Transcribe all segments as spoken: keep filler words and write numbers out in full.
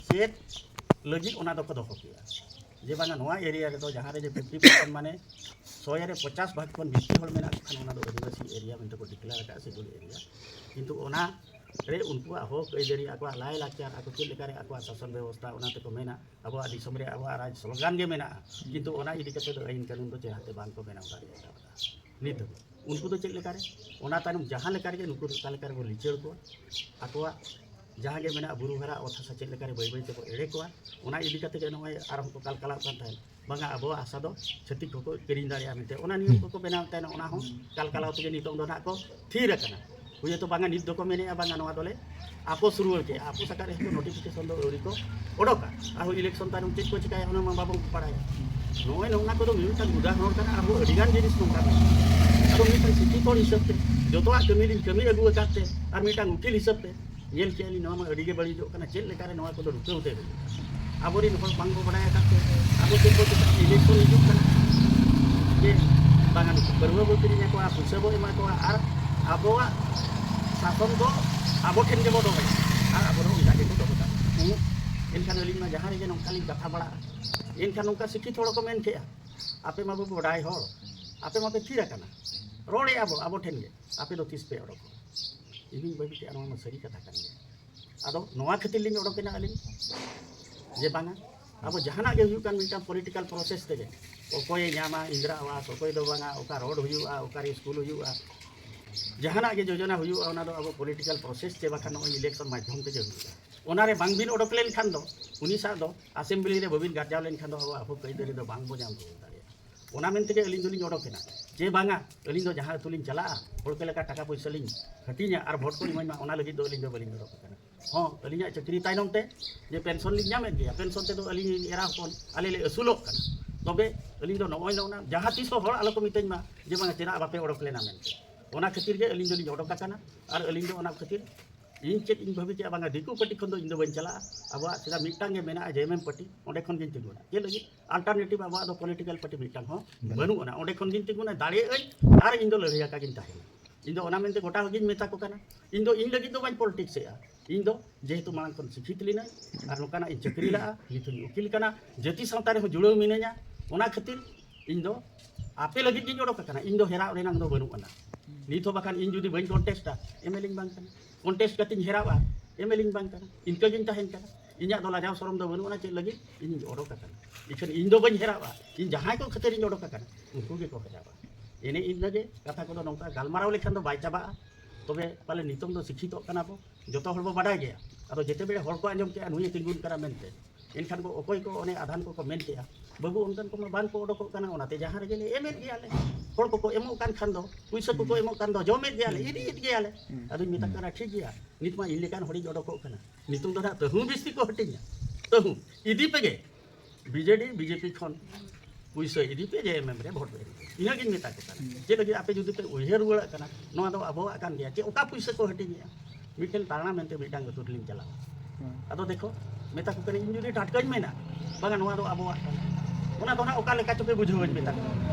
ᱪᱮᱫ ᱞᱟᱹᱜᱤᱫ ᱚᱱᱟ ᱫᱚᱠᱚ ᱫᱚᱦᱚ ᱠᱮᱜᱼᱟ, ᱡᱮ ᱵᱟᱝᱟ ᱱᱚᱣᱟ ᱮᱨᱤᱭᱟ ᱨᱮᱫᱚ ᱡᱟᱦᱟᱸ ᱨᱮ ᱡᱮ ᱯᱷᱤᱯᱴᱤ ᱯᱟᱨᱥᱮᱱᱴ ᱢᱟᱱᱮ ᱥᱚᱭ ᱨᱮ ᱯᱚᱪᱟᱥ ᱵᱷᱟᱜᱽ ᱠᱷᱚᱱ ᱵᱤᱥᱤ ᱦᱚᱲ ᱢᱮᱱᱟᱜ ᱠᱚ ᱠᱷᱟᱱ ᱚᱱᱟ ᱫᱚ ᱟᱹᱫᱤᱵᱟᱹᱥᱤ ᱮᱨᱤᱭᱟ ᱢᱮᱱᱛᱮ ᱠᱚ ᱰᱤᱠᱞᱮᱭᱟᱨ ᱟᱠᱟᱫᱼᱟ ᱥᱤᱰᱩᱞ ᱮᱨᱤᱭᱟ᱾ ᱠᱤᱱᱛᱩ ᱚᱱᱟ ᱨᱮ ᱩᱱᱠᱩᱣᱟᱜ ᱦᱚᱠ ᱟᱹᱭᱫᱟᱹᱨᱤ, ᱟᱠᱚᱣᱟᱜ ᱞᱟᱭᱼᱞᱟᱠᱪᱟᱨ, ᱟᱠᱚ ᱪᱮᱫ ᱞᱮᱠᱟᱨᱮ ᱟᱠᱚᱣᱟᱜ ᱥᱟᱥᱚᱱ ᱵᱮᱵᱚᱥᱛᱷᱟ, ᱚᱱᱟ ᱛᱮᱠᱚ ᱢᱮᱱᱟ ᱟᱵᱚᱣᱟᱜ ᱫᱤᱥᱚᱢ ᱨᱮ ᱟᱵᱚᱣᱟᱜ ᱨᱟᱡᱽ ᱥᱞᱳᱜᱟᱱ ᱜᱮ ᱢᱮᱱᱟᱜᱼᱟ, ᱠᱤᱱᱛᱩ ᱚᱱᱟ ᱤᱫᱤ ᱠᱟᱛᱮ ᱫᱚ ᱟᱹᱭᱤᱱ ᱠᱟᱹᱱᱩᱱ ᱫᱚ ᱪᱮᱫ ᱦᱚᱸ ᱵᱟᱝ ᱠᱚ ᱵᱮᱱᱟᱣ ᱫᱟᱲᱮ ᱟᱠᱟᱫᱟ ᱱᱤᱛ ᱫᱷᱟᱹᱵᱤᱡ᱾ ᱩᱱᱠᱩ ᱫᱚ ᱪᱮᱫ ᱞᱮᱠᱟᱨᱮ, ᱚᱱᱟ ᱛᱟᱭᱱᱚᱢ ᱡᱟᱦᱟᱸ ᱞᱮᱠᱟ ᱨᱮᱜᱮ ᱱᱩᱠᱩ ᱫᱚ ᱚᱠᱟ ᱞᱮᱠᱟ ᱨᱮᱵᱚ ᱞᱤᱪᱟᱹᱲ ᱠᱚᱣᱟ, ᱟᱠᱚᱣᱟᱜ ᱡᱟᱦᱟᱸ ᱜᱮ ᱢᱮᱱᱟᱜᱼᱟ ᱵᱩᱨᱩ ᱦᱟᱨᱟ ᱚᱛ ᱦᱟᱥᱟ ᱪᱮᱫ ᱞᱮᱠᱟᱨᱮ ᱵᱟᱹᱭ ᱵᱟᱹᱭ ᱛᱮᱵᱚ ᱮᱲᱮ ᱠᱚᱣᱟ, ᱚᱱᱟ ᱤᱫᱤ ᱠᱟᱛᱮ ᱜᱮ ᱱᱚᱜᱼᱚᱭ ᱟᱨᱦᱚᱸ ᱠᱚ ᱠᱟᱞᱠᱟᱞᱟᱣ ᱠᱟᱱ ᱛᱟᱦᱮᱸᱫ, ᱵᱟᱝᱟ ᱟᱵᱚᱣᱟᱜ ᱦᱟᱥᱟ ᱫᱚ ᱪᱷᱟᱹᱛᱤᱠ ᱠᱚᱠᱚ ᱠᱤᱨᱤᱧ ᱫᱟᱲᱮᱭᱟᱜᱼᱟ ᱢᱮᱱᱛᱮ ᱚᱱᱟ ᱱᱤᱭᱚᱢ ᱠᱚᱠᱚ ᱵᱮᱱᱟᱣ ᱛᱟᱦᱮᱸᱫ, ᱚᱱᱟ ᱦᱚᱸ ᱠᱟᱞᱠᱟᱞᱟᱣ ᱛᱮᱜᱮ ᱱᱤᱛᱚᱝ ᱫᱚ ᱱᱟᱦᱟᱜ ᱠᱚ ᱛᱷᱤᱨ ᱟᱠᱟᱱᱟ᱾ ᱦᱩᱭᱛᱚ ᱵᱟᱝᱟ ᱱᱤᱛ ᱫᱚᱠᱚ ᱢᱮᱱᱮᱫᱼᱟ ᱵᱟᱝᱟ ᱱᱚᱣᱟ ᱫᱚᱞᱮ ᱟᱯᱚᱥ ᱨᱩᱣᱟᱹᱲ ᱠᱮᱜᱼᱟ, ᱟᱯᱚᱥ ᱟᱠᱟᱫ ᱨᱮᱦᱚᱸ ᱠᱚ ᱱᱳᱴᱤᱯᱷᱤᱠᱮᱥᱚᱱ ᱫᱚ ᱟᱹᱣᱨᱤ ᱠᱚ ᱚᱰᱚᱠᱟ᱾ ᱟᱨᱦᱚᱸ ᱤᱞᱮᱠᱥᱚᱱ ᱛᱟᱭᱱᱚᱢ ᱪᱮᱫ ᱠᱚ ᱪᱤᱠᱟᱹᱭᱟ ᱚᱱᱟ ᱢᱟ ᱵᱟᱵᱚᱱ ᱵᱟᱲᱟᱭᱟ᱾ ᱱᱚᱜᱼᱚᱭ ᱱᱚᱝᱠᱟ ᱠᱚᱫᱚ ᱢᱤᱢᱤᱫᱴᱟᱝ ᱩᱫᱟᱦᱚᱨᱚᱱ ᱠᱟᱱᱟ᱾ ᱟᱨᱦᱚᱸ ᱟᱹᱰᱤᱜᱟᱱ ᱡᱤᱱᱤᱥ ᱱᱚᱝᱠᱟ ᱢᱮᱱᱟᱜᱼᱟ᱾ ᱟᱫᱚ ᱢᱤᱫᱴᱟᱝ ᱥᱤᱠᱠᱷᱤᱛ ᱦᱚᱲ ᱦᱤᱥᱟᱹᱵ ᱛᱮ ᱡᱚᱛᱚᱣᱟᱜ ᱠᱟᱹᱢᱤ ᱞᱤᱧ ᱠᱟᱹᱢᱤ ᱟᱹᱜᱩ ᱟᱠᱟᱫ ᱛᱮ ᱟᱨ ᱢᱤᱫᱴᱟᱝ ᱩᱠᱤᱞ ᱦᱤᱥᱟᱹᱵ ᱛᱮ ᱧᱮᱞ ᱠᱮᱜᱼᱟ ᱞᱤᱧ ᱱᱚᱣᱟ ᱢᱟ ᱟᱹᱰᱤ ᱜᱮ ᱵᱟᱹᱲᱤᱡᱚᱜ ᱠᱟᱱᱟ, ᱪᱮᱫ ᱞᱮᱠᱟᱨᱮ ᱱᱚᱣᱟ ᱠᱚᱫᱚ ᱨᱩᱠᱟᱹᱣ ᱛᱮ ᱦᱩᱭᱩᱜᱼᱟ᱾ ᱟᱵᱚᱨᱮᱱ ᱦᱚᱲ ᱵᱟᱝ ᱵᱚ ᱵᱟᱲᱟᱭ ᱟᱠᱟᱫ ᱛᱮ ᱟᱵᱚ ᱪᱮᱫ ᱵᱚ ᱪᱤᱠᱟᱹ ᱤᱞᱮᱠᱥᱚᱱ ᱦᱤᱡᱩᱜ ᱠᱟᱱᱟ ᱡᱮ ᱵᱟᱝᱟ ᱱᱩᱠᱩ ᱯᱟᱹᱨᱣᱟᱹ ᱵᱚ ᱠᱤᱨᱤᱧ ᱟᱠᱚᱣᱟ, ᱯᱩᱭᱥᱟᱹ ᱵᱚ ᱮᱢᱟ ᱠᱚᱣᱟ ᱟᱨ ᱟᱵᱚᱣᱟᱜ ᱥᱟᱥᱚᱱ ᱫᱚ ᱟᱵᱚ ᱴᱷᱮᱱ ᱜᱮᱵᱚ ᱫᱚᱦᱚᱭᱟ ᱟᱨ ᱟᱵᱚ ᱫᱚ ᱚᱱᱠᱟ ᱜᱮᱠᱚ ᱫᱚᱦᱚ ᱠᱟᱜᱼᱟ᱾ ᱮᱱᱠᱷᱟᱱ ᱟᱹᱞᱤᱧ ᱢᱟ ᱡᱟᱦᱟᱸ ᱨᱮᱜᱮ ᱱᱚᱝᱠᱟ ᱞᱤᱧ ᱠᱟᱛᱷᱟ ᱵᱟᱲᱟᱜᱼᱟ, ᱮᱱᱠᱷᱟᱱ ᱱᱚᱝᱠᱟ ᱥᱤᱠᱠᱷᱤᱛ ᱦᱚᱲ ᱠᱚ ᱢᱮᱱ ᱠᱮᱜᱼᱟ, ᱟᱯᱮ ᱢᱟᱯᱮ ᱵᱟᱰᱟᱭ ᱦᱚᱲ, ᱟᱯᱮ ᱢᱟᱯᱮ ᱛᱷᱤᱨ ᱟᱠᱟᱱᱟ, ᱨᱚᱲᱮᱜᱼᱟ ᱵᱚ ᱟᱵᱚ ᱴᱷᱮᱱ ᱜᱮ, ᱟᱯᱮ ᱫᱚ ᱛᱤᱥ ᱯᱮ ᱚᱰᱚᱠᱚᱜᱼᱟ? ᱤᱧᱤᱧ ᱵᱷᱟᱹᱵᱤ ᱠᱮᱜᱼᱟ ᱱᱚᱣᱟ ᱢᱟ ᱥᱟᱹᱨᱤ ᱠᱟᱛᱷᱟ ᱠᱟᱱ ᱜᱮᱭᱟ᱾ ᱟᱫᱚ ᱱᱚᱣᱟ ᱠᱷᱟᱹᱛᱤᱨ ᱞᱤᱧ ᱚᱰᱚᱠᱮᱱᱟ ᱟᱹᱞᱤᱧ ᱡᱮ ᱵᱟᱝᱟ ᱟᱵᱚ ᱡᱟᱦᱟᱱᱟᱜ ᱜᱮ ᱦᱩᱭᱩᱜ ᱠᱟᱱ ᱢᱤᱫᱴᱟᱝ ᱯᱚᱞᱤᱴᱤᱠᱟᱞ ᱯᱨᱚᱥᱮᱥ ᱛᱮᱜᱮ ᱚᱠᱚᱭᱮ ᱧᱟᱢᱟ ᱤᱱᱫᱨᱟ ᱟᱵᱟᱥ, ᱚᱠᱚᱭ ᱫᱚ ᱵᱟᱝᱟ, ᱚᱠᱟ ᱨᱳᱰ ᱦᱩᱭᱩᱜᱼᱟ, ᱚᱠᱟᱨᱮ ᱥᱠᱩᱞ ᱦᱩᱭᱩᱜᱼᱟ, ᱡᱟᱦᱟᱱᱟᱜ ᱜᱮ ᱡᱳᱡᱚᱱᱟ ᱦᱩᱭᱩᱜᱼᱟ ᱚᱱᱟ ᱫᱚ ᱟᱵᱚ ᱯᱚᱞᱤᱴᱤᱠᱟᱞ ᱯᱨᱚᱥᱮᱥ ᱪᱮ ᱵᱟᱠᱷᱟᱱ ᱱᱚᱜᱼᱚᱭ ᱤᱞᱮᱠᱥᱚᱱ ᱢᱟᱫᱽᱫᱷᱚᱢ ᱛᱮᱜᱮ ᱦᱩᱭᱩᱜᱼᱟ᱾ ᱚᱱᱟᱨᱮ ᱵᱟᱝᱵᱤᱱ ᱚᱰᱚᱠ ᱞᱮᱱᱠᱷᱟᱱ ᱫᱚ ᱩᱱᱤ ᱥᱟᱶ ᱫᱚ ᱟᱥᱮᱢᱵᱞᱤ ᱨᱮ ᱵᱟᱹᱵᱤᱱ ᱜᱟᱨᱡᱟᱣ ᱞᱮᱱᱠᱷᱟᱱ ᱫᱚ ᱟᱵᱚᱣᱟᱜ ᱦᱚᱠ ᱟᱹᱭᱫᱟᱹᱨᱤ ᱫᱚ ᱵᱟᱝ ᱵᱚ ᱧᱟᱢ ᱨᱩᱣᱟᱹᱲ ᱫᱟᱲᱮᱭᱟᱜᱼᱟ᱾ ᱚᱱᱟ ᱢᱮᱱ ᱛᱮᱜᱮ ᱟᱹᱞᱤᱧ ᱫᱚᱞᱤᱧ ᱚᱰᱚᱠ ᱮᱱᱟ ᱡᱮ ᱵᱟᱝᱟ ᱟᱹᱞᱤᱧ ᱫᱚ ᱡᱟᱦᱟᱸ ᱟᱹᱛᱩ ᱞᱤᱧ ᱪᱟᱞᱟᱜᱼᱟ ᱦᱚᱲ ᱠᱚ ᱞᱮᱠᱟ ᱴᱟᱠᱟ ᱯᱚᱭᱥᱟ ᱞᱤᱧ ᱦᱟᱹᱴᱤᱧᱟ ᱟᱨ ᱵᱷᱳᱴ ᱠᱚ ᱤᱢᱟᱹᱧ ᱢᱟ, ᱚᱱᱟ ᱞᱟᱹᱜᱤᱫ ᱫᱚ ᱟᱹᱞᱤᱧ ᱫᱚ ᱵᱟᱹᱞᱤᱧ ᱚᱰᱚᱠ ᱟᱠᱟᱱᱟ᱾ ᱦᱚᱸ, ᱟᱹᱞᱤᱧᱟᱜ ᱪᱟᱹᱠᱨᱤ ᱛᱟᱭᱱᱚᱢ ᱛᱮ ᱡᱮ ᱯᱮᱱᱥᱚᱱ ᱞᱤᱧ ᱧᱟᱢᱮᱫ ᱜᱮᱭᱟ, ᱯᱮᱱᱥᱚᱱ ᱛᱮᱫᱚ ᱟᱹᱞᱤᱧ ᱮᱨᱟ ᱦᱚᱯᱚᱱ ᱟᱞᱮ ᱞᱮ ᱟᱹᱥᱩᱞᱚᱜ ᱠᱟᱱᱟ᱾ ᱛᱚᱵᱮ ᱟᱹᱞᱤᱧ ᱫᱚ ᱱᱚᱜᱼᱚᱭ ᱱᱚᱜᱼᱚ ᱱᱟ ᱡᱟᱦᱟᱸ ᱛᱤᱥ ᱦᱚᱸ ᱦᱚᱲ ᱟᱞᱚ ᱠᱚ ᱢᱤᱛᱟᱹᱧ ᱢᱟ ᱡᱮ ᱵᱟᱝᱟ ᱪᱮᱫᱟᱜ ᱵᱟᱯᱮ ᱚᱰᱚᱠ ᱞᱮᱱᱟ ᱢᱮᱱᱛᱮ᱾ ᱚᱱᱟ ᱠᱷᱟᱹᱛᱤᱨ ᱜᱮ ᱟᱹᱞᱤᱧ ᱫᱚᱞᱤᱧ ᱚᱰᱚᱠ ᱟᱠᱟᱱᱟ᱾ ᱟᱨ ᱟᱹᱞᱤᱧ ᱫᱚ ᱚᱱᱟ ᱠᱷᱟᱹᱛᱤᱨ ᱤᱧ ᱪᱮᱫ ᱤᱧ ᱵᱷᱟᱹᱵᱤ ᱠᱮᱜᱼᱟ ᱵᱟᱝᱟ ᱫᱤᱠᱩ ᱯᱟᱹᱴᱤ ᱠᱷᱚᱱ ᱫᱚ ᱤᱧ ᱫᱚ ᱵᱟᱹᱧ ᱪᱟᱞᱟᱜᱼᱟ᱾ ᱟᱵᱚᱣᱟᱜ ᱥᱮᱫᱟᱭ ᱢᱤᱫᱴᱟᱝ ᱜᱮ ᱢᱮᱱᱟᱜᱼᱟ ᱡᱮ ᱮᱢ ᱮᱢ ᱯᱟᱹᱴᱤ, ᱚᱸᱰᱮ ᱠᱷᱚᱱ ᱜᱤᱧ ᱛᱤᱸᱜᱩᱱᱟ᱾ ᱪᱮᱫ ᱞᱟᱹᱜᱤᱫ? ᱟᱞᱴᱟᱨᱱᱮᱴᱤᱵᱷ ᱟᱵᱚᱣᱟᱜ ᱫᱚ ᱯᱚᱞᱤᱴᱤᱠᱟᱞ ᱯᱟᱹᱴᱤ ᱢᱤᱫᱴᱟᱝ ᱦᱚᱸ ᱵᱟᱹᱱᱩᱜ ᱟᱱᱟ᱾ ᱚᱸᱰᱮ ᱠᱷᱚᱱ ᱜᱤᱧ ᱛᱤᱸᱜᱩᱱᱟ, ᱫᱟᱲᱮᱭᱟᱜ ᱟᱹᱧ ᱟᱨ ᱤᱧ ᱫᱚ ᱞᱟᱹᱲᱦᱟᱹᱭ ᱟᱠᱟ ᱜᱤᱧ ᱛᱟᱦᱮᱱᱟ᱾ ᱤᱧ ᱫᱚ ᱚᱱᱟ ᱢᱮᱱᱛᱮ ᱜᱚᱴᱟ ᱦᱚᱲᱜᱤᱧ ᱢᱮᱛᱟ ᱠᱚ ᱠᱟᱱᱟ, ᱤᱧ ᱫᱚ ᱤᱧ ᱞᱟᱹᱜᱤᱫ ᱫᱚ ᱵᱟᱹᱧ ᱯᱚᱞᱤᱴᱤᱠᱥ ᱮᱫᱼᱟ᱾ ᱤᱧ ᱫᱚ ᱡᱮᱦᱮᱛᱩ ᱢᱟᱲᱟᱝ ᱠᱷᱚᱱ ᱥᱤᱠᱷᱤᱛ ᱞᱤᱱᱟᱹᱧ ᱟᱨ ᱱᱚᱝᱠᱟᱱᱟᱜ ᱤᱧ ᱪᱟᱹᱠᱨᱤ ᱞᱟᱜᱼᱟ, ᱱᱤᱛ ᱦᱚᱸᱧ ᱩᱠᱤᱞ ᱠᱟᱱᱟ, ᱡᱟᱹᱛᱤ ᱥᱟᱶᱛᱟ ᱨᱮᱦᱚᱸ ᱡᱩᱲᱟᱹᱣ ᱢᱤᱱᱟᱹᱧᱟ, ᱚᱱᱟ ᱠᱷᱟᱹᱛᱤᱨ ᱤᱧ ᱫᱚ ᱟᱯᱮ ᱞᱟᱹᱜᱤᱫ ᱜᱤᱧ ᱚᱰᱚᱠ ᱟᱠᱟᱱᱟ᱾ ᱤᱧ ᱫᱚ ᱦᱮᱨᱟᱣ ᱨᱮᱱᱟᱜ ᱫᱚ ᱵᱟᱹᱱᱩᱜ ᱟᱱᱟ᱾ ᱱᱤᱛ ᱦᱚᱸ ᱵᱟᱠᱷᱟᱱ ᱤᱧ ᱡᱩᱫᱤ ᱵᱟᱹᱧ ᱠᱚᱱᱴᱮᱥᱴᱟ, ᱮᱢᱮᱞᱮᱧ ᱵᱟᱝ ᱠᱟᱱᱟ᱾ ᱠᱚᱱᱴᱮᱥᱴ ᱠᱟᱛᱮᱧ ᱦᱮᱨᱟᱣᱟ, ᱮᱢᱮᱞᱮᱧ ᱵᱟᱝ ᱠᱟᱱᱟ᱾ ᱤᱱᱠᱟᱹ ᱜᱤᱧ ᱛᱟᱦᱮᱱ ᱠᱟᱱᱟ᱾ ᱤᱧᱟᱹᱜ ᱫᱚ ᱞᱟᱡᱟᱣ ᱥᱚᱨᱚᱢ ᱫᱚ ᱵᱟᱹᱱᱩᱜ ᱟᱱᱟ ᱪᱮᱫ ᱞᱟᱹᱜᱤᱫ ᱤᱧ ᱚᱰᱚᱠ ᱟᱠᱟᱱᱟ᱾ ᱤᱠᱷᱟᱹᱱ ᱤᱧ ᱫᱚ ᱵᱟᱹᱧ ᱦᱮᱨᱟᱣᱟ, ᱤᱧ ᱡᱟᱦᱟᱸᱭ ᱠᱚ ᱠᱷᱟᱹᱛᱤᱨ ᱤᱧ ᱚᱰᱚᱠ ᱟᱠᱟᱱᱟ, ᱩᱱᱠᱩ ᱜᱮᱠᱚ ᱦᱮᱨᱟᱣᱟ᱾ ᱮᱱᱮ ᱤᱱᱟᱹᱜᱮ ᱠᱟᱛᱷᱟ ᱠᱚᱫᱚ ᱱᱚᱝᱠᱟ ᱜᱟᱞᱢᱟᱨᱟᱣ ᱞᱮᱠᱷᱟᱱ ᱫᱚ ᱵᱟᱭ ᱪᱟᱵᱟᱜᱼᱟ᱾ ᱛᱚᱵᱮ ᱯᱟᱞᱮ ᱱᱤᱛᱚᱝ ᱫᱚ ᱥᱤᱠᱠᱷᱤᱛᱚᱜ ᱠᱟᱱᱟ ᱵᱚ, ᱡᱚᱛᱚ ᱦᱚᱲ ᱵᱚ ᱵᱟᱰᱟᱭ ᱜᱮᱭᱟ᱾ ᱟᱫᱚ ᱡᱮᱛᱮ ᱵᱮᱲᱮ ᱦᱚᱲ ᱠᱚ ᱟᱸᱡᱚᱢ ᱠᱮᱜᱼᱟ ᱱᱩᱭᱮ ᱛᱤᱸᱜᱩᱱ ᱠᱟᱱᱟ ᱢᱮᱱᱛᱮ, ᱮᱱᱠᱷᱟᱱ ᱠᱚ ᱚᱠᱚᱭ ᱠᱚ ᱚᱱᱮ ᱟᱫᱷᱟᱱ ᱠᱚᱠᱚ ᱢᱮᱱ ᱠᱮᱜᱼᱟ, "ᱵᱟᱹᱵᱩ, ᱚᱱᱠᱟᱱ ᱠᱚᱢᱟ ᱵᱟᱝ ᱠᱚ ᱚᱰᱚᱠᱚᱜ ᱠᱟᱱᱟ, ᱚᱱᱟᱛᱮ ᱡᱟᱦᱟᱸ ᱨᱮᱜᱮ ᱞᱮ ᱮᱢᱮᱫ ᱜᱮᱭᱟᱞᱮ, ᱦᱚᱲ ᱠᱚᱠᱚ ᱮᱢᱚᱜ ᱠᱟᱱ ᱠᱷᱟᱱ ᱫᱚ, ᱯᱩᱭᱥᱟᱹ ᱠᱚᱠᱚ ᱮᱢᱚᱜ ᱠᱟᱱ ᱫᱚ, ᱡᱚᱢᱮᱫ ᱜᱮᱭᱟᱞᱮ, ᱤᱫᱤᱭᱮᱫ ᱜᱮᱭᱟᱞᱮ᱾" ᱟᱫᱚᱧ ᱢᱮᱛᱟ ᱠᱚ ᱠᱟᱱᱟ, "ᱴᱷᱤᱠ ᱜᱮᱭᱟ, ᱱᱤᱛ ᱢᱟ ᱤᱧ ᱞᱮᱠᱟᱱ ᱦᱚᱲᱤᱧ ᱚᱰᱚᱠᱚᱜ ᱠᱟᱱᱟ, ᱱᱤᱛᱚᱝ ᱫᱚ ᱱᱟᱦᱟᱜ ᱛᱟᱹᱦᱩ ᱵᱤᱥᱛᱤ ᱠᱚ ᱦᱟᱹᱴᱤᱧᱟ, ᱛᱟᱹᱦᱩ ᱤᱫᱤ ᱯᱮᱜᱮ, ᱵᱤᱡᱮᱰᱤ ᱵᱤᱡᱮᱯᱤ ᱠᱷᱚᱱ ᱯᱩᱭᱥᱟᱹ ᱤᱫᱤ ᱯᱮ, ᱡᱮ ᱮᱢ ᱮᱢ ᱨᱮ ᱵᱷᱳᱴ ᱯᱮ ᱮᱢ ᱯᱮ᱾" ᱤᱱᱟᱹᱜᱤᱧ ᱢᱮᱛᱟ ᱠᱚ ᱠᱟᱱᱟ᱾ ᱪᱮᱫ ᱞᱟᱹᱜᱤᱫ ᱟᱯᱮ ᱡᱩᱫᱤ ᱯᱮ ᱩᱭᱦᱟᱹᱨ ᱨᱩᱣᱟᱹᱲᱟᱜ ᱠᱟᱱᱟ, ᱱᱚᱣᱟ ᱫᱚ ᱟᱵᱚᱣᱟᱜ ᱠᱟᱱ ᱜᱮᱭᱟ, ᱪᱮᱫ ᱚᱠᱟ ᱯᱩᱭᱥᱟᱹ ᱠᱚ ᱦᱟᱹᱴᱤᱧᱮᱜᱼᱟ? ᱢᱤᱫᱴᱮᱱ ᱛᱟᱲᱟᱢ ᱢᱮᱱᱛᱮ ᱢᱤᱫᱴᱟᱝ ᱟᱹᱛᱩ ᱨᱮᱞᱤᱧ ᱪᱟᱞᱟᱣᱟ᱾ ᱟᱫᱚ ᱫᱮᱠᱷᱚ, ᱢᱮᱛᱟ ᱠᱚ ᱠᱟᱹᱱᱟᱹᱧ, ᱤᱧ ᱡᱩᱫᱤ ᱴᱟᱴᱠᱟᱧ ᱢᱮᱱᱟ, "ᱵᱟᱝᱟ, ᱱᱚᱣᱟ ᱫᱚ ᱟᱵᱚᱣᱟᱜ ᱠᱟᱱᱟ", ᱚᱱᱟ ᱫᱚ ᱱᱟᱜ ᱚᱠᱟ ᱞᱮᱠᱟ ᱪᱚᱯᱮ ᱵᱩᱡᱷᱟᱹᱣᱟᱹᱧ ᱢᱮᱛᱟ ᱠᱚ᱾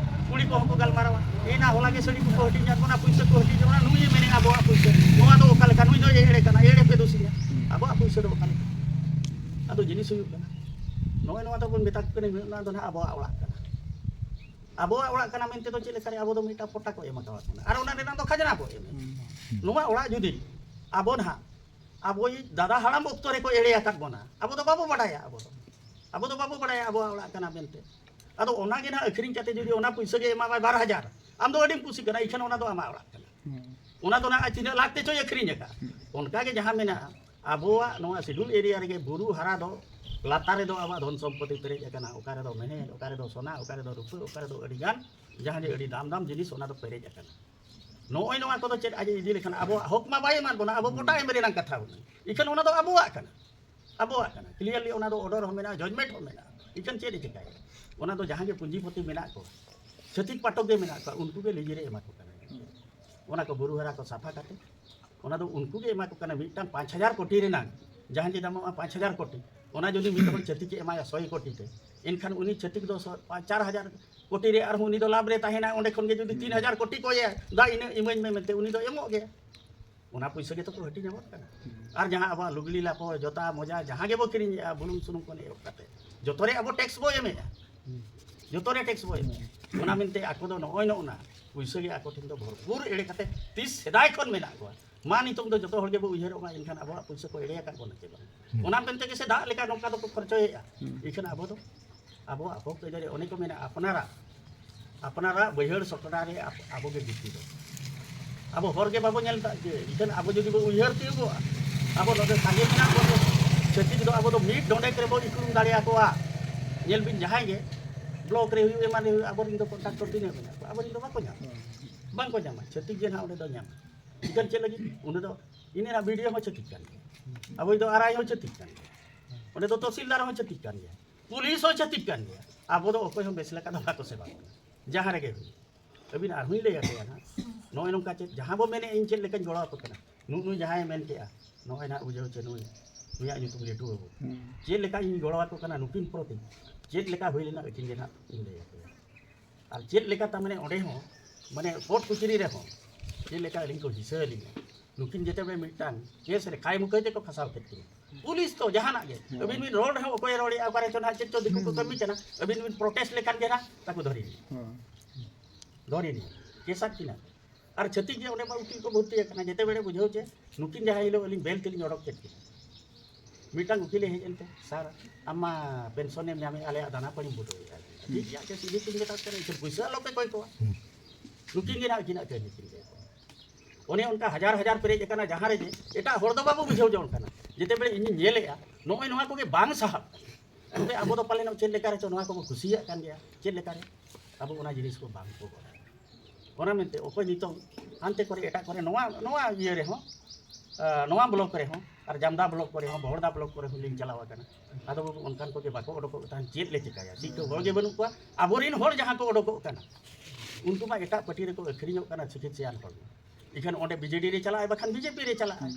ᱠᱩᱲᱤ ᱠᱚᱦᱚᱸ ᱠᱚ ᱜᱟᱞᱢᱟᱨᱟᱣᱟ, "ᱮᱱᱟ ᱦᱚᱞᱟ ᱜᱮ ᱥᱟᱹᱲᱤ ᱠᱚᱠᱚ ᱦᱟᱹᱴᱤᱧᱟ, ᱚᱱᱟ ᱯᱩᱭᱥᱟᱹ ᱠᱚ ᱦᱟᱹᱴᱤᱧᱟ, ᱚᱱᱟ ᱱᱩᱭᱮ ᱢᱮᱱᱮᱜᱼᱟ ᱟᱵᱚᱣᱟᱜ ᱯᱩᱭᱥᱟᱹ, ᱱᱚᱣᱟ ᱫᱚ ᱚᱠᱟ ᱞᱮᱠᱟ, ᱱᱩᱭ ᱫᱚᱭ ᱮᱲᱮ ᱠᱟᱱᱟ, ᱮᱲᱮ ᱯᱮ ᱫᱩᱥᱤᱭᱟ, ᱟᱵᱚᱣᱟᱜ ᱯᱩᱭᱥᱟᱹ ᱫᱚ ᱚᱠᱟ ᱞᱮᱠᱟ?" ᱟᱫᱚ ᱡᱤᱱᱤᱥ ᱦᱩᱭᱩᱜ ᱠᱟᱱᱟ, ᱱᱚᱜᱼᱚᱭ ᱱᱚᱣᱟ ᱫᱚᱵᱚᱱ ᱢᱮᱛᱟ ᱠᱚ ᱠᱟᱱᱟ, ᱱᱚᱣᱟ ᱫᱚ ᱱᱟᱜ ᱟᱵᱚᱣᱟᱜ ᱚᱲᱟᱜ ᱠᱟᱱᱟ᱾ ᱟᱵᱚᱣᱟᱜ ᱚᱲᱟᱜ ᱠᱟᱱᱟ ᱢᱮᱱᱛᱮ ᱫᱚ ᱪᱮᱫ ᱞᱮᱠᱟᱨᱮ ᱟᱵᱚ ᱫᱚ ᱢᱤᱫᱴᱟᱝ ᱯᱚᱴᱟ ᱠᱚ ᱮᱢ ᱟᱠᱟᱣᱟᱫ ᱵᱚᱱᱟ ᱟᱨ ᱚᱱᱟ ᱨᱮᱱᱟᱜ ᱫᱚ ᱠᱷᱟᱡᱽᱱᱟ ᱵᱚ ᱮᱢᱮᱫ? ᱱᱚᱣᱟ ᱚᱲᱟᱜ ᱡᱩᱫᱤ ᱟᱵᱚ ᱱᱟᱦᱟᱜ ᱟᱵᱚᱭᱤᱡ ᱫᱟᱫᱟ ᱦᱟᱲᱟᱢ ᱚᱠᱛᱚ ᱨᱮᱠᱚ ᱮᱲᱮ ᱟᱠᱟᱫ ᱵᱚᱱᱟ, ᱟᱵᱚ ᱫᱚ ᱵᱟᱵᱚ ᱵᱟᱰᱟᱭᱟ, ᱟᱵᱚ ᱫᱚ, ᱟᱵᱚ ᱫᱚ ᱵᱟᱵᱚ ᱵᱟᱰᱟᱭᱟ ᱟᱵᱚᱣᱟᱜ ᱚᱲᱟᱜ ᱠᱟᱱᱟ ᱢᱮᱱᱛᱮ᱾ ᱟᱫᱚ ᱚᱱᱟ ᱜᱮ ᱱᱟᱦᱟᱜ ᱟᱹᱠᱷᱨᱤᱧ ᱠᱟᱛᱮ ᱡᱩᱫᱤ ᱚᱱᱟ ᱯᱩᱭᱥᱟᱹ ᱜᱮ ᱮᱢᱟᱢᱟᱭ ᱵᱟᱨ ᱦᱟᱡᱟᱨ, ᱟᱢ ᱫᱚ ᱟᱹᱰᱤᱢ ᱠᱩᱥᱤ ᱠᱟᱱᱟ, ᱤᱠᱷᱟᱹᱱ ᱚᱱᱟ ᱫᱚ ᱟᱢᱟᱜ ᱚᱲᱟᱜ ᱠᱟᱱᱟ᱾ ᱚᱱᱟ ᱫᱚ ᱱᱟᱦᱟᱜ ᱛᱤᱱᱟᱹᱜ ᱞᱟᱠᱷ ᱛᱮᱪᱚᱭ ᱟᱹᱠᱷᱨᱤᱧ ᱟᱠᱟᱫ᱾ ᱚᱱᱠᱟ ᱜᱮ ᱡᱟᱦᱟᱸ ᱢᱮᱱᱟᱜᱼᱟ, ᱟᱵᱚᱣᱟᱜ ᱱᱚᱣᱟ ᱥᱤᱰᱩᱞ ᱮᱨᱤᱭᱟ ᱨᱮᱜᱮ ᱵᱩᱨᱩ ᱦᱟᱨᱟ ᱫᱚ ᱞᱟᱛᱟᱨ ᱨᱮᱫᱚ ᱟᱵᱚᱣᱟᱜ ᱫᱷᱚᱱ ᱥᱚᱢᱯᱚᱛᱤ ᱯᱮᱨᱮᱡ ᱟᱠᱟᱱᱟ, ᱚᱠᱟ ᱨᱮᱫᱚ ᱢᱮᱬᱦᱮᱫ, ᱚᱠᱟ ᱨᱮᱫᱚ ᱥᱚᱱᱟ, ᱚᱠᱟ ᱨᱮᱫᱚ ᱨᱩᱯᱟᱹ, ᱚᱠᱟ ᱨᱮᱫᱚ ᱟᱹᱰᱤ ᱜᱟᱱ ᱡᱟᱦᱟᱸ ᱡᱮ ᱟᱹᱰᱤ ᱫᱟᱢ ᱫᱟᱢ ᱡᱤᱱᱤᱥ, ᱚᱱᱟ ᱫᱚ ᱯᱮᱨᱮᱡ ᱟᱠᱟᱱᱟ᱾ ᱱᱚᱜᱼᱚᱭ ᱱᱚᱣᱟ ᱠᱚᱫᱚ ᱪᱮᱫ ᱟᱡ ᱮ ᱤᱫᱤ ᱞᱮᱠᱷᱟᱱ ᱟᱵᱚᱣᱟᱜ ᱦᱚᱠ ᱢᱟ ᱵᱟᱭ ᱮᱢᱟᱫ ᱵᱚᱱᱟ, ᱟᱵᱚ ᱯᱚᱴᱟ ᱮᱢ ᱨᱮᱱᱟᱜ ᱠᱟᱛᱷᱟ ᱵᱚᱱ᱾ ᱤᱠᱷᱟᱹᱱ ᱚᱱᱟ ᱫᱚ ᱟᱵᱚᱣᱟᱜ ᱠᱟᱱᱟ, ᱟᱵᱚᱣᱟᱜ ᱠᱟᱱᱟ᱾ ᱠᱞᱤᱭᱟᱨᱞᱤ ᱚᱱᱟ ᱫᱚ ᱚᱰᱟᱨ ᱦᱚᱸ ᱢᱮᱱᱟᱜᱼᱟ, ᱡᱟᱡᱽᱢᱮᱱᱴ ᱦᱚᱸ ᱢᱮᱱᱟᱜᱼᱟ᱾ ᱤᱠᱷᱟᱹᱱ ᱪᱮᱫ ᱮ ᱪᱤᱠᱟᱹᱭᱟ? ᱚᱱᱟ ᱫᱚ ᱡᱟᱦᱟᱸ ᱜᱮ ᱯᱩᱸᱡᱤᱯᱚᱛᱤ ᱢᱮᱱᱟᱜ ᱠᱚᱣᱟ, ᱪᱷᱟᱹᱛᱤᱠ ᱯᱟᱴᱷᱚᱠ ᱜᱮ ᱢᱮᱱᱟᱜ ᱠᱚᱣᱟ, ᱩᱱᱠᱩ ᱜᱮ ᱞᱤᱡᱤ ᱨᱮ ᱮᱢᱟ ᱠᱚ ᱠᱟᱱᱟ᱾ ᱚᱱᱟ ᱠᱚ ᱵᱩᱨᱩ ᱦᱟᱨᱟ ᱠᱚ ᱥᱟᱯᱷᱟ ᱠᱟᱛᱮ, ᱚᱱᱟ ᱫᱚ ᱩᱱᱠᱩ ᱜᱮ ᱮᱢᱟ ᱠᱚ ᱠᱟᱱᱟ᱾ ᱢᱤᱫᱴᱟᱝ ᱯᱟᱸᱪ ᱦᱟᱡᱟᱨ ᱠᱳᱴᱤ ᱨᱮᱱᱟᱝ ᱡᱟᱦᱟᱸ ᱡᱮ ᱫᱟᱢᱚᱜᱼᱟ ᱯᱟᱸᱪ ᱦᱟᱡᱟᱨ ᱠᱳᱴᱤ, ᱚᱱᱟ ᱡᱩᱫᱤ ᱢᱤᱫ ᱦᱚᱲ ᱪᱷᱟᱹᱛᱤᱠ ᱮ ᱮᱢᱟᱭᱟ ᱥᱚᱭ ᱠᱳᱴᱤ ᱛᱮ, ᱮᱱᱠᱷᱟᱱ ᱩᱱᱤ ᱪᱷᱟᱹᱛᱤᱠ ᱫᱚ ᱥᱚ-, ᱯᱟ-, ᱪᱟᱨ ᱦᱟᱡᱟᱨ ᱠᱳᱴᱤ ᱨᱮ ᱟᱨᱦᱚᱸ ᱩᱱᱤ ᱫᱚ ᱞᱟᱵᱷ ᱨᱮ ᱛᱟᱦᱮᱱᱟ᱾ ᱚᱸᱰᱮ ᱠᱷᱚᱱ ᱜᱮ ᱡᱩᱫᱤ ᱛᱤᱱ ᱦᱟᱡᱟᱨ ᱠᱳᱴᱤ ᱠᱚᱭᱮ ᱫᱟ, ᱤᱱᱟᱹ ᱤᱢᱟᱹᱧ ᱢᱮ ᱢᱮᱱᱛᱮ ᱩᱱᱤ ᱫᱚ ᱮᱢᱚᱜ ᱜᱮᱭᱟ᱾ ᱚᱱᱟ ᱯᱩᱭᱥᱟᱹ ᱜᱮᱛᱚ ᱠᱚ ᱦᱟᱹᱴᱤᱧ ᱟᱵᱚᱱ ᱠᱟᱱᱟ᱾ ᱟᱨ ᱡᱟᱦᱟᱸ ᱟᱵᱚᱣᱟᱜ ᱞᱩᱜᱽᱲᱤ ᱞᱟᱯᱚ, ᱡᱚᱛᱟ, ᱢᱚᱡᱟ, ᱡᱟᱦᱟᱸ ᱜᱮᱵᱚ ᱠᱤᱨᱤᱧᱮᱜᱼᱟ, ᱵᱩᱞᱩᱝ ᱥᱩᱱᱩᱢ ᱠᱷᱚᱱ ᱮᱦᱚᱵ ᱠᱟᱛᱮ ᱡᱚᱛᱚ ᱨᱮ ᱟᱵᱚ ᱴᱮᱠᱥ ᱵᱚ ᱮᱢᱮᱜᱼᱟ, ᱡᱚᱛᱚ ᱨᱮ ᱴᱮᱠᱥ ᱵᱚ ᱮᱢᱮᱜᱼᱟ᱾ ᱚᱱᱟ ᱢᱮᱱᱛᱮ ᱟᱠᱚ ᱫᱚ ᱱᱚᱜᱼᱚᱭ ᱱᱚᱜᱼᱚ ᱱᱟ ᱯᱩᱭᱥᱟᱹ ᱜᱮ ᱟᱠᱚ ᱴᱷᱮᱱ ᱫᱚ ᱵᱷᱚᱨᱯᱩᱨ ᱮᱲᱮ ᱠᱟᱛᱮ ᱛᱤᱥ ᱥᱮᱫᱟᱭ ᱠᱷᱚᱱ ᱢᱮᱱᱟᱜ ᱠᱚᱣᱟ᱾ ᱢᱟ ᱱᱤᱛᱚᱝ ᱫᱚ ᱡᱚᱛᱚ ᱦᱚᱲ ᱜᱮᱵᱚ ᱩᱭᱦᱟᱹᱨᱚᱜ ᱢᱟ, ᱮᱱᱠᱷᱟᱱ ᱟᱵᱚᱣᱟᱜ ᱯᱩᱭᱥᱟᱹ ᱠᱚ ᱮᱲᱮ ᱟᱠᱟᱫ ᱵᱚᱱᱟ ᱪᱮ ᱵᱟᱝ? ᱚᱱᱟ ᱢᱮᱱᱛᱮ ᱜᱮ ᱥᱮ ᱫᱟᱜ ᱞᱮᱠᱟ ᱱᱚᱝᱠᱟ ᱫᱚᱠᱚ ᱠᱷᱚᱨᱪᱚᱭᱮᱫᱼᱟ᱾ ᱮᱱᱠᱷᱟᱱ ᱟᱵᱚ ᱫᱚ ᱟᱵᱚᱣᱟᱜ ᱦᱚᱠ ᱟᱹᱭᱫᱟᱹᱨᱤ, ᱚᱱᱮ ᱠᱚ ᱢᱮᱱᱟ, ᱟᱯᱱᱟᱨᱟᱜ, ᱟᱯᱱᱟᱨᱟᱜ ᱵᱟᱹᱭᱦᱟᱹᱲ ᱥᱚᱠᱲᱟ ᱨᱮ ᱟᱯ-, ᱟᱵᱚ ᱜᱮ ᱜᱩᱯᱤ ᱫᱚ᱾ ᱟᱵᱚ ᱦᱚᱨ ᱜᱮ ᱵᱟᱵᱚ ᱧᱮᱞ ᱠᱟᱜ ᱡᱮ, ᱮᱱᱠᱷᱟᱱ ᱟᱵᱚ ᱡᱩᱫᱤ ᱵᱚ ᱩᱭᱦᱟᱹᱨ ᱛᱤᱭᱳᱜᱚᱜᱼᱟ, ᱟᱵᱚ ᱱᱚᱰᱮ ᱥᱟᱸᱜᱮ ᱢᱮᱱᱟᱜ ᱵᱚᱱ ᱨᱮ, ᱪᱷᱟᱹᱛᱤᱠ ᱫᱚ ᱟᱵᱚ ᱫᱚ ᱢᱤᱫ ᱰᱚᱸᱰᱮᱠ ᱨᱮᱵᱚ ᱤᱠᱷᱲᱩᱢ ᱫᱟᱲᱮᱭᱟᱠᱚᱣᱟ᱾ ᱧᱮᱞ ᱵᱤᱱ, ᱡᱟᱦᱟᱸᱭ ᱜᱮ ᱵᱞᱚᱠ ᱨᱮ ᱦᱩᱭᱩᱜ, ᱮᱢᱟᱱ ᱨᱮ ᱦᱩᱭᱩᱜ, ᱟᱵᱚᱨᱮᱱ ᱫᱚ ᱠᱚᱱᱴᱨᱟᱠᱴᱚᱨ ᱛᱤᱱᱟᱹᱜ ᱢᱮᱱᱟᱜ ᱠᱚᱣᱟ? ᱟᱵᱚᱨᱮᱱ ᱫᱚ ᱵᱟᱠᱚ ᱧᱟᱢᱟ, ᱵᱟᱝᱠᱚ ᱧᱟᱢᱟ᱾ ᱪᱷᱟᱹᱛᱤᱠ ᱜᱮ ᱱᱟᱦᱟᱜ ᱚᱸᱰᱮ ᱫᱚ ᱧᱟᱢᱟ᱾ ᱮᱱᱠᱷᱟᱱ ᱪᱮᱫ ᱞᱟᱹᱜᱤᱫ? ᱩᱱᱤ ᱫᱚ ᱤᱱᱟᱹ ᱵᱤᱰᱤᱳ ᱦᱚᱸ ᱪᱷᱟᱹᱛᱤᱠ ᱠᱟᱱ ᱜᱮᱭᱟ, ᱟᱵᱚᱭᱤᱡ ᱫᱚ ᱟᱨᱟᱭ ᱦᱚᱸ ᱪᱷᱟᱹᱛᱤᱠ ᱠᱟᱱ ᱜᱮᱭᱟ, ᱚᱸᱰᱮ ᱫᱚ ᱛᱚᱦᱥᱤᱞᱫᱟᱨ ᱦᱚᱸ ᱪᱷᱟᱹᱛᱤᱠ ᱠᱟᱱ ᱜᱮᱭᱟ, ᱯᱩᱞᱤᱥ ᱦᱚᱸ ᱪᱷᱟᱹᱛᱤᱠ ᱠᱟᱱ ᱜᱮᱭᱟ᱾ ᱟᱵᱚ ᱫᱚ ᱚᱠᱚᱭ ᱦᱚᱸ ᱵᱮᱥ ᱞᱮᱠᱟ ᱫᱚ ᱵᱟᱠᱚ ᱥᱮᱵᱟ ᱵᱚᱱᱟ, ᱡᱟᱦᱟᱸ ᱨᱮᱜᱮ ᱦᱩᱭᱩᱜ᱾ ᱟᱹᱵᱤᱱ ᱟᱨᱦᱚᱸᱧ ᱞᱟᱹᱭ ᱟᱯᱮᱭᱟ ᱱᱟᱦᱟᱜ, ᱱᱚᱜᱼᱚᱭ ᱱᱚᱝᱠᱟ ᱪᱮᱫ ᱡᱟᱦᱟᱸ ᱵᱚ ᱢᱮᱱᱮᱫ, ᱤᱧ ᱪᱮᱫ ᱞᱮᱠᱟᱧ ᱜᱚᱲᱚ ᱟᱠᱚ ᱠᱟᱱᱟ, ᱱᱩᱜ ᱱᱩᱭ ᱡᱟᱦᱟᱸᱭ ᱢᱮᱱ ᱠᱮᱜᱼᱟ, ᱱᱚᱜᱼᱚᱭ ᱱᱟᱦᱟᱜ ᱵᱩᱡᱷᱟᱹᱣ ᱪᱮ ᱱᱩᱭ, ᱱᱩᱭᱟᱜ ᱧᱩᱛᱩᱢ ᱞᱟᱹᱴᱩ ᱵᱟᱹᱵᱩ, ᱪᱮᱫ ᱞᱮᱠᱟ ᱤᱧ ᱜᱚᱲᱚ ᱟᱠᱚ ᱠᱟᱱᱟ ᱱᱩᱠᱤᱱ ᱯᱨᱚᱛᱤ, ᱪᱮᱫ ᱞᱮᱠᱟ ᱦᱩᱭ ᱞᱮᱱᱟ, ᱟᱹᱠᱤᱱ ᱜᱮ ᱱᱟᱦᱟᱜ ᱤᱧ ᱞᱟᱹᱭ ᱟᱯᱮᱭᱟ᱾ ᱟᱨ ᱪᱮᱫ ᱞᱮᱠᱟ ᱛᱟ ᱢᱟᱱᱮ ᱚᱸᱰᱮ ᱦᱚᱸ, ᱢᱟᱱᱮ ᱠᱳᱨᱴ ᱠᱚᱪᱟᱹᱨᱤ ᱨᱮᱦᱚᱸ ᱪᱮᱫ ᱞᱮᱠᱟ ᱟᱹᱞᱤᱧ ᱠᱚ ᱦᱤᱥᱟᱹ ᱟᱹᱞᱤᱧᱟ, ᱱᱩᱠᱤᱱ ᱡᱮᱛᱮ ᱵᱮᱲᱮ ᱢᱤᱫᱴᱟᱝ ᱠᱮᱥ ᱨᱮ ᱠᱷᱟᱭ ᱢᱩᱠᱟᱹᱭ ᱛᱮᱠᱚ ᱯᱷᱟᱸᱥᱟᱣ ᱠᱮᱫ ᱠᱤᱱᱟ᱾ ᱯᱩᱞᱤᱥ ᱛᱚ ᱡᱟᱦᱟᱱᱟᱜ ᱜᱮ, ᱟᱹᱵᱤᱱ ᱵᱤᱱ ᱨᱚᱲ ᱨᱮᱦᱚᱸ ᱚᱠᱚᱭᱮ ᱨᱚᱲᱮᱫᱼᱟ, ᱚᱠᱟᱨᱮ ᱪᱚ ᱱᱟᱦᱟᱜ ᱪᱮᱫ ᱪᱚ ᱫᱤᱠᱩ ᱠᱚ ᱠᱟᱹᱢᱤ ᱠᱟᱱᱟ, ᱟᱹᱵᱤᱱ ᱵᱤᱱ ᱯᱨᱚᱴᱮᱥᱴ ᱞᱮᱠᱷᱟᱱ ᱜᱮ ᱱᱟᱦᱟᱜ ᱛᱟᱠᱚ ᱫᱷᱚᱨᱮ ᱫᱷᱚᱨᱮ ᱱᱤᱭᱟ ᱠᱮᱥ ᱟᱫ ᱠᱤᱱᱟ᱾ ᱟᱨ ᱪᱷᱟᱹᱛᱤᱠ ᱜᱮ ᱚᱸᱰᱮ ᱢᱟ ᱩᱠᱤᱞ ᱠᱚ ᱵᱷᱚᱨᱛᱤ ᱟᱠᱟᱱᱟ, ᱡᱮᱛᱮ ᱵᱮᱲᱮ ᱵᱩᱡᱷᱟᱹᱣ ᱪᱮ ᱱᱩᱠᱤᱱ ᱡᱟᱦᱟᱸ ᱦᱤᱞᱳᱜ ᱟᱹᱞᱤᱧ ᱵᱮᱞ ᱛᱮᱞᱤᱧ ᱚᱰᱚᱠ ᱠᱮᱫ ᱠᱤᱱᱟ, ᱢᱤᱫᱴᱟᱝ ᱩᱠᱤᱞᱮ ᱦᱮᱡ ᱮᱱᱛᱮ, "ᱥᱟᱨ, ᱟᱢ ᱢᱟ ᱯᱮᱱᱥᱚᱱᱮᱢ ᱧᱟᱢᱮᱫ, ᱟᱞᱮᱭᱟᱜ ᱫᱟᱱᱟ ᱯᱟᱹᱲᱤᱢ ᱵᱩᱴᱟᱹᱣᱮᱫᱼᱟ, ᱴᱷᱤᱠ ᱜᱮᱭᱟ, ᱪᱮᱫ ᱤᱫᱤ ᱠᱤᱱ ᱢᱮᱛᱟᱫ ᱠᱟᱱᱟ, ᱤᱠᱷᱟᱹᱱ ᱯᱩᱭᱥᱟᱹ ᱟᱞᱚᱯᱮ ᱠᱚᱭ ᱠᱚᱣᱟ, ᱱᱩᱠᱤᱱ ᱜᱮ ᱱᱟᱦᱟᱜ ᱩᱱᱠᱤᱱᱟᱜ ᱠᱟᱹᱦᱱᱤ ᱠᱤᱱ ᱞᱟᱹᱭ ᱟᱠᱚᱣᱟ᱾" ᱚᱱᱮ ᱚᱱᱠᱟ ᱦᱟᱡᱟᱨ ᱦᱟᱡᱟᱨ ᱯᱮᱨᱮᱡ ᱟᱠᱟᱱᱟ, ᱡᱟᱦᱟᱸ ᱨᱮ ᱡᱮ ᱮᱴᱟᱜ ᱦᱚᱲ ᱫᱚ ᱵᱟᱵᱚ ᱵᱩᱡᱷᱟᱹᱣ ᱡᱚᱝ ᱠᱟᱱᱟ, ᱡᱮᱛᱮ ᱵᱮᱲᱮ ᱤᱧᱤᱧ ᱧᱮᱞᱮᱫᱼᱟ, ᱱᱚᱜᱼᱚᱭ ᱱᱚᱣᱟ ᱠᱚᱜᱮ ᱵᱟᱝ ᱥᱟᱦᱟᱜ ᱠᱟᱱᱟ᱾ ᱛᱚᱵᱮ ᱟᱵᱚ ᱫᱚ ᱯᱟᱞᱮᱱ ᱪᱮᱫ ᱞᱮᱠᱟ ᱨᱮᱪᱚ ᱱᱚᱣᱟ ᱠᱚᱵᱚ ᱠᱩᱥᱤᱭᱟᱜ ᱠᱟᱱ ᱜᱮᱭᱟ, ᱪᱮᱫ ᱞᱮᱠᱟ ᱨᱮ ᱟᱵᱚ ᱚᱱᱟ ᱡᱤᱱᱤᱥ ᱠᱚ ᱵᱟᱝ ᱠᱚ ᱵᱟᱲᱟᱭᱟ᱾ ᱚᱱᱟ ᱢᱮᱱᱛᱮ ᱚᱠᱚᱭ ᱱᱤᱛᱚᱝ ᱦᱟᱱᱛᱮ ᱠᱚᱨᱮ, ᱮᱴᱟᱜ ᱠᱚᱨᱮ, ᱱᱚᱣᱟ, ᱱᱚᱣᱟ ᱤᱭᱟᱹ ᱨᱮᱦᱚᱸ, ᱟ, ᱱᱚᱣᱟ ᱵᱞᱚᱠ ᱠᱚᱨᱮ ᱦᱚᱸ, ᱟᱨ ᱡᱟᱢᱫᱟ ᱵᱞᱚᱠ ᱠᱚᱨᱮ ᱦᱚᱸ, ᱵᱚᱦᱚᱲᱫᱟ ᱵᱞᱚᱠ ᱠᱚᱨᱮ ᱦᱚᱸ ᱞᱤᱧ ᱪᱟᱞᱟᱣ ᱟᱠᱟᱱᱟ᱾ ᱟᱫᱚ ᱵᱟᱹᱵᱩ, ᱚᱱᱠᱟᱱ ᱠᱚᱜᱮ ᱵᱟᱠᱚ ᱚᱰᱚᱠᱚᱜ ᱠᱟᱱ, ᱪᱮᱫ ᱞᱮ ᱪᱤᱠᱟᱹᱭᱟ? ᱪᱮᱫ ᱠᱚ ᱦᱚᱲ ᱜᱮ ᱵᱟᱹᱱᱩᱜ ᱠᱚᱣᱟ᱾ ᱟᱵᱚᱨᱮᱱ ᱦᱚᱲ ᱡᱟᱦᱟᱸ ᱠᱚ ᱚᱰᱚᱠᱚᱜ ᱠᱟᱱᱟ, ᱩᱱᱠᱩ ᱢᱟ ᱮᱴᱟᱜ ᱯᱟᱹᱴᱤ ᱨᱮᱠᱚ ᱟᱹᱠᱷᱨᱤᱧᱚᱜ ᱠᱟᱱᱟ, ᱪᱤᱠᱤᱛᱥᱟᱭᱟᱱ ᱦᱚᱲ ᱢᱟ᱾ ᱮᱱᱠᱷᱟᱱ ᱚᱸᱰᱮ ᱵᱤᱡᱮᱰᱤ ᱨᱮ ᱪᱟᱞᱟᱜᱼᱟᱭ, ᱵᱟᱠᱷᱟᱱ ᱵᱤᱡᱮᱯᱤ ᱨᱮ ᱪᱟᱞᱟᱜᱼᱟᱭ,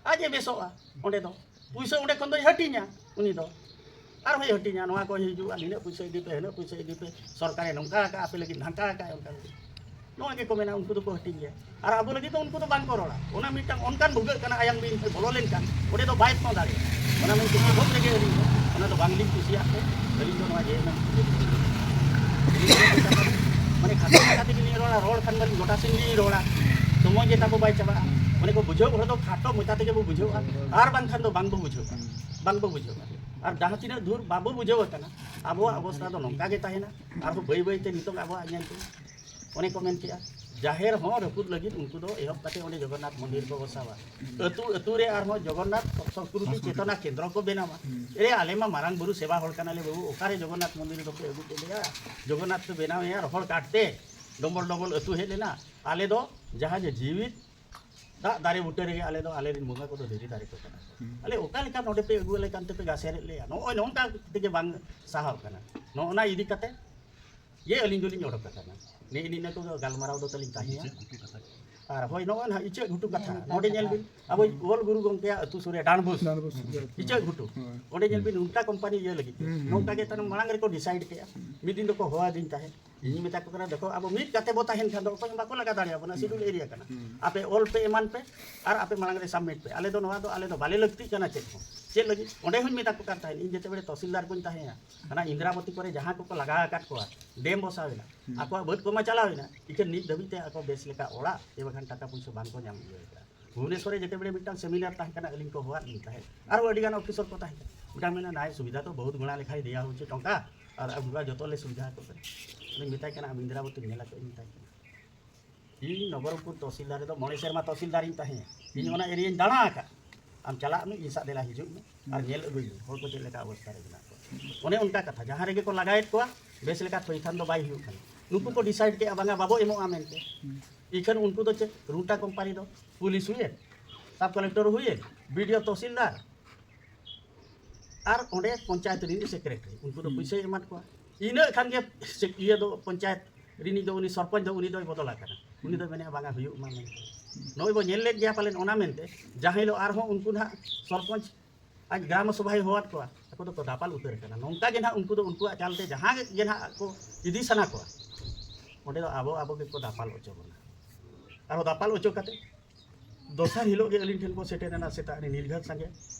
ᱟᱡ ᱮ ᱵᱮᱥᱚᱜᱼᱟ ᱚᱸᱰᱮ ᱫᱚ᱾ ᱯᱩᱭᱥᱟᱹ ᱚᱸᱰᱮ ᱠᱷᱚᱱ ᱫᱚᱭ ᱦᱟᱹᱴᱤᱧᱟ ᱩᱱᱤ ᱫᱚ, ᱟᱨᱦᱚᱸᱭ ᱦᱟᱹᱴᱤᱧᱟ, ᱱᱚᱣᱟ ᱠᱚ ᱦᱤᱡᱩᱜᱼᱟ, ᱱᱤᱱᱟᱹᱜ ᱯᱩᱭᱥᱟᱹ ᱤᱫᱤ ᱯᱮ, ᱦᱤᱱᱟᱹᱜ ᱯᱩᱭᱥᱟᱹ ᱤᱫᱤ ᱯᱮ, ᱥᱚᱨᱠᱟᱨᱮ ᱱᱚᱝᱠᱟ ᱟᱠᱟᱫ ᱟᱯᱮ ᱞᱟᱹᱜᱤᱫ, ᱱᱷᱟᱝᱠᱟ ᱟᱠᱟᱫ ᱚᱱᱠᱟ ᱞᱟᱹᱜᱤᱫ, ᱱᱚᱣᱟ ᱜᱮᱠᱚ ᱢᱮᱱᱟ, ᱩᱱᱠᱩ ᱫᱚᱠᱚ ᱦᱟᱹᱴᱤᱧ ᱜᱮᱭᱟ᱾ ᱟᱨ ᱟᱵᱚ ᱞᱟᱹᱜᱤᱫ ᱫᱚ ᱩᱱᱠᱩ ᱫᱚ ᱵᱟᱝ ᱠᱚ ᱨᱚᱲᱟ᱾ ᱚᱱᱟ ᱢᱤᱫᱴᱟᱝ ᱚᱱᱠᱟᱱ ᱵᱷᱩᱜᱟᱹᱜ ᱠᱟᱱᱟ, ᱟᱭᱟᱝ ᱵᱤᱧ ᱴᱷᱮᱱ ᱵᱚᱞᱚ ᱞᱮᱱᱠᱷᱟᱱ ᱚᱸᱰᱮ ᱫᱚ ᱵᱟᱭ ᱯᱷᱚᱸ ᱫᱟᱲᱮᱭᱟᱜᱼᱟ᱾ ᱚᱱᱟ ᱢᱮᱱᱛᱮ ᱮᱦᱚᱵ ᱨᱮᱜᱮ ᱟᱹᱞᱤᱧ ᱫᱚ ᱚᱱᱟ ᱫᱚ ᱵᱟᱝᱞᱤᱧ ᱠᱩᱥᱤᱭᱟᱜ ᱛᱮ ᱟᱹᱞᱤᱧ ᱫᱚ ᱱᱚᱣᱟ ᱡᱮ ᱮᱢ ᱮᱢ ᱢᱟᱱᱮ ᱠᱷᱟᱴᱚ ᱢᱟᱪᱷᱟ ᱛᱮᱜᱮ ᱞᱤᱧ ᱨᱚᱲᱟ, ᱨᱚᱲ ᱠᱷᱟᱱ ᱢᱟᱞᱤᱧ ᱜᱚᱴᱟ ᱥᱮᱱ ᱞᱤᱧ ᱨᱚᱲᱟ, ᱥᱚᱢᱚᱭ ᱜᱮ ᱛᱟᱵᱚ ᱵᱟᱭ ᱪᱟᱵᱟᱜᱼᱟ᱾ ᱚᱱᱮ ᱠᱚ ᱵᱩᱡᱷᱟᱹᱣ ᱦᱚᱲ ᱫᱚ ᱠᱷᱟᱴᱚ ᱢᱚᱪᱟ ᱛᱮᱜᱮ ᱵᱚ ᱵᱩᱡᱷᱟᱹᱣᱟ, ᱟᱨ ᱵᱟᱝᱠᱷᱟᱱ ᱫᱚ ᱵᱟᱝ ᱵᱚ ᱵᱩᱡᱷᱟᱹᱣᱟ, ᱵᱟᱝ ᱵᱚ ᱵᱩᱡᱷᱟᱹᱣᱟ᱾ ᱟᱨ ᱡᱟᱦᱟᱸ ᱛᱤᱱᱟᱹᱜ ᱫᱷᱩᱨ ᱵᱟᱵᱚ ᱵᱩᱡᱷᱟᱹᱣ ᱟᱠᱟᱱᱟ, ᱟᱵᱚᱣᱟᱜ ᱚᱵᱚᱥᱛᱷᱟ ᱫᱚ ᱱᱚᱝᱠᱟ ᱜᱮ ᱛᱟᱦᱮᱱᱟ᱾ ᱟᱨᱦᱚᱸ ᱵᱟᱹᱭ ᱵᱟᱹᱭ ᱛᱮ ᱱᱤᱛᱚᱜ ᱟᱵᱚᱣᱟᱜ ᱧᱮᱞ ᱛᱮ ᱚᱱᱮ ᱠᱚ ᱢᱮᱱ ᱠᱮᱜᱼᱟ, ᱡᱟᱦᱮᱨ ᱦᱚᱸ ᱨᱟᱹᱯᱩᱫ ᱞᱟᱹᱜᱤᱫ ᱩᱱᱠᱩ ᱫᱚ ᱮᱦᱚᱵ ᱠᱟᱛᱮ ᱚᱸᱰᱮ ᱡᱚᱜᱚᱱᱱᱟᱛᱷ ᱢᱚᱱᱫᱤᱨ ᱠᱚ ᱵᱚᱥᱟᱣᱟ᱾ ᱟᱹᱛᱩ ᱟᱹᱛᱩ ᱨᱮ ᱟᱨᱦᱚᱸ ᱡᱚᱜᱚᱱᱱᱟᱛᱷ ᱥᱚᱝᱥᱠᱨᱩᱛᱤ ᱪᱮᱛᱚᱱᱟ ᱠᱮᱱᱫᱨᱚ ᱠᱚ ᱵᱮᱱᱟᱣᱟ᱾ ᱮᱨᱮ, ᱟᱞᱮ ᱢᱟ ᱢᱟᱨᱟᱝ ᱵᱩᱨᱩ ᱥᱮᱵᱟ ᱦᱚᱲ ᱠᱟᱱᱟᱞᱮ ᱵᱟᱹᱵᱩ, ᱚᱠᱟᱨᱮ ᱡᱚᱜᱚᱱᱱᱟᱛᱷ ᱢᱚᱱᱫᱤᱨ ᱫᱚᱯᱮ ᱟᱹᱜᱩ ᱠᱮᱫ ᱞᱮᱭᱟ? ᱡᱚᱜᱚᱱᱱᱟᱛᱷ ᱯᱮ ᱵᱮᱱᱟᱣᱮᱭᱟ, ᱨᱚᱦᱚᱲ ᱠᱟᱴ ᱛᱮ ᱰᱚᱢᱵᱚᱞ ᱰᱚᱢᱵᱚᱞ ᱟᱹᱛᱩ ᱦᱮᱡ ᱞᱮᱱᱟ᱾ ᱟᱞᱮ ᱫᱚ ᱡᱟᱦᱟᱸ ᱡᱮ ᱡᱤᱣᱤᱫ ᱫᱟᱜ ᱫᱟᱨᱮ ᱵᱩᱴᱟᱹ ᱨᱮᱜᱮ ᱟᱞᱮ ᱫᱚ, ᱟᱞᱮ ᱨᱮᱱ ᱵᱚᱸᱜᱟ ᱠᱚᱫᱚ ᱫᱷᱤᱨᱤ ᱫᱟᱨᱮ ᱠᱚ ᱠᱟᱱᱟ ᱠᱚ᱾ ᱟᱞᱮ ᱚᱠᱟ ᱞᱮᱠᱟ ᱱᱚᱰᱮ ᱯᱮ ᱟᱹᱜᱩ ᱟᱞᱮ ᱠᱟᱱ ᱛᱮᱯᱮ ᱜᱟᱥᱮᱨᱮᱫ ᱞᱮᱭᱟ? ᱱᱚᱜᱼᱚᱭ ᱱᱚᱝᱠᱟ ᱛᱮᱜᱮ ᱵᱟᱝ ᱥᱟᱦᱟᱣ ᱠᱟᱱᱟ᱾ ᱱᱚᱜᱼᱚ ᱱᱟ ᱤᱫᱤ ᱠᱟᱛᱮ ᱜᱮ ᱟᱹᱞᱤᱧ ᱫᱚᱞᱤᱧ ᱚᱰᱚᱠ ᱟᱠᱟᱱᱟ᱾ ᱱᱮᱜᱼᱮ ᱱᱤᱱᱟᱹ ᱠᱚ ᱜᱟᱞᱢᱟᱨᱟᱣ ᱫᱚ ᱛᱟᱹᱞᱤᱧ ᱛᱟᱦᱮᱸᱭᱟ᱾ ᱟᱨ ᱦᱳᱭ, ᱱᱚᱜᱼᱚᱭ ᱱᱟᱦᱟᱜ ᱤᱪᱟᱹᱜ ᱜᱷᱩᱴᱩ ᱠᱟᱛᱷᱟ, ᱱᱚᱰᱮ ᱧᱮᱞ ᱵᱤᱱ, ᱟᱵᱚ ᱚᱞ ᱜᱩᱨᱩ ᱜᱚᱢᱠᱮᱭᱟᱜ ᱟᱹᱛᱩ ᱥᱩᱨ ᱨᱮ ᱰᱟᱸᱰᱵᱩᱥ, ᱰᱟᱸᱰᱵᱩᱥ, ᱦᱳᱭ᱾ ᱤᱪᱟᱹᱜ ᱜᱷᱩᱴᱩ, ᱦᱳᱭ᱾ ᱚᱸᱰᱮ ᱧᱮᱞ ᱵᱤᱱ, ᱱᱚᱝᱠᱟ ᱠᱳᱢᱯᱟᱱᱤ ᱤᱭᱟᱹ ᱞᱟᱹᱜᱤᱫ ᱛᱮ, ᱦᱩᱸ, ᱦᱩᱸ᱾ ᱱᱚᱝᱠᱟ ᱜᱮ ᱛᱟᱭᱱᱚᱢ ᱢᱟᱲᱟᱝ ᱨᱮᱠᱚ ᱰᱤᱥᱟᱭᱤᱰ ᱠᱮᱜᱼᱟ᱾ ᱢᱤᱫ ᱫᱤᱱ ᱫᱚᱠᱚ ᱦᱚᱦᱚ ᱟᱹᱫᱤᱧ ᱛᱟᱦᱮᱸᱫ, ᱤᱧ ᱢᱮᱛᱟ ᱠᱚ ᱠᱟᱱᱟ, "ᱫᱮᱠᱷᱚ, ᱟᱵᱚ ᱢᱤᱫ ᱠᱟᱛᱮ ᱵᱚ ᱛᱟᱦᱮᱱ ᱠᱷᱟᱱ ᱫᱚ ᱚᱠᱚᱭ ᱦᱚᱸ ᱵᱟᱠᱚ ᱞᱟᱜᱟ ᱫᱟᱲᱮᱭᱟᱵᱚᱱᱟ, ᱥᱤᱰᱩᱞ ᱮᱨᱤᱭᱟ ᱠᱟᱱᱟ᱾ ᱦᱩᱸ᱾ ᱟᱯᱮ ᱚᱞ ᱯᱮ, ᱮᱢᱟᱱ ᱯᱮ, ᱟᱨ ᱟᱯᱮ ᱢᱟᱲᱟᱝ ᱨᱮ ᱥᱟᱵᱢᱤᱴ ᱯᱮ, ᱟᱞᱮ ᱫᱚ ᱱᱚᱣᱟ ᱫᱚ, ᱟᱞᱮ ᱫᱚ ᱵᱟᱞᱮ ᱞᱟᱹᱠᱛᱤᱜ ᱠᱟᱱᱟ ᱪᱮᱫ ᱦᱚᱸ᱾" ᱪᱮᱫ ᱞᱟᱹᱜᱤᱫ? ᱚᱸᱰᱮ ᱦᱚᱸᱧ ᱢᱮᱛᱟ ᱠᱚ ᱠᱟᱱ ᱛᱟᱦᱮᱸᱫ, ᱤᱧ ᱡᱮᱛᱮ ᱵᱮᱲᱮ ᱛᱚᱦᱥᱤᱞᱫᱟᱨ ᱠᱚᱧ ᱛᱟᱦᱮᱸᱭᱟ, ᱦᱟᱱᱟ ᱤᱱᱫᱨᱟᱵᱚᱛᱤ ᱠᱚᱨᱮ ᱡᱟᱦᱟᱸ ᱠᱚᱠᱚ ᱞᱟᱜᱟ ᱟᱠᱟᱫ ᱠᱚᱣᱟ, ᱰᱮᱢ ᱵᱚᱥᱟᱣ ᱮᱱᱟ, ᱦᱩᱸ᱾ ᱟᱠᱚᱣᱟᱜ ᱵᱟᱹᱫᱽ ᱠᱚᱢᱟ ᱪᱟᱞᱟᱣ ᱮᱱᱟ, ᱤᱠᱷᱟᱹᱱ ᱱᱤᱛ ᱫᱷᱟᱹᱵᱤᱡ ᱛᱮ ᱟᱠᱚ ᱵᱮᱥ ᱞᱮᱠᱟ ᱚᱲᱟᱜ ᱪᱮ ᱵᱟᱠᱷᱟᱱ ᱴᱟᱠᱟ ᱯᱩᱭᱥᱟᱹ ᱵᱟᱝ ᱠᱚ ᱧᱟᱢ ᱤᱭᱟᱹ ᱟᱠᱟᱫᱼᱟ᱾ ᱵᱷᱩᱵᱽᱱᱮᱥᱚᱨ ᱨᱮ ᱡᱮᱛᱮ ᱵᱮᱲᱮ ᱢᱤᱫᱴᱟᱝ ᱥᱮᱢᱤᱱᱟᱨ ᱛᱟᱦᱮᱸ ᱠᱟᱱᱟ, ᱟᱹᱞᱤᱧ ᱠᱚ ᱦᱚᱦᱚᱣᱟᱫ ᱞᱤᱧ ᱛᱟᱦᱮᱸᱫ᱾ ᱟᱨᱦᱚᱸ ᱟᱹᱰᱤ ᱜᱟᱱ ᱚᱯᱷᱤᱥᱚᱨ ᱠᱚ ᱛᱟᱦᱮᱸ ᱠᱟᱱᱟ᱾ ᱢᱤᱫᱴᱟᱝ ᱢᱮᱱᱟ, "ᱱᱟᱭ ᱥᱩᱵᱤᱫᱷᱟ ᱛᱚ ᱵᱚᱦᱩᱛ ᱜᱩᱬᱟ ᱞᱮᱠᱷᱟᱭ ᱫᱮᱭᱟ ᱦᱚᱪᱚ ᱴᱚᱝᱠᱟ, ᱟᱨ ᱟᱵᱚᱣᱟᱜ ᱡᱚᱛᱚ ᱞᱮ ᱥᱩᱵᱤᱫᱷᱟ ᱟᱠᱚ ᱠᱟᱱᱟ᱾" ᱟᱫᱚᱧ ᱢᱮᱛᱟᱭ ᱠᱟᱱᱟ, "ᱟᱢ ᱤᱱᱫᱨᱟᱵᱚᱛᱤᱢ ᱧᱮᱞ ᱟᱠᱟᱫ?" ᱤᱧ ᱢᱮᱛᱟᱭ ᱠᱟᱱᱟ, "ᱤᱧ ᱱᱚᱵᱚᱨᱚᱝᱯᱩᱨ ᱛᱚᱦᱥᱤᱞᱫᱟᱨ ᱨᱮᱫᱚ ᱢᱚᱬᱮ ᱥᱮᱨᱢᱟ ᱛᱚᱦᱥᱤᱞᱫᱟᱨ ᱤᱧ ᱛᱟᱦᱮᱸᱭᱟ, ᱤᱧ ᱚᱱᱟ ᱮᱨᱤᱭᱟᱧ ᱫᱟᱬᱟ ᱟᱠᱟᱫ᱾ ᱟᱢ ᱪᱟᱞᱟᱜ ᱢᱮ, ᱤᱧ ᱥᱟᱶ ᱫᱮᱞᱟ ᱦᱤᱡᱩᱜ ᱢᱮ, ᱟᱨ ᱧᱮᱞ ᱟᱹᱜᱩᱭ ᱢᱮ ᱦᱚᱲ ᱠᱚ ᱪᱮᱫ ᱞᱮᱠᱟ ᱚᱵᱚᱥᱛᱟ ᱨᱮ ᱢᱮᱱᱟᱜ ᱠᱚᱣᱟ᱾" ᱚᱱᱮ ᱚᱱᱠᱟ ᱠᱟᱛᱷᱟ, ᱡᱟᱦᱟᱸ ᱨᱮᱜᱮ ᱠᱚ ᱞᱟᱜᱟᱭᱮᱫ ᱠᱚᱣᱟ, ᱵᱮᱥ ᱞᱮᱠᱟ ᱛᱷᱚᱭᱛᱷᱟᱱ ᱫᱚ ᱵᱟᱭ ᱦᱩᱭᱩᱜ ᱠᱟᱱᱟ᱾ ᱱᱩᱠᱩ ᱠᱚ ᱰᱤᱥᱟᱭᱤᱰ ᱠᱮᱜᱼᱟ, "ᱵᱟᱝᱟ, ᱵᱟᱵᱚ ᱮᱢᱚᱜᱼᱟ" ᱢᱮᱱᱛᱮ᱾ ᱤᱠᱷᱟᱹᱱ ᱩᱱᱠᱩ ᱫᱚ ᱪᱮᱫ, ᱨᱩᱴᱟ ᱠᱳᱢᱯᱟᱱᱤ ᱫᱚ ᱯᱩᱞᱤᱥ ᱦᱩᱭᱮᱱ, ᱥᱟᱵ ᱠᱟᱞᱮᱠᱴᱚᱨ ᱦᱩᱭᱮᱱ, ᱵᱤᱰᱤᱳ, ᱛᱚᱦᱥᱤᱞᱫᱟᱨ, ᱟᱨ ᱚᱸᱰᱮ ᱯᱚᱧᱪᱟᱭᱮᱛ ᱨᱤᱱᱤᱡ ᱥᱮᱠᱨᱮᱴᱟᱨᱤ, ᱩᱱᱠᱩ ᱫᱚ ᱯᱩᱭᱥᱟᱹᱭ ᱮᱢᱟᱫ ᱠᱚᱣᱟ᱾ ᱤᱱᱟᱹ ᱠᱷᱟᱱ ᱜᱮ ᱥᱮ-, ᱤᱭᱟᱹ ᱫᱚ, ᱯᱚᱧᱪᱟᱭᱮᱛ ᱨᱤᱱᱤᱡ ᱫᱚ, ᱩᱱᱤ ᱥᱚᱨᱯᱚᱧᱪ ᱫᱚ, ᱩᱱᱤ ᱫᱚᱭ ᱵᱚᱫᱚᱞ ᱟᱠᱟᱱᱟ᱾ ᱩᱱᱤ ᱫᱚᱭ ᱢᱮᱱᱮᱫᱼᱟ, "ᱵᱟᱝᱟ, ᱦᱩᱭᱩᱜ ᱢᱟ" ᱢᱮᱱᱛᱮ᱾ ᱱᱚᱜᱼᱚᱭ ᱵᱚ ᱧᱮᱞ ᱞᱮᱫ ᱜᱮᱭᱟ ᱯᱟᱞᱮᱱ, ᱚᱱᱟ ᱢᱮᱱᱛᱮ ᱡᱟᱦᱟᱸ ᱦᱤᱞᱳᱜ ᱟᱨᱦᱚᱸ ᱩᱱᱠᱩ ᱱᱟᱦᱟᱜ ᱥᱚᱨᱯᱚᱧᱪ ᱟᱡ ᱜᱨᱟᱢ ᱥᱚᱵᱷᱟᱭ ᱦᱚᱦᱚᱣᱟᱫ ᱠᱚᱣᱟ, ᱟᱠᱚ ᱫᱚᱠᱚ ᱫᱟᱯᱟᱞ ᱩᱛᱟᱹᱨ ᱟᱠᱟᱱᱟ᱾ ᱱᱚᱝᱠᱟ ᱜᱮ ᱱᱟᱦᱟᱜ ᱩᱱᱠᱩ ᱫᱚ ᱩᱱᱠᱩᱣᱟᱜ ᱪᱟᱞᱛᱮ ᱡᱟᱦᱟᱸ ᱜᱮ ᱱᱟᱦᱟᱜ ᱠᱚ ᱤᱫᱤ ᱥᱟᱱᱟ ᱠᱚᱣᱟ, ᱚᱸᱰᱮ ᱫᱚ ᱟᱵᱚ ᱟᱵᱚ ᱜᱮᱠᱚ ᱫᱟᱯᱟᱞ ᱦᱚᱪᱚ ᱵᱚᱱᱟ᱾ ᱟᱨᱦᱚᱸ ᱫᱟᱯᱟᱞ ᱦᱚᱪᱚ ᱠᱟᱛᱮ ᱫᱚᱥᱟᱨ ᱦᱤᱞᱳᱜ ᱜᱮ ᱟᱹᱞᱤᱧ ᱴᱷᱮᱱ ᱠᱚ ᱥᱮᱴᱮᱨᱮᱱᱟ, ᱥᱮᱛᱟᱜ ᱨᱮ ᱱᱤᱨᱜᱷᱟᱛ ᱥᱟᱸᱜᱮ,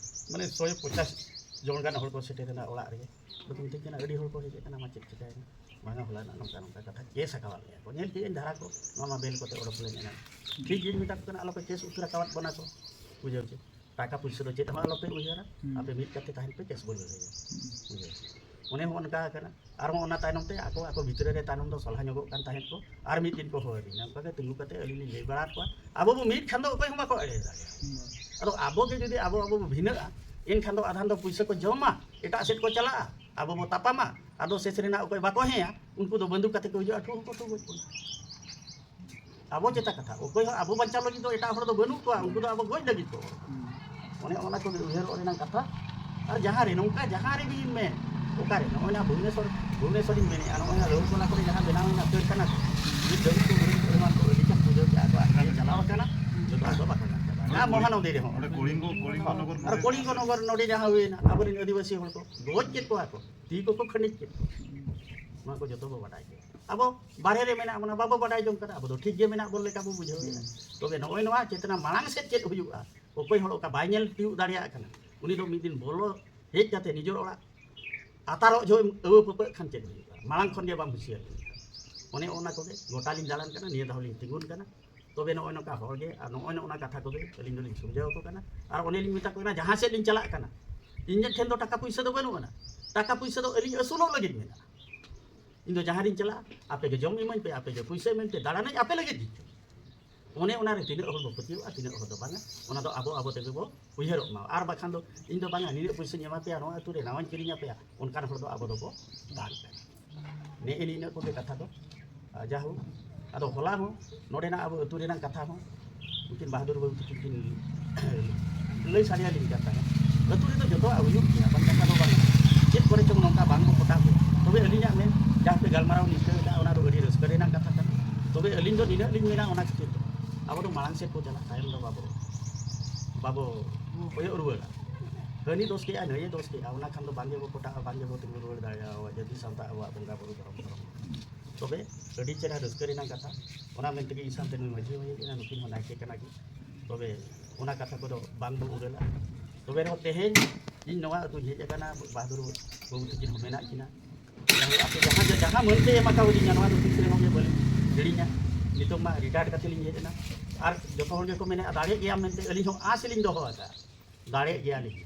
ᱢᱟᱱᱮ ᱥᱚᱭ ᱯᱚᱪᱟᱥ ᱡᱚᱱ ᱜᱟᱱ ᱦᱚᱲ ᱠᱚ ᱥᱮᱴᱮᱨᱮᱱᱟ ᱚᱲᱟᱜ ᱨᱮᱜᱮ᱾ ᱟᱫᱚ ᱠᱚ ᱢᱤᱛᱟᱹᱧ ᱠᱟᱱᱟ, "ᱟᱹᱰᱤ ᱦᱚᱲ ᱠᱚ ᱦᱮᱡ ᱟᱠᱟᱱᱟ, ᱢᱟ ᱪᱮᱫ ᱪᱤᱠᱟᱹᱭᱮᱱᱟ?" "ᱵᱟᱝᱟ, ᱦᱚᱞᱟᱱᱟᱜ ᱱᱚᱝᱠᱟ ᱱᱚᱝᱠᱟ ᱠᱟᱛᱷᱟ, ᱠᱮᱥ ᱟᱠᱟᱣᱟᱫ ᱞᱮᱭᱟ ᱠᱚ, ᱧᱮᱞ ᱠᱮᱫᱟᱹᱧ ᱫᱷᱟᱨᱟ ᱠᱚ, ᱱᱚᱣᱟ ᱢᱟ ᱵᱮᱞ ᱠᱚᱛᱮ ᱚᱰᱚᱠ ᱞᱮᱱ ᱮᱱᱟ᱾" ᱴᱷᱤᱠ ᱜᱮᱧ ᱢᱮᱛᱟ ᱠᱚ ᱠᱟᱱᱟ, "ᱟᱞᱚᱯᱮ ᱠᱮᱥ ᱩᱛᱟᱹᱨ ᱟᱠᱟᱣᱟᱫ ᱵᱚᱱᱟ ᱠᱚ, ᱵᱩᱡᱷᱟᱹᱣ ᱪᱮ, ᱴᱟᱠᱟ ᱯᱩᱭᱥᱟᱹ ᱫᱚ ᱪᱮᱫ ᱦᱚᱸ ᱟᱞᱚᱯᱮ ᱩᱭᱦᱟᱹᱨᱟ, ᱦᱩᱸ᱾ ᱟᱯᱮ ᱢᱤᱫ ᱠᱟᱛᱮ ᱛᱟᱦᱮᱱ ᱯᱮ, ᱠᱮᱥ ᱵᱚᱱ ᱞᱟᱹᱲᱦᱟᱹᱭᱟ᱾" ᱦᱩᱸ᱾ ᱵᱩᱡᱷᱟᱹᱣ ᱪᱮ, ᱚᱱᱮ ᱦᱚᱸ ᱚᱱᱠᱟ ᱟᱠᱟᱱᱟ᱾ ᱟᱨᱦᱚᱸ ᱚᱱᱟ ᱛᱟᱭᱱᱚᱢ ᱛᱮ ᱟᱠᱚ ᱟᱠᱚ ᱵᱷᱤᱛᱨᱤ ᱨᱮ ᱛᱟᱭᱱᱚᱢ ᱫᱚ ᱥᱚᱞᱦᱟ ᱧᱚᱜᱚᱜ ᱠᱟᱱ ᱛᱟᱦᱮᱸᱫ ᱠᱚ, ᱟᱨ ᱢᱤᱫ ᱫᱤᱱ ᱠᱚ ᱦᱚᱦᱚ ᱟᱹᱫᱤᱧᱟ᱾ ᱚᱱᱠᱟ ᱜᱮ ᱛᱤᱸᱜᱩ ᱠᱟᱛᱮ ᱟᱹᱞᱤᱧ ᱞᱤᱧ ᱞᱟᱹᱭ ᱵᱟᱲᱟ ᱟᱫ ᱠᱚᱣᱟ, ᱟᱵᱚ ᱵᱚ ᱢᱤᱫ ᱠᱷᱟᱱ ᱫᱚ ᱚᱠᱚᱭ ᱦᱚᱸ ᱵᱟᱠᱚ ᱮᱲᱮ ᱫᱟᱲᱮᱭᱟᱜᱼᱟ᱾ ᱦᱩᱸ᱾ ᱟᱫᱚ ᱟᱵᱚ ᱜᱮ ᱡᱩᱫᱤ ᱟᱵᱚ ᱟᱵᱚ ᱵᱚ ᱵᱷᱤᱱᱟᱹᱜᱼᱟ, ᱮᱱᱠᱷᱟᱱ ᱫᱚ ᱟᱫᱷᱟᱱ ᱫᱚ ᱯᱩᱭᱥᱟᱹ ᱠᱚ ᱡᱚᱢᱟ, ᱮᱴᱟᱜ ᱥᱮᱫ ᱠᱚ ᱪᱟᱞᱟᱜᱼᱟ, ᱟᱵᱚ ᱵᱚ ᱛᱟᱯᱟᱢᱟ, ᱟᱫᱚ ᱥᱮᱥ ᱨᱮᱱᱟᱜ ᱚᱠᱚᱭ ᱵᱟᱠᱚ ᱦᱮᱸᱭᱟ, ᱩᱱᱠᱩ ᱫᱚ ᱵᱟᱹᱱᱫᱩᱠ ᱠᱟᱛᱮ ᱠᱚ ᱦᱤᱡᱩᱜᱼᱟ, ᱴᱷᱩ ᱦᱚᱸᱠᱚ ᱴᱷᱩ ᱜᱚᱡ ᱵᱚᱱᱟ᱾ ᱟᱵᱚ ᱪᱮᱛᱟ ᱠᱟᱛᱷᱟ, ᱚᱠᱚᱭ ᱦᱚᱸ ᱟᱵᱚ ᱵᱟᱧᱪᱟᱣ ᱞᱟᱹᱜᱤᱫ ᱫᱚ ᱮᱴᱟᱜ ᱦᱚᱲ ᱫᱚ ᱵᱟᱹᱱᱩᱜ ᱠᱚᱣᱟ, ᱩᱱᱠᱩ ᱫᱚ ᱟᱵᱚ ᱜᱚᱡ ᱞᱟᱹᱜᱤᱫ ᱠᱚ᱾ ᱦᱩᱸ᱾ ᱚᱱᱮ ᱚᱱᱟ ᱠᱚᱜᱮ ᱩᱭᱦᱟᱹᱨᱚᱜ ᱨᱮᱱᱟᱜ ᱠᱟᱛᱷᱟ᱾ ᱟᱨ ᱡᱟᱦᱟᱸ ᱨᱮ ᱱᱚᱝᱠᱟ ᱡᱟᱦᱟᱸ ᱨᱮᱜᱮ ᱢᱮᱱ, ᱚᱠᱟᱨᱮ ᱱᱚᱜᱼᱚᱭ ᱱᱟ ᱵᱷᱩᱵᱽᱱᱮᱥᱚᱨ, ᱵᱷᱩᱵᱽᱱᱮᱥᱚᱨᱤᱧ ᱢᱮᱱᱮᱫᱼᱟ, ᱱᱚᱜᱼᱚᱭ ᱱᱟ ᱨᱟᱹᱦᱩᱞ ᱴᱚᱞᱟ ᱠᱚᱨᱮ ᱡᱟᱦᱟᱸ ᱵᱮᱱᱟᱣ ᱮᱱᱟ ᱠᱟᱹᱨᱠᱷᱟᱱᱟ ᱠᱚ, ᱢᱤᱫ ᱫᱷᱟᱹᱵᱤᱡ ᱠᱚ ᱩᱱᱤ ᱮᱢᱟᱱ ᱠᱚ ᱟᱹᱰᱤ ᱪᱟᱯ ᱵᱩᱡᱷᱟᱹᱣ ᱠᱮᱫᱼᱟ ᱠᱚ, ᱟᱨ ᱪᱟᱞᱟᱣ ᱟᱠᱟᱱᱟ, ᱡᱚᱛᱚ ᱦᱚᱲ ᱫᱚ ᱵᱟᱠᱚ ᱧᱟᱢ ᱠᱟᱫᱟ᱾ ᱱᱚᱣᱟ ᱢᱚᱦᱟᱱᱚᱫᱤ ᱨᱮᱦᱚᱸ᱾ ᱚᱸᱰᱮ ᱠᱚᱞᱤᱝᱜᱚ, ᱠᱚᱞᱤᱝᱜᱚ ᱱᱚᱜᱚᱨ ᱟᱨ ᱠᱚᱞᱤᱝᱜᱚ ᱱᱚᱜᱚᱨ ᱱᱚᱰᱮ ᱡᱟᱦᱟᱸ ᱦᱩᱭᱮᱱᱟ, ᱟᱵᱚᱨᱮᱱ ᱟᱹᱫᱤᱵᱟᱹᱥᱤ ᱦᱚᱲ ᱠᱚ ᱜᱚᱡ ᱠᱮᱫ ᱠᱚᱣᱟ ᱠᱚ, ᱛᱤ ᱠᱚᱠᱚ ᱠᱷᱟᱹᱱᱤᱡ ᱠᱮᱫ ᱠᱚᱣᱟ᱾ ᱱᱚᱣᱟ ᱠᱚ ᱡᱚᱛᱚ ᱵᱚ ᱵᱟᱰᱟᱭ ᱜᱮᱭᱟ᱾ ᱟᱵᱚ ᱵᱟᱨᱦᱮ ᱨᱮ ᱢᱮᱱᱟᱜ ᱵᱚᱱᱟ, ᱵᱟᱵᱚ ᱵᱟᱰᱟᱭ ᱡᱚᱝ ᱠᱟᱱᱟ, ᱟᱵᱚ ᱫᱚ ᱴᱷᱤᱠ ᱜᱮ ᱢᱮᱱᱟᱜ ᱵᱚᱱ ᱞᱮᱠᱟ ᱵᱚ ᱵᱩᱡᱷᱟᱹᱣ ᱮᱫᱟ᱾ ᱛᱚᱵᱮ ᱱᱚᱜᱼᱚᱭ ᱱᱚᱣᱟ ᱪᱮᱛᱱᱟ ᱢᱟᱲᱟᱝ ᱥᱮᱫ ᱪᱮᱫ ᱦᱩᱭᱩᱜᱼᱟ, ᱚᱠᱚᱭ ᱦᱚᱲ ᱚᱠᱟ ᱵᱟᱭ ᱧᱮᱞ ᱛᱤᱭᱳᱜ ᱫᱟᱲᱮᱭᱟᱜ ᱠᱟᱱᱟ, ᱩᱱᱤ ᱫᱚ ᱢᱤᱫ ᱫᱤᱱ ᱵᱚᱞᱚ ᱦᱮᱡ ᱠᱟᱛᱮ ᱱᱤᱡᱮᱨ ᱚᱲᱟᱜ ᱟᱛᱟᱨᱚᱜ ᱡᱚᱦᱚᱜ ᱟᱹᱣᱟᱹ ᱯᱟᱹᱯᱟᱹᱜ ᱠᱷᱟᱱ ᱪᱮᱫ ᱦᱩᱭᱩᱜᱼᱟ? ᱢᱟᱲᱟᱝ ᱠᱷᱚᱱ ᱜᱮ ᱵᱟᱝ ᱦᱩᱸᱥᱤᱭᱟᱹᱨ ᱦᱩᱭᱩᱜᱼᱟ᱾ ᱚᱱᱮ ᱚᱱᱟ ᱠᱚᱜᱮ ᱜᱚᱴᱟ ᱞᱤᱧ ᱫᱟᱬᱟᱱ ᱠᱟᱱᱟ, ᱱᱤᱭᱟᱹ ᱫᱷᱟᱣ ᱞᱤᱧ ᱛᱤᱸᱜᱩᱱ ᱠᱟᱱᱟ᱾ ᱛᱚᱵᱮ ᱱᱚᱜᱼᱚᱭ ᱱᱚᱝᱠᱟ ᱦᱚᱲ ᱜᱮ ᱟᱨ ᱱᱚᱜᱼᱚᱭ ᱱᱚᱜᱼᱚ ᱱᱟ ᱠᱟᱛᱷᱟ ᱠᱚᱜᱮ ᱟᱹᱞᱤᱧ ᱫᱚᱞᱤᱧ ᱥᱤᱨᱡᱟᱹᱣ ᱟᱠᱚ ᱠᱟᱱᱟ᱾ ᱟᱨ ᱚᱱᱮ ᱞᱤᱧ ᱢᱮᱛᱟ ᱠᱚ ᱠᱟᱱᱟ, ᱡᱟᱦᱟᱸ ᱥᱮᱫ ᱞᱤᱧ ᱪᱟᱞᱟᱜ ᱠᱟᱱᱟ, ᱤᱧᱟᱹᱜ ᱴᱷᱮᱱ ᱫᱚ ᱴᱟᱠᱟ ᱯᱩᱭᱥᱟᱹ ᱫᱚ ᱵᱟᱹᱱᱩᱜ ᱟᱱᱟ, ᱴᱟᱠᱟ ᱯᱩᱭᱥᱟᱹ ᱫᱚ ᱟᱹᱞᱤᱧ ᱟᱹᱥᱩᱞᱚᱜ ᱞᱟᱹᱜᱤᱫ ᱢᱮᱱᱟᱜᱼᱟ᱾ ᱤᱧ ᱫᱚ ᱡᱟᱦᱟᱸ ᱨᱤᱧ ᱪᱟᱞᱟᱜᱼᱟ, ᱟᱯᱮ ᱜᱮ ᱡᱚᱢ ᱤᱢᱟᱹᱧ ᱯᱮ, ᱟᱯᱮ ᱜᱮ ᱯᱩᱭᱥᱟᱹ ᱤᱢᱟᱹᱧ ᱯᱮ, ᱫᱟᱬᱟᱱᱟᱹᱧ ᱟᱯᱮ ᱞᱟᱹᱜᱤᱫ ᱜᱮ᱾ ᱚᱱᱮ ᱚᱱᱟ ᱨᱮ ᱛᱤᱱᱟᱹᱜ ᱦᱚᱲ ᱵᱚ ᱯᱟᱹᱛᱭᱟᱹᱣᱟᱜᱼᱟ, ᱛᱤᱱᱟᱹᱜ ᱦᱚᱲ ᱫᱚ ᱵᱟᱝᱟ, ᱚᱱᱟ ᱫᱚ ᱟᱵᱚ ᱟᱵᱚ ᱛᱮᱜᱮ ᱵᱚ ᱩᱭᱦᱟᱹᱨᱚᱜ ᱢᱟ᱾ ᱟᱨ ᱵᱟᱠᱷᱟᱱ ᱫᱚ ᱤᱧ ᱫᱚ ᱵᱟᱝᱟ, ᱱᱤᱱᱟᱹᱜ ᱯᱩᱭᱥᱟᱹᱧ ᱮᱢᱟ ᱯᱮᱭᱟ, ᱱᱚᱣᱟ ᱟᱹᱛᱩ ᱨᱮ ᱱᱟᱣᱟᱧ ᱠᱤᱨᱤᱧ ᱟᱯᱮᱭᱟ, ᱚᱱᱠᱟᱱ ᱦᱚᱲ ᱫᱚ ᱟᱵᱚ ᱫᱚᱵᱚ ᱵᱟᱝ ᱠᱟᱱᱟ᱾ ᱱᱮᱜᱼᱮ ᱱᱤᱱᱟᱹᱜ ᱠᱚᱜᱮ ᱠᱟᱛᱷᱟ ᱫᱚ᱾ ᱟᱨ ᱡᱟᱦᱳᱠ, ᱟᱫᱚ ᱦᱚᱞᱟ ᱦᱚᱸ ᱱᱚᱰᱮᱱᱟᱜ ᱟᱵᱚ ᱟᱹᱛᱩ ᱨᱮᱱᱟᱜ ᱠᱟᱛᱷᱟ ᱦᱚᱸ ᱩᱱᱠᱤᱱ ᱵᱟᱦᱟᱫᱩᱨ ᱵᱟᱹᱵᱩ ᱛᱟᱹᱠᱤᱱ ᱠᱤᱱ ᱞᱟᱹᱭ ᱥᱟᱰᱮᱭᱟᱞᱤᱧ ᱠᱟᱱ ᱛᱟᱦᱮᱸᱫ᱾ ᱟᱹᱛᱩ ᱨᱮᱫᱚ ᱡᱚᱛᱚᱣᱟᱜ ᱦᱩᱭᱩᱜ ᱜᱮᱭᱟ, ᱵᱟᱝ ᱠᱟᱛᱷᱟ ᱫᱚ ᱵᱟᱝ, ᱪᱮᱫ ᱠᱚᱨᱮ ᱪᱚᱝ ᱱᱚᱝᱠᱟ ᱵᱟᱝ ᱠᱚ ᱯᱚᱴᱟᱣ ᱜᱮᱭᱟ᱾ ᱛᱚᱵᱮ ᱟᱹᱞᱤᱧᱟᱜ ᱢᱮᱱ, ᱡᱟᱦᱟᱸ ᱯᱮ ᱜᱟᱞᱢᱟᱨᱟᱣ ᱱᱤᱝᱠᱟᱹ ᱮᱫᱟ, ᱚᱱᱟ ᱫᱚ ᱟᱹᱰᱤ ᱨᱟᱹᱥᱠᱟᱹ ᱨᱮᱱᱟᱜ ᱠᱟᱛᱷᱟ ᱠᱟᱱᱟ᱾ ᱛᱚᱵᱮ ᱟᱹᱞᱤᱧ ᱫᱚ ᱱᱤᱱᱟᱹᱜ ᱞᱤᱧ ᱢᱮᱱᱟ, ᱚᱱᱟ ᱠᱷᱟᱹᱛᱤᱨ ᱫᱚ ᱟᱵᱚ ᱫᱚ ᱢᱟᱲᱟᱝ ᱥᱮᱫ ᱵᱚ ᱪᱟᱞᱟᱜ, ᱛᱟᱭᱚᱢ ᱫᱚ ᱵᱟᱵᱚ, ᱵᱟᱵᱚ ᱠᱚᱭᱚᱜ ᱨᱩᱣᱟᱹᱲᱟ᱾ ᱦᱟᱹᱱᱤ ᱫᱳᱥ ᱠᱮᱜᱼᱟ, ᱱᱟᱹᱭᱮ ᱫᱳᱥ ᱠᱮᱜᱼᱟ, ᱚᱱᱟ ᱠᱷᱟᱱ ᱫᱚ ᱵᱟᱝ ᱜᱮᱵᱚ ᱯᱚᱴᱟᱜᱼᱟ, ᱵᱟᱝ ᱜᱮᱵᱚ ᱛᱤᱸᱜᱩ ᱨᱩᱣᱟᱹᱲ ᱫᱟᱲᱮᱭᱟᱜᱼᱟ ᱟᱵᱚᱣᱟᱜ ᱡᱟᱹᱛᱤ ᱥᱟᱶᱛᱟ, ᱟᱵᱚᱣᱟᱜ ᱵᱚᱸᱜᱟ ᱵᱩᱨᱩ ᱫᱷᱚᱨᱚᱢ ᱠᱚᱨᱚᱢ᱾ ᱛᱚᱵᱮ ᱟᱹᱰᱤ ᱪᱮᱦᱨᱟ ᱨᱟᱹᱥᱠᱟᱹ ᱨᱮᱱᱟᱜ ᱠᱟᱛᱷᱟ, ᱚᱱᱟ ᱢᱮᱱ ᱛᱮᱜᱮ ᱤᱧ ᱥᱟᱶᱛᱮ ᱱᱩᱭ ᱢᱟᱹᱡᱷᱤ ᱦᱚᱸ ᱦᱮᱡ ᱮᱱᱟ, ᱱᱩᱠᱤᱱ ᱦᱚᱸ ᱱᱟᱭᱠᱮ ᱠᱟᱱᱟ ᱠᱤᱱ᱾ ᱛᱚᱵᱮ ᱚᱱᱟ ᱠᱟᱛᱷᱟ ᱠᱚᱫᱚ ᱵᱟᱝ ᱵᱚ ᱩᱰᱟᱹᱞᱟ᱾ ᱛᱚᱵᱮ ᱨᱮᱦᱚᱸ ᱛᱮᱦᱮᱧ ᱤᱧ ᱱᱚᱣᱟ ᱟᱹᱛᱩᱧ ᱦᱮᱡ ᱟᱠᱟᱱᱟ, ᱵᱟᱦᱟᱫᱩᱨ ᱵᱟᱹᱵᱩ ᱛᱟᱹᱠᱤᱱ ᱦᱚᱸ ᱢᱮᱱᱟᱜ ᱠᱤᱱᱟ᱾ ᱡᱟᱭᱦᱳᱠ, ᱟᱯᱮ ᱡᱟᱦᱟᱸ ᱡᱟᱦᱟᱸ ᱢᱟᱹᱱ ᱯᱮ ᱮᱢ ᱟᱠᱟᱣᱫᱤᱧᱟ, ᱱᱚᱣᱟ ᱫᱚ ᱛᱤᱥ ᱨᱮᱦᱚᱸ ᱜᱮ ᱵᱟᱹᱞᱤᱧ ᱦᱤᱲᱤᱧᱟ᱾ ᱱᱤᱛᱚᱜ ᱢᱟ ᱨᱤᱴᱟᱭᱟᱨᱰ ᱠᱟᱛᱮ ᱞᱤᱧ ᱦᱮᱡ ᱮᱱᱟ, ᱟᱨ ᱡᱚᱛᱚ ᱦᱚᱲ ᱜᱮᱠᱚ ᱢᱮᱱᱮᱫᱼᱟ, ᱫᱟᱲᱮᱭᱟᱜ ᱜᱮᱭᱟᱢ ᱢᱮᱱᱛᱮ᱾ ᱟᱹᱞᱤᱧ ᱦᱚᱸ ᱟᱸᱥ ᱞᱤᱧ ᱫᱚᱦᱚ ᱟᱠᱟᱫᱼᱟ, ᱫᱟᱲᱮᱭᱟᱜ ᱜᱮᱭᱟᱞᱤᱧ᱾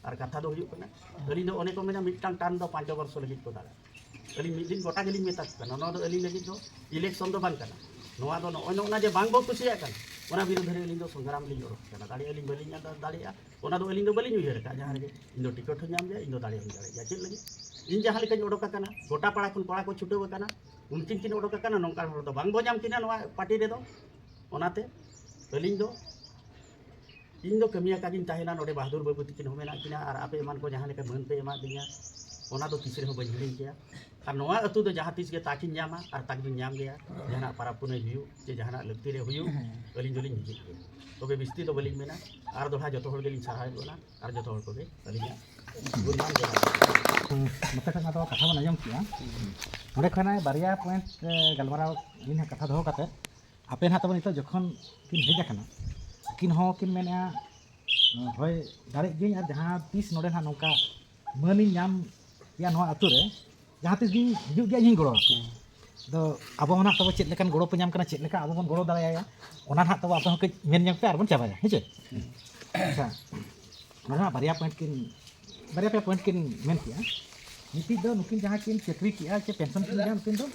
ᱟᱨ ᱠᱟᱛᱷᱟ ᱫᱚ ᱦᱩᱭᱩᱜ ᱠᱟᱱᱟ, ᱟᱹᱞᱤᱧ ᱫᱚ ᱚᱱᱮ ᱠᱚ ᱢᱮᱱᱟ, ᱢᱤᱫᱴᱟᱝ ᱴᱟᱨᱢ ᱫᱚ ᱯᱟᱸᱪ ᱵᱚᱨᱥᱚ ᱞᱟᱹᱜᱤᱫ ᱠᱚ ᱫᱟᱲᱮᱭᱟᱜᱼᱟ᱾ ᱟᱹᱞᱤᱧ ᱢᱤᱫ ᱫᱤᱱ ᱜᱚᱴᱟ ᱜᱮᱞᱤᱧ ᱢᱮᱛᱟ ᱠᱚ ᱠᱟᱱᱟ, ᱱᱚᱣᱟ ᱫᱚ ᱟᱹᱞᱤᱧ ᱞᱟᱹᱜᱤᱫ ᱫᱚ ᱤᱞᱮᱠᱥᱚᱱ ᱫᱚ ᱵᱟᱝ ᱠᱟᱱᱟ᱾ ᱱᱚᱣᱟ ᱫᱚ ᱱᱚᱜᱼᱚᱭ ᱱᱚᱜᱼᱚ ᱱᱟ ᱡᱮ ᱵᱟᱝ ᱵᱚ ᱠᱩᱥᱤᱭᱟᱜ ᱠᱟᱱᱟ, ᱚᱱᱟ ᱵᱤᱨᱩᱫᱷ ᱨᱮ ᱟᱹᱞᱤᱧ ᱫᱚ ᱥᱚᱝᱜᱨᱟᱢ ᱞᱤᱧ ᱚᱰᱚᱠ ᱠᱟᱱᱟ᱾ ᱫᱟᱲᱮᱭᱟᱜ ᱟᱹᱞᱤᱧ ᱵᱟᱹᱞᱤᱧ ᱫᱟᱲᱮᱭᱟᱜᱼᱟ, ᱚᱱᱟ ᱫᱚ ᱟᱹᱞᱤᱧ ᱫᱚ ᱵᱟᱹᱞᱤᱧ ᱩᱭᱦᱟᱹᱨ ᱟᱠᱟᱫᱼᱟ᱾ ᱡᱟᱦᱟᱸ ᱨᱮᱜᱮ ᱤᱧ ᱫᱚ ᱴᱤᱠᱤᱴ ᱦᱚᱸᱧ ᱧᱟᱢ ᱜᱮᱭᱟ, ᱤᱧ ᱫᱚ ᱫᱟᱲᱮ ᱦᱚᱸᱧ ᱫᱟᱲᱮᱭᱟᱜ ᱜᱮᱭᱟ᱾ ᱪᱮᱫ ᱞᱟᱹᱜᱤᱫ? ᱤᱧ ᱡᱟᱦᱟᱸ ᱞᱮᱠᱟᱧ ᱚᱰᱚᱠ ᱟᱠᱟᱱᱟ, ᱜᱚᱴᱟ ᱯᱟᱲᱟ ᱠᱷᱚᱱ ᱠᱚᱲᱟ ᱠᱚ ᱪᱷᱩᱴᱟᱹᱣ ᱟᱠᱟᱱᱟ, ᱩᱱᱠᱤᱱ ᱠᱤᱱ ᱚᱰᱚᱠ ᱟᱠᱟᱱᱟ, ᱱᱚᱝᱠᱟᱱ ᱦᱚᱲ ᱫᱚ ᱵᱟᱝ ᱵᱚ ᱧᱟᱢ ᱠᱤᱱᱟ ᱱᱚᱣᱟ ᱯᱟᱨᱴᱤ ᱨᱮᱫᱚ᱾ ᱚᱱᱟᱛᱮ ᱟᱹᱞᱤᱧ ᱫᱚ, ᱤᱧ ᱫᱚ ᱠᱟᱹᱢᱤ ᱟᱠᱟᱫ ᱜᱤᱧ ᱛᱟᱦᱮᱱᱟ ᱱᱚᱰᱮ ᱵᱟᱦᱟᱫᱩᱨ ᱵᱟᱹᱵᱩ ᱛᱟᱹᱠᱤᱱ ᱦᱚᱸ ᱢᱮᱱᱟᱜ ᱠᱤᱱᱟ, ᱟᱨ ᱟᱯᱮ ᱮᱢᱟᱱ ᱠᱚ ᱡᱟᱦᱟᱸ ᱞᱮᱠᱟ ᱢᱟᱹᱱ ᱯᱮ ᱮᱢᱟᱫ ᱞᱤᱧᱟ, ᱚᱱᱟ ᱫᱚ ᱛᱤᱥ ᱨᱮᱦᱚᱸ ᱵᱟᱹᱧ ᱦᱤᱲᱤᱧ ᱠᱮᱭᱟ᱾ ᱟᱨ ᱱᱚᱣᱟ ᱟᱹᱛᱩ ᱫᱚ ᱡᱟᱦᱟᱸ ᱛᱤᱥ ᱜᱮ ᱛᱟᱠᱤᱱ ᱧᱟᱢᱟ ᱟᱨ ᱛᱟᱠ ᱫᱚᱧ ᱧᱟᱢ ᱜᱮᱭᱟ᱾ ᱡᱟᱦᱟᱱᱟᱜ ᱯᱟᱨᱟᱵᱽ ᱯᱩᱱᱟᱹᱭ ᱦᱩᱭᱩᱜ ᱪᱮ ᱡᱟᱦᱟᱱᱟᱜ ᱞᱟᱹᱠᱛᱤ ᱨᱮ ᱦᱩᱭᱩᱜ, ᱟᱹᱞᱤᱧ ᱫᱚᱞᱤᱧ ᱦᱤᱡᱩᱜ ᱜᱮᱭᱟ᱾ ᱛᱚᱵᱮ ᱵᱤᱥᱛᱤ ᱫᱚ ᱵᱟᱹᱞᱤᱧ ᱢᱮᱱᱟ, ᱟᱨ ᱫᱚᱦᱲᱟ ᱡᱚᱛᱚ ᱦᱚᱲ ᱜᱮᱞᱤᱧ ᱥᱟᱨᱦᱟᱣᱮᱫ ᱵᱚᱱᱟ, ᱟᱨ ᱡᱚᱛᱚ ᱦᱚᱲ ᱠᱚᱜᱮ ᱟᱹᱞᱤᱧᱟᱜ ᱜᱩᱱᱢᱟᱱ ᱡᱚᱦᱟᱨ᱾ ᱱᱚᱛᱮ ᱠᱷᱚᱱ ᱟᱫᱚ ᱠᱟᱛᱷᱟ ᱵᱚᱱ ᱟᱸᱡᱚᱢ ᱠᱮᱜᱼᱟ, ᱱᱚᱸᱰᱮ ᱠᱷᱚᱱᱟᱜ ᱵᱟᱨᱭᱟ ᱯᱚᱭᱮᱱᱴ ᱜᱟᱞᱢᱟᱨᱟᱣ ᱟᱹᱞᱤᱧ ᱦᱟᱸᱜ ᱠᱟᱛᱷᱟ ᱫᱚᱦᱚ ᱠᱟᱛᱮ, ᱟᱯᱮ ᱱᱟᱦᱟᱜ ᱛᱟᱵᱚᱱ ᱱᱤᱛᱚᱜ ᱡᱚᱠᱷᱚᱱ ᱠᱤᱱ ᱦᱮᱡ ᱟᱠᱟᱱᱟ, ᱟᱹᱠᱤᱱ ᱦᱚᱸ ᱠᱤᱱ ᱢᱮᱱᱮᱫᱼᱟ, ᱦᱳᱭ, ᱫᱟᱲᱮᱜ ᱜᱤᱭᱟᱹᱧ, ᱟᱨ ᱡᱟᱦᱟᱸ ᱛᱤᱥ ᱱᱚᱰᱮ ᱱᱟᱦᱟᱜ ᱱᱚᱝᱠᱟ ᱢᱟᱹᱱᱤᱧ ᱧᱟᱢ ᱜᱮᱭᱟ ᱱᱚᱣᱟ ᱟᱹᱛᱩ ᱨᱮ, ᱡᱟᱦᱟᱸ ᱛᱤᱥ ᱜᱤᱧ ᱦᱤᱡᱩᱜ ᱜᱮᱭᱟ, ᱤᱧ ᱦᱚᱸᱧ ᱜᱚᱲᱚ ᱟᱯᱮᱭᱟ᱾ ᱟᱫᱚ ᱟᱵᱚ ᱦᱚᱸ ᱱᱟᱦᱟᱜ ᱛᱟᱵᱚ ᱪᱮᱫ ᱞᱮᱠᱟᱱ ᱜᱚᱲᱚ ᱯᱮ ᱧᱟᱢ ᱠᱟᱱᱟ, ᱪᱮᱫ ᱞᱮᱠᱟ ᱟᱵᱚ ᱵᱚᱱ ᱜᱚᱲᱚ ᱫᱟᱲᱮᱭᱟᱭᱟ, ᱚᱱᱟ ᱱᱟᱦᱟᱜ ᱛᱟᱵᱚ ᱟᱯᱮ ᱦᱚᱸ ᱠᱟᱹᱡ ᱢᱮᱱ ᱧᱚᱜ ᱯᱮ, ᱟᱨ ᱵᱚᱱ ᱪᱟᱵᱟᱭᱟ, ᱦᱮᱸ ᱪᱮ? ᱟᱪᱪᱷᱟ, ᱱᱚᱰᱮ ᱱᱟᱦᱟᱜ ᱵᱟᱨᱭᱟ ᱯᱚᱭᱮᱱᱴ ᱠᱤᱱ, ᱵᱟᱨᱭᱟ ᱯᱮᱭᱟ ᱯᱚᱭᱮᱱᱴ ᱠᱤᱱ ᱢᱮᱱ ᱠᱮᱜᱼᱟ᱾ ᱢᱤᱫᱴᱤᱡ ᱫᱚ ᱱᱩᱠᱤᱱ ᱡᱟᱦᱟᱸ ᱠᱤᱱ ᱪᱟᱹᱠᱨᱤ ᱠᱮᱜᱼᱟ ᱪᱮ ᱯᱮᱱᱥᱚᱱ ᱠᱤᱱ ᱧᱟᱢ, ᱩᱱᱠᱤᱱ ᱫᱚ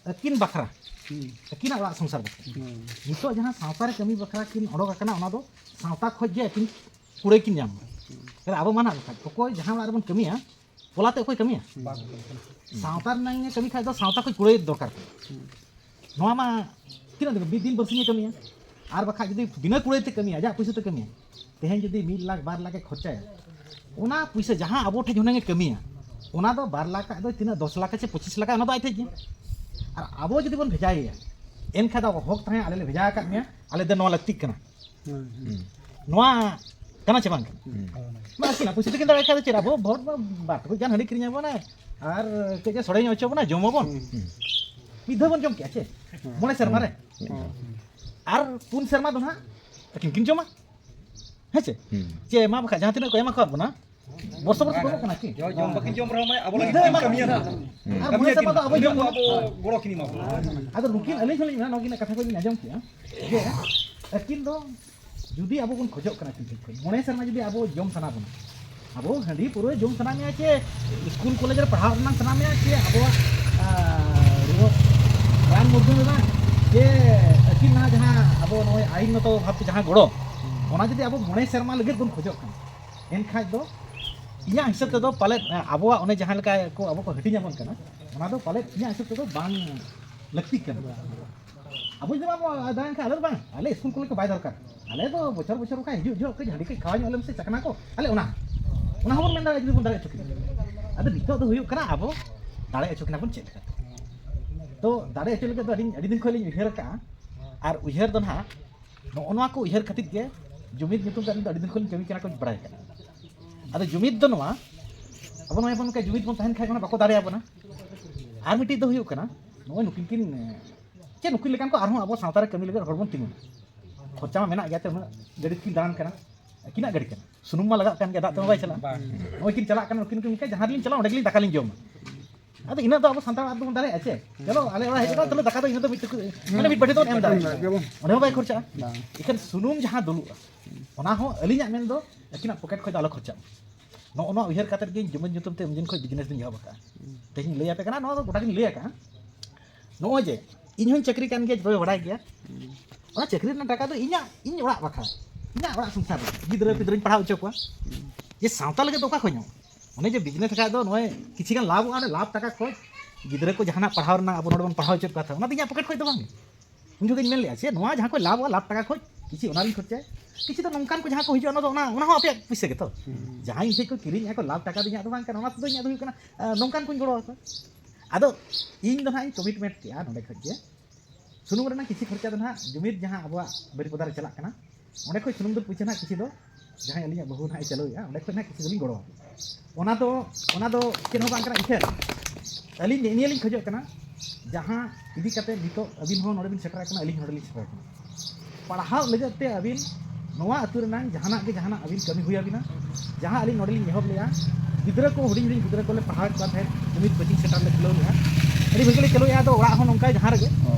ᱟᱹᱠᱤᱱ ᱵᱟᱠᱷᱨᱟ, ᱦᱩᱸ᱾ ᱟᱹᱠᱤᱱᱟᱜ ᱚᱲᱟᱜ ᱥᱚᱝᱥᱟᱨ ᱵᱟᱠᱷᱨᱟ᱾ ᱦᱩᱸ᱾ ᱱᱤᱛᱚᱜ ᱡᱟᱦᱟᱸ ᱥᱟᱶᱛᱟ ᱨᱮ ᱠᱟᱹᱢᱤ ᱵᱟᱠᱷᱨᱟ ᱠᱤᱱ ᱚᱰᱚᱠ ᱟᱠᱟᱱᱟ, ᱚᱱᱟ ᱫᱚ ᱥᱟᱶᱛᱟ ᱠᱷᱚᱡ ᱜᱮ ᱟᱹᱠᱤᱱ ᱠᱩᱲᱟᱹᱭ ᱠᱤᱱ ᱧᱟᱢ ᱢᱟ᱾ ᱦᱩᱸ᱾ ᱟᱵᱚ ᱢᱟ ᱱᱟᱦᱟᱜ ᱵᱟᱠᱷᱟᱡ ᱚᱠᱚᱭ ᱡᱟᱦᱟᱸ ᱚᱲᱟᱜ ᱨᱮᱵᱚᱱ ᱠᱟᱹᱢᱤᱭᱟ, ᱯᱚᱞᱟᱛᱮ ᱚᱠᱚᱭ ᱠᱟᱹᱢᱤᱭᱟ? ᱵᱟᱝ᱾ ᱥᱟᱶᱛᱟ ᱨᱮᱱᱟᱜ ᱮ ᱠᱟᱹᱢᱤ ᱠᱷᱟᱡ ᱫᱚ ᱥᱟᱶᱛᱟ ᱠᱷᱚᱡ ᱠᱩᱲᱟᱹᱭ ᱫᱚᱨᱠᱟᱨ ᱠᱟᱱᱟ᱾ ᱦᱩᱸ᱾ ᱱᱚᱣᱟ ᱢᱟ ᱛᱤᱱᱟᱹᱜ ᱫᱤᱱ, ᱢᱤᱫ ᱫᱤᱱ ᱵᱟᱨᱥᱤᱧ ᱮ ᱠᱟᱹᱢᱤᱭᱟ, ᱟᱨ ᱵᱟᱠᱷᱟᱡ ᱡᱩᱫᱤ ᱵᱤᱱᱟᱹ ᱠᱩᱲᱟᱹᱭ ᱛᱮ ᱠᱟᱹᱢᱤᱭᱟ, ᱟᱡᱟᱜ ᱯᱩᱭᱥᱟᱹ ᱛᱮ ᱠᱟᱹᱢᱤᱭᱟ, ᱛᱮᱦᱮᱧ ᱡᱩᱫᱤ ᱢᱤᱫ ᱞᱟᱠᱷ ᱵᱟᱨ ᱞᱟᱠᱷ ᱮ ᱠᱷᱚᱨᱪᱟᱭᱟ, ᱚᱱᱟ ᱯᱩᱭᱥᱟᱹ ᱡᱟᱦᱟᱸ ᱟᱵᱚ ᱴᱷᱮᱡ ᱦᱩᱱᱟᱹᱝ ᱮ ᱠᱟᱹᱢᱤᱭᱟ, ᱚᱱᱟ ᱫᱚ ᱵᱟᱨ ᱞᱟᱠᱷ ᱟᱜ ᱫᱚ ᱛᱤᱱᱟᱹᱜ, ᱫᱚᱥ ᱞᱟᱠᱷ ᱥᱮ ᱯᱚᱸᱪᱤᱥ ᱞᱟᱠᱷ, ᱚᱱᱟ ᱫᱚ ᱟᱡ ᱴᱷᱮᱡ ᱜᱮ᱾ ᱟᱨ ᱟᱵᱚ ᱡᱩᱫᱤ ᱵᱚᱱ ᱵᱷᱮᱡᱟᱭᱮᱭᱟ, ᱮᱱᱠᱷᱟᱡ ᱫᱚ ᱟᱵᱚ ᱦᱚᱠ ᱛᱟᱦᱮᱸ, ᱟᱞᱮ ᱞᱮ ᱵᱷᱮᱡᱟ ᱟᱠᱟᱫ ᱢᱮᱭᱟ, ᱟᱞᱮ ᱫᱚ ᱱᱚᱣᱟ ᱞᱟᱹᱠᱛᱤᱜ ᱠᱟᱱᱟ᱾ ᱦᱩᱸ, ᱦᱩᱸ᱾ ᱱᱚᱣᱟ ᱠᱟᱱᱟ ᱪᱮ ᱵᱟᱝ ᱠᱟᱱᱟ? ᱢᱟ ᱟᱹᱠᱤᱱ ᱟᱹᱯᱩᱥᱤ ᱛᱟᱹᱠᱤᱱ ᱫᱟᱲᱮᱭᱟᱜ ᱠᱷᱟᱱ ᱫᱚ ᱪᱮᱫ, ᱟᱵᱚ ᱵᱷᱳᱴ ᱢᱟ ᱵᱟᱨ ᱴᱩᱠᱩᱡ ᱜᱟᱱ ᱦᱟᱺᱰᱤ ᱠᱤᱨᱤᱧ ᱟᱵᱚᱱᱟ ᱟᱨ ᱠᱟᱹᱡ ᱮ ᱥᱚᱲᱮ ᱧᱚᱜ ᱦᱚᱪᱚ ᱵᱚᱱᱟ, ᱡᱚᱢ ᱟᱵᱚᱱ᱾ ᱢᱤᱫ ᱫᱷᱟᱣ ᱵᱚᱱ ᱡᱚᱢ ᱠᱮᱜᱼᱟ ᱪᱮ, ᱢᱚᱬᱮ ᱥᱮᱨᱢᱟ ᱨᱮ᱾ ᱟᱨ ᱯᱩᱱ ᱥᱮᱨᱢᱟ ᱫᱚ ᱱᱟᱦᱟᱜ ᱟᱹᱠᱤᱱ ᱠᱤᱱ ᱡᱚᱢᱟ, ᱦᱮᱸ ᱪᱮ? ᱪᱮ ᱮᱢᱟ ᱵᱟᱠᱷᱟᱡ ᱡᱟᱦᱟᱸ ᱛᱤᱱᱟᱹᱜ ᱠᱚ ᱮᱢᱟ ᱠᱟᱣᱟᱫ ᱵᱚᱱᱟ, ᱵᱚᱨᱥᱚ ᱵᱚᱨᱥᱚ ᱠᱚ ᱮᱢᱚᱜ ᱠᱟᱱᱟ ᱠᱤ? ᱡᱚ ᱡᱚᱢ ᱵᱟᱹᱠᱤᱱ ᱡᱚᱢ ᱨᱮᱦᱚᱸ ᱢᱟᱱᱮ ᱟᱵᱚ ᱞᱟᱹᱜᱤᱫ ᱠᱤᱱ ᱠᱟᱹᱢᱤᱭᱟ ᱱᱟᱦᱟᱜ᱾ ᱟᱨ ᱢᱚᱬᱮ ᱥᱮᱨᱢᱟ ᱫᱚ ᱟᱵᱚ ᱡᱚᱢ ᱟᱵᱚ ᱜᱚᱲᱚ ᱠᱤᱱ ᱮᱢᱟ ᱵᱚᱱᱟ᱾ ᱟᱫᱚ ᱱᱩᱠᱤᱱ, ᱟᱹᱞᱤᱧ ᱦᱚᱸᱞᱤᱧ ᱢᱮᱱᱟ, ᱱᱚᱣᱟ ᱠᱤᱱ ᱠᱟᱛᱷᱟ ᱠᱚ ᱞᱤᱧ ᱟᱸᱡᱚᱢ ᱠᱮᱜᱼᱟ ᱡᱮ ᱟᱹᱠᱤᱱ ᱫᱚ ᱡᱩᱫᱤ ᱟᱵᱚ ᱵᱚᱱ ᱠᱷᱚᱡᱚᱜ ᱠᱟᱱᱟ ᱟᱹᱠᱤᱱ ᱴᱷᱮᱱ ᱠᱷᱚᱱ, ᱢᱚᱬᱮ ᱥᱮᱨᱢᱟ ᱡᱩᱫᱤ ᱟᱵᱚ ᱡᱚᱢ ᱥᱟᱱᱟ ᱵᱚᱱᱟ, ᱟᱵᱚ ᱦᱟᱺᱰᱤ ᱯᱟᱹᱣᱨᱟᱹ ᱡᱚᱢ ᱥᱟᱱᱟ ᱢᱮᱭᱟ ᱪᱮ ᱥᱠᱩᱞ ᱠᱚᱞᱮᱡᱽ ᱨᱮ ᱯᱟᱲᱦᱟᱣ ᱨᱮᱱᱟᱜ ᱥᱟᱱᱟ ᱢᱮᱭᱟ ᱪᱮ ᱟᱵᱚᱣᱟᱜ, ᱟᱸ, ᱨᱩᱣᱟᱹ ᱨᱟᱱ ᱢᱩᱨᱜᱟᱹᱱ ᱨᱮᱱᱟᱜ ᱪᱮ ᱟᱹᱠᱤᱱ ᱱᱟᱦᱟᱜ ᱡᱟᱦᱟᱸ ᱟᱵᱚ ᱱᱚᱜᱼᱚᱭ ᱟᱭᱤᱱ ᱜᱚᱛᱚ ᱵᱷᱟᱵᱽ ᱛᱮ ᱡᱟᱦᱟᱸ ᱜᱚᱲᱚ, ᱚᱱᱟ ᱡᱩᱫᱤ ᱟᱵᱚ ᱢᱚᱬᱮ ᱥᱮᱨᱢᱟ ᱞᱟᱹᱜᱤᱫ ᱵᱚᱱ ᱠᱷᱚᱡᱚᱜ ᱠᱟᱱᱟ, ᱮᱱᱠᱷᱟᱡ ᱫᱚ ᱤᱧᱟᱹᱜ ᱦᱤᱥᱟᱹᱵ ᱛᱮᱫᱚ ᱯᱟᱞᱮᱫ, ᱮ, ᱟᱵᱚᱣᱟᱜ ᱚᱱᱮ ᱡᱟᱦᱟᱸ ᱞᱮᱠᱟ ᱠᱚ ᱟᱵᱚ ᱠᱚ ᱦᱟᱹᱴᱤᱧ ᱟᱵᱚᱱ ᱠᱟᱱᱟ, ᱚᱱᱟ ᱫᱚ ᱯᱟᱞᱮᱫ ᱤᱧᱟᱹᱜ ᱦᱤᱥᱟᱹᱵ ᱛᱮᱫᱚ ᱵᱟᱝ ᱞᱟᱹᱠᱛᱤᱜ ᱠᱟᱱᱟ᱾ ᱟᱵᱚ ᱡᱩᱫᱤ ᱵᱟᱵᱚ ᱫᱟᱬᱟᱱ ᱠᱷᱟᱱ ᱟᱞᱮ ᱫᱚ ᱵᱟᱝ, ᱟᱞᱮ ᱥᱠᱩᱞ ᱠᱚᱞᱮᱡᱽ ᱠᱚ ᱵᱟᱭ ᱫᱚᱨᱠᱟᱨ᱾ ᱟᱞᱮ ᱫᱚ ᱵᱚᱪᱷᱚᱨ ᱵᱚᱪᱷᱚᱨ ᱚᱱᱠᱟ ᱦᱤᱡᱩᱜ ᱡᱚᱦᱚᱜ ᱠᱟᱹᱡ ᱦᱟᱺᱰᱤ ᱠᱟᱹᱡ ᱠᱷᱟᱣᱟ ᱧᱚᱜ ᱟᱞᱮ ᱢᱮᱥᱮ ᱪᱟᱠᱷᱱᱟ ᱠᱚ, ᱟᱞᱮ ᱚᱱᱟ, ᱚᱱᱟ ᱦᱚᱸᱵᱚᱱ ᱢᱮᱱ ᱫᱟᱲᱮᱭᱟᱜᱼᱟ ᱡᱩᱫᱤ ᱵᱚᱱ ᱫᱟᱲᱮ ᱦᱚᱪᱚ ᱠᱤᱱᱟ᱾ ᱟᱫᱚ ᱱᱤᱛᱚᱜ ᱫᱚ ᱦᱩᱭᱩᱜ ᱠᱟᱱᱟ ᱟᱵᱚ ᱫᱟᱲᱮ ᱦᱚᱪᱚ ᱠᱤᱱᱟ ᱵᱚᱱ ᱪᱮᱫ ᱞᱮᱠᱟᱛᱮ᱾ ᱛᱚ ᱫᱟᱲᱮ ᱦᱚᱪᱚ ᱞᱟᱹᱜᱤᱫ ᱫᱚ ᱟᱹᱰᱤ, ᱟᱹᱰᱤ ᱫᱤᱱ ᱠᱷᱚᱱ ᱞᱤᱧ ᱩᱭᱦᱟᱹᱨ ᱟᱠᱟᱫᱼᱟ, ᱟᱨ ᱩᱭᱦᱟᱹᱨ ᱫᱚ ᱱᱟᱦᱟᱜ ᱱᱚᱜᱼᱚ ᱱᱚᱣᱟ ᱠᱚ ᱩᱭᱦᱟᱹᱨ ᱠᱷᱟᱹᱛᱤᱨ ᱜᱮ ᱡᱩᱢᱤᱫ ᱧᱩᱛᱩᱢ ᱛᱮ ᱟᱹᱞᱤᱧ ᱫᱚ ᱟᱹᱰᱤ ᱫᱤᱱ ᱠᱷᱚᱱ ᱞᱤᱧ ᱠᱟᱹᱢᱤ ᱠᱟᱱᱟ ᱠᱚ ᱵᱟᱲᱟᱭ ᱠᱟᱱᱟ᱾ ᱟᱫᱚ ᱡᱩᱢᱤᱫ ᱫᱚ ᱱᱚᱣᱟ, ᱟᱵᱚ ᱱᱚᱜᱼᱚᱭ ᱵᱚᱱ ᱚᱱᱠᱟ ᱡᱩᱢᱤᱫ ᱵᱚᱱ ᱛᱟᱦᱮᱱ ᱠᱷᱟᱡ ᱚᱱᱟ ᱵᱟᱠᱚ ᱫᱟᱲᱮᱭᱟᱵᱚᱱᱟ᱾ ᱟᱨ ᱢᱤᱫᱴᱤᱡ ᱫᱚ ᱦᱩᱭᱩᱜ ᱠᱟᱱᱟ ᱱᱚᱜᱼᱚᱭ ᱱᱩᱠᱤᱱ ᱠᱤᱱ, ᱪᱮᱫ ᱱᱩᱠᱤᱱ ᱞᱮᱠᱟᱱ ᱠᱚ ᱟᱨᱦᱚᱸ ᱟᱵᱚ ᱥᱟᱶᱛᱟ ᱨᱮ ᱠᱟᱹᱢᱤ ᱞᱟᱹᱜᱤᱫ ᱦᱚᱲ ᱵᱚᱱ ᱛᱤᱸᱜᱩᱱᱟ᱾ ᱠᱷᱚᱨᱪᱟ ᱢᱟ ᱢᱮᱱᱟᱜ ᱜᱮᱭᱟ, ᱛᱚ ᱩᱱᱟᱹᱜ ᱜᱟᱹᱰᱤ ᱛᱮᱠᱤᱱ ᱫᱟᱬᱟᱱ ᱠᱟᱱᱟ, ᱟᱹᱠᱤᱱᱟᱜ ᱜᱟᱹᱰᱤ ᱠᱟᱱᱟ, ᱥᱩᱱᱩᱢ ᱢᱟ ᱞᱟᱜᱟᱜ ᱠᱟᱱ ᱜᱮᱭᱟ, ᱫᱟᱜ ᱛᱮᱢᱟ ᱵᱟᱭ ᱪᱟᱞᱟᱜᱼᱟ᱾ ᱱᱚᱜᱼᱚᱭ ᱠᱤᱱ ᱪᱟᱞᱟᱜ ᱠᱟᱱᱟ, ᱱᱩᱠᱤᱱ ᱠᱤᱱ ᱢᱮᱱ ᱠᱷᱟᱱ ᱡᱟᱦᱟᱸ ᱨᱮᱞᱤᱧ ᱪᱟᱞᱟᱜᱼᱟ ᱚᱸᱰᱮ ᱜᱮᱞᱤᱧ ᱫᱟᱠᱟ ᱞᱤᱧ ᱡᱚᱢᱟ᱾ ᱟᱫᱚ ᱤᱱᱟᱹᱜ ᱫᱚ ᱟᱵᱚ ᱥᱟᱱᱛᱟᱲ ᱟᱜ ᱫᱚᱵᱚᱱ ᱫᱟᱲᱮᱭᱟᱜᱼᱟ ᱪᱮ? ᱪᱚᱞᱚ ᱟᱞᱮ ᱚᱲᱟᱜ ᱦᱮᱡ ᱠᱟᱛᱮ ᱛᱟᱦᱞᱮ ᱫᱟᱠᱟ ᱫᱚ ᱤᱱᱟᱹ ᱫᱚ ᱢᱤᱫ ᱴᱩᱠᱩᱡ, ᱢᱟᱱᱮ ᱢᱤᱫ ᱵᱟᱹᱴᱤ ᱫᱚ ᱮᱢ ᱫᱟᱲᱮᱭᱟᱜᱼᱟ᱾ ᱚᱸᱰᱮ ᱦᱚᱸ ᱵᱟᱭ ᱠᱷᱚᱨᱪᱟᱜᱼᱟ᱾ ᱮᱱᱠᱷᱟᱱ ᱥᱩᱱᱩᱢ ᱡᱟᱦᱟᱸ ᱫᱩᱞᱩᱜᱼᱟ, ᱚᱱᱟ ᱦᱚᱸ ᱟᱹᱞᱤᱧᱟᱜ ᱢᱮᱱ ᱫᱚ ᱟᱹᱠᱤᱱᱟᱜ ᱯᱚᱠᱮᱴ ᱠᱷᱚᱱ ᱫᱚ ᱟᱞᱚ ᱠᱷᱚᱨᱪᱟᱜ ᱢᱟ᱾ ᱱᱚᱜᱼᱚ ᱱᱚᱣᱟ ᱩᱭᱦᱟᱹᱨ ᱠᱟᱛᱮ ᱜᱮ ᱡᱩᱢᱤᱫ ᱧᱩᱛᱩᱢ ᱛᱮ ᱩᱱᱫᱤᱱ ᱠᱷᱚᱱ ᱵᱤᱡᱽᱱᱮᱥ ᱞᱤᱧ ᱮᱦᱚᱵ ᱟᱠᱟᱫᱼᱟ᱾ ᱛᱮᱦᱮᱧ ᱞᱟᱹᱭ ᱟᱯᱮ ᱠᱟᱱᱟ, ᱱᱚᱣᱟ ᱫᱚ ᱜᱚᱴᱟ ᱜᱤᱧ ᱞᱟᱹᱭ ᱟᱠᱟᱫᱼᱟ᱾ ᱱᱚᱜᱼᱚᱭ ᱡᱮ ᱤᱧ ᱦᱚᱸᱧ ᱪᱟᱹᱠᱨᱤ ᱠᱟᱱ ᱜᱮᱭᱟ, ᱡᱚᱛᱚ ᱯᱮ ᱵᱟᱲᱟᱭ ᱜᱮᱭᱟ᱾ ᱚᱱᱟ ᱪᱟᱹᱠᱨᱤ ᱨᱮᱱᱟᱜ ᱴᱟᱠᱟ ᱫᱚ ᱤᱧᱟᱹᱜ, ᱤᱧ ᱚᱲᱟᱜ ᱵᱟᱠᱷᱨᱟ, ᱤᱧᱟᱹᱜ ᱚᱲᱟᱜ ᱥᱚᱝᱥᱟᱨ ᱨᱮ, ᱜᱤᱫᱽᱨᱟᱹ ᱯᱤᱫᱽᱨᱟᱹᱧ ᱯᱟᱲᱦᱟᱣ ᱦᱚᱪᱚ ᱠᱚᱣᱟ᱾ ᱡᱮ ᱥᱟᱶᱛᱟ ᱞᱟᱹᱜᱤᱫ ᱫᱚ ᱚᱠᱟ ᱠᱷᱚᱱ ᱧᱟᱢᱚᱜᱼᱟ? ᱚᱱᱮ ᱡᱮ ᱵᱤᱡᱽᱱᱮᱥ ᱠᱷᱟᱡ ᱫᱚ ᱱᱚᱜᱼᱚᱭ ᱠᱤᱪᱷᱤ ᱜᱟᱱ ᱞᱟᱵᱷᱚᱜᱼᱟ, ᱚᱸᱰᱮ ᱞᱟᱵᱷ ᱴᱟᱠᱟ ᱠᱷᱚᱡ ᱜᱤᱫᱽᱨᱟᱹ ᱠᱚ ᱡᱟᱦᱟᱱᱟᱜ ᱯᱟᱲᱦᱟᱣ ᱨᱮᱱᱟᱜ ᱟᱵᱚ ᱱᱚᱰᱮ ᱵᱚᱱ ᱯᱟᱲᱦᱟᱣ ᱦᱚᱪᱚᱭᱮᱫ ᱠᱚᱣᱟ, ᱚᱱᱟ ᱫᱚ ᱤᱧᱟᱹᱜ ᱯᱚᱠᱮᱴ ᱠᱷᱚᱡ ᱫᱚ ᱵᱟᱝ᱾ ᱩᱱ ᱡᱚᱠᱷᱚᱡ ᱤᱧ ᱢᱮᱱ ᱞᱮᱜᱼᱟ ᱪᱮ ᱱᱚᱣᱟ ᱡᱟᱦᱟᱸ ᱠᱷᱚᱡ ᱞᱟᱵᱷᱚᱜᱼᱟ, ᱞᱟᱵᱷ ᱴᱟᱠᱟ ᱠᱷᱚᱡ ᱠᱤᱪᱷᱤ ᱚᱱᱟ ᱨᱤᱧ ᱠᱷᱚᱨᱪᱟᱭᱟ, ᱠᱤᱪᱷᱤ ᱫᱚ ᱱᱚᱝᱠᱟᱱ ᱠᱚ ᱡᱟᱦᱟᱸ ᱠᱚ ᱦᱤᱡᱩᱜᱼᱟ, ᱚᱱᱟ ᱫᱚ, ᱚᱱᱟ, ᱚᱱᱟ ᱦᱚᱸ ᱟᱯᱮᱭᱟᱜ ᱯᱩᱭᱥᱟᱹ ᱜᱮᱛᱚ᱾ ᱡᱟᱦᱟᱸᱭ ᱤᱧ ᱴᱷᱮᱡ ᱠᱚ ᱠᱤᱨᱤᱧᱮᱜᱼᱟ ᱠᱚ, ᱞᱟᱵᱷ ᱴᱟᱠᱟ ᱫᱚ ᱤᱧᱟᱹᱜ ᱫᱚ ᱵᱟᱝ ᱠᱟᱱᱟ, ᱚᱱᱟ ᱛᱮᱫᱚ ᱤᱧᱟᱹᱜ ᱫᱚ ᱦᱩᱭᱩᱜ ᱠᱟᱱᱟ, ᱟᱸ, ᱱᱚᱝᱠᱟᱱ ᱠᱚᱧ ᱜᱚᱲᱚ ᱟᱠᱚᱣᱟ᱾ ᱟᱫᱚ ᱤᱧ ᱫᱚ ᱱᱟᱦᱟᱜ ᱤᱧ ᱠᱚᱢᱤᱴᱢᱮᱱᱴ ᱠᱮᱜᱼᱟ ᱱᱚᱰᱮ ᱠᱷᱚᱡ ᱜᱮ, ᱥᱩᱱᱩᱢ ᱨᱮᱱᱟᱜ ᱠᱤᱪᱷᱤ ᱠᱷᱚᱨᱪᱟ ᱫᱚ ᱱᱟᱦᱟᱜ ᱡᱩᱢᱤᱫ ᱡᱟᱦᱟᱸ ᱟᱵᱚᱣᱟᱜ ᱵᱟᱹᱨᱤᱯᱟᱫᱟ ᱨᱮ ᱪᱟᱞᱟᱜ ᱠᱟᱱᱟ, ᱚᱸᱰᱮ ᱠᱷᱚᱡ ᱥᱩᱱᱩᱢ ᱫᱩᱞ ᱯᱩᱭᱥᱟᱹ ᱱᱟᱦᱟᱜ ᱠᱤᱪᱷᱤ ᱫᱚ ᱡᱟᱦᱟᱸᱭ ᱟᱹᱞᱤᱧᱟᱜ ᱵᱟᱹᱦᱩ ᱱᱟᱦᱟᱜ ᱮ ᱪᱟᱹᱞᱩᱭᱮᱫᱼᱟ, ᱚᱸᱰᱮ ᱠᱷᱚᱱ ᱱᱟᱦᱟᱜ ᱠᱤᱪᱷᱩ ᱫᱚᱞᱤᱧ ᱜᱚᱲᱚ ᱟᱠᱚᱣᱟ᱾ ᱚᱱᱟ ᱫᱚ, ᱚᱱᱟ ᱫᱚ ᱪᱮᱫ ᱦᱚᱸ ᱵᱟᱝ ᱠᱟᱱᱟ, ᱤᱠᱷᱟᱹᱱ ᱟᱹᱞᱤᱧ ᱱᱮᱜᱼᱮ ᱱᱤᱭᱟᱹ ᱞᱤᱧ ᱠᱷᱚᱡᱚᱜ ᱠᱟᱱᱟ, ᱡᱟᱦᱟᱸ ᱤᱫᱤ ᱠᱟᱛᱮ ᱱᱤᱛᱚᱜ ᱟᱹᱵᱤᱱ ᱦᱚᱸ ᱱᱚᱰᱮ ᱵᱤᱱ ᱥᱮᱴᱮᱨ ᱟᱠᱟᱱᱟ, ᱟᱹᱞᱤᱧ ᱦᱚᱸ ᱱᱚᱰᱮ ᱞᱤᱧ ᱥᱮᱴᱮᱨ ᱟᱠᱟᱱᱟ᱾ ᱯᱟᱲᱦᱟᱣ ᱞᱟᱹᱜᱤᱫ ᱛᱮ ᱟᱹᱵᱤᱱ ᱱᱚᱣᱟ ᱟᱹᱛᱩ ᱨᱮᱱᱟᱜ ᱡᱟᱦᱟᱱᱟᱜ ᱜᱮ ᱡᱟᱦᱟᱱᱟᱜ ᱟᱹᱵᱤᱱ ᱠᱟᱹᱢᱤ ᱦᱩᱭ ᱟᱹᱵᱤᱱᱟ᱾ ᱡᱟᱦᱟᱸ ᱟᱹᱞᱤᱧ ᱱᱚᱰᱮ ᱞᱤᱧ ᱮᱦᱚᱵ ᱞᱮᱜᱼᱟ, ᱜᱤᱫᱽᱨᱟᱹ ᱠᱚ, ᱦᱩᱰᱤᱧ ᱦᱩᱰᱤᱧ ᱜᱤᱫᱽᱨᱟᱹ ᱠᱚᱞᱮ ᱯᱟᱲᱦᱟᱣᱮᱫ ᱠᱚᱣᱟ ᱛᱟᱦᱮᱸᱫ, ᱡᱩᱢᱤᱫ ᱠᱳᱪᱤᱝ ᱥᱮᱱᱴᱟᱨ ᱞᱮ ᱠᱷᱩᱞᱟᱹᱣ ᱞᱮᱜᱼᱟ, ᱟᱹᱰᱤ ᱵᱷᱟᱹᱜᱤ ᱞᱮ ᱪᱟᱹᱞᱩᱭᱮᱫᱼᱟ᱾ ᱟᱫᱚ ᱚᱲᱟᱜ ᱦᱚᱸ ᱱᱚᱝᱠᱟ ᱡᱟᱦᱟᱸ ᱨᱮᱜᱮ,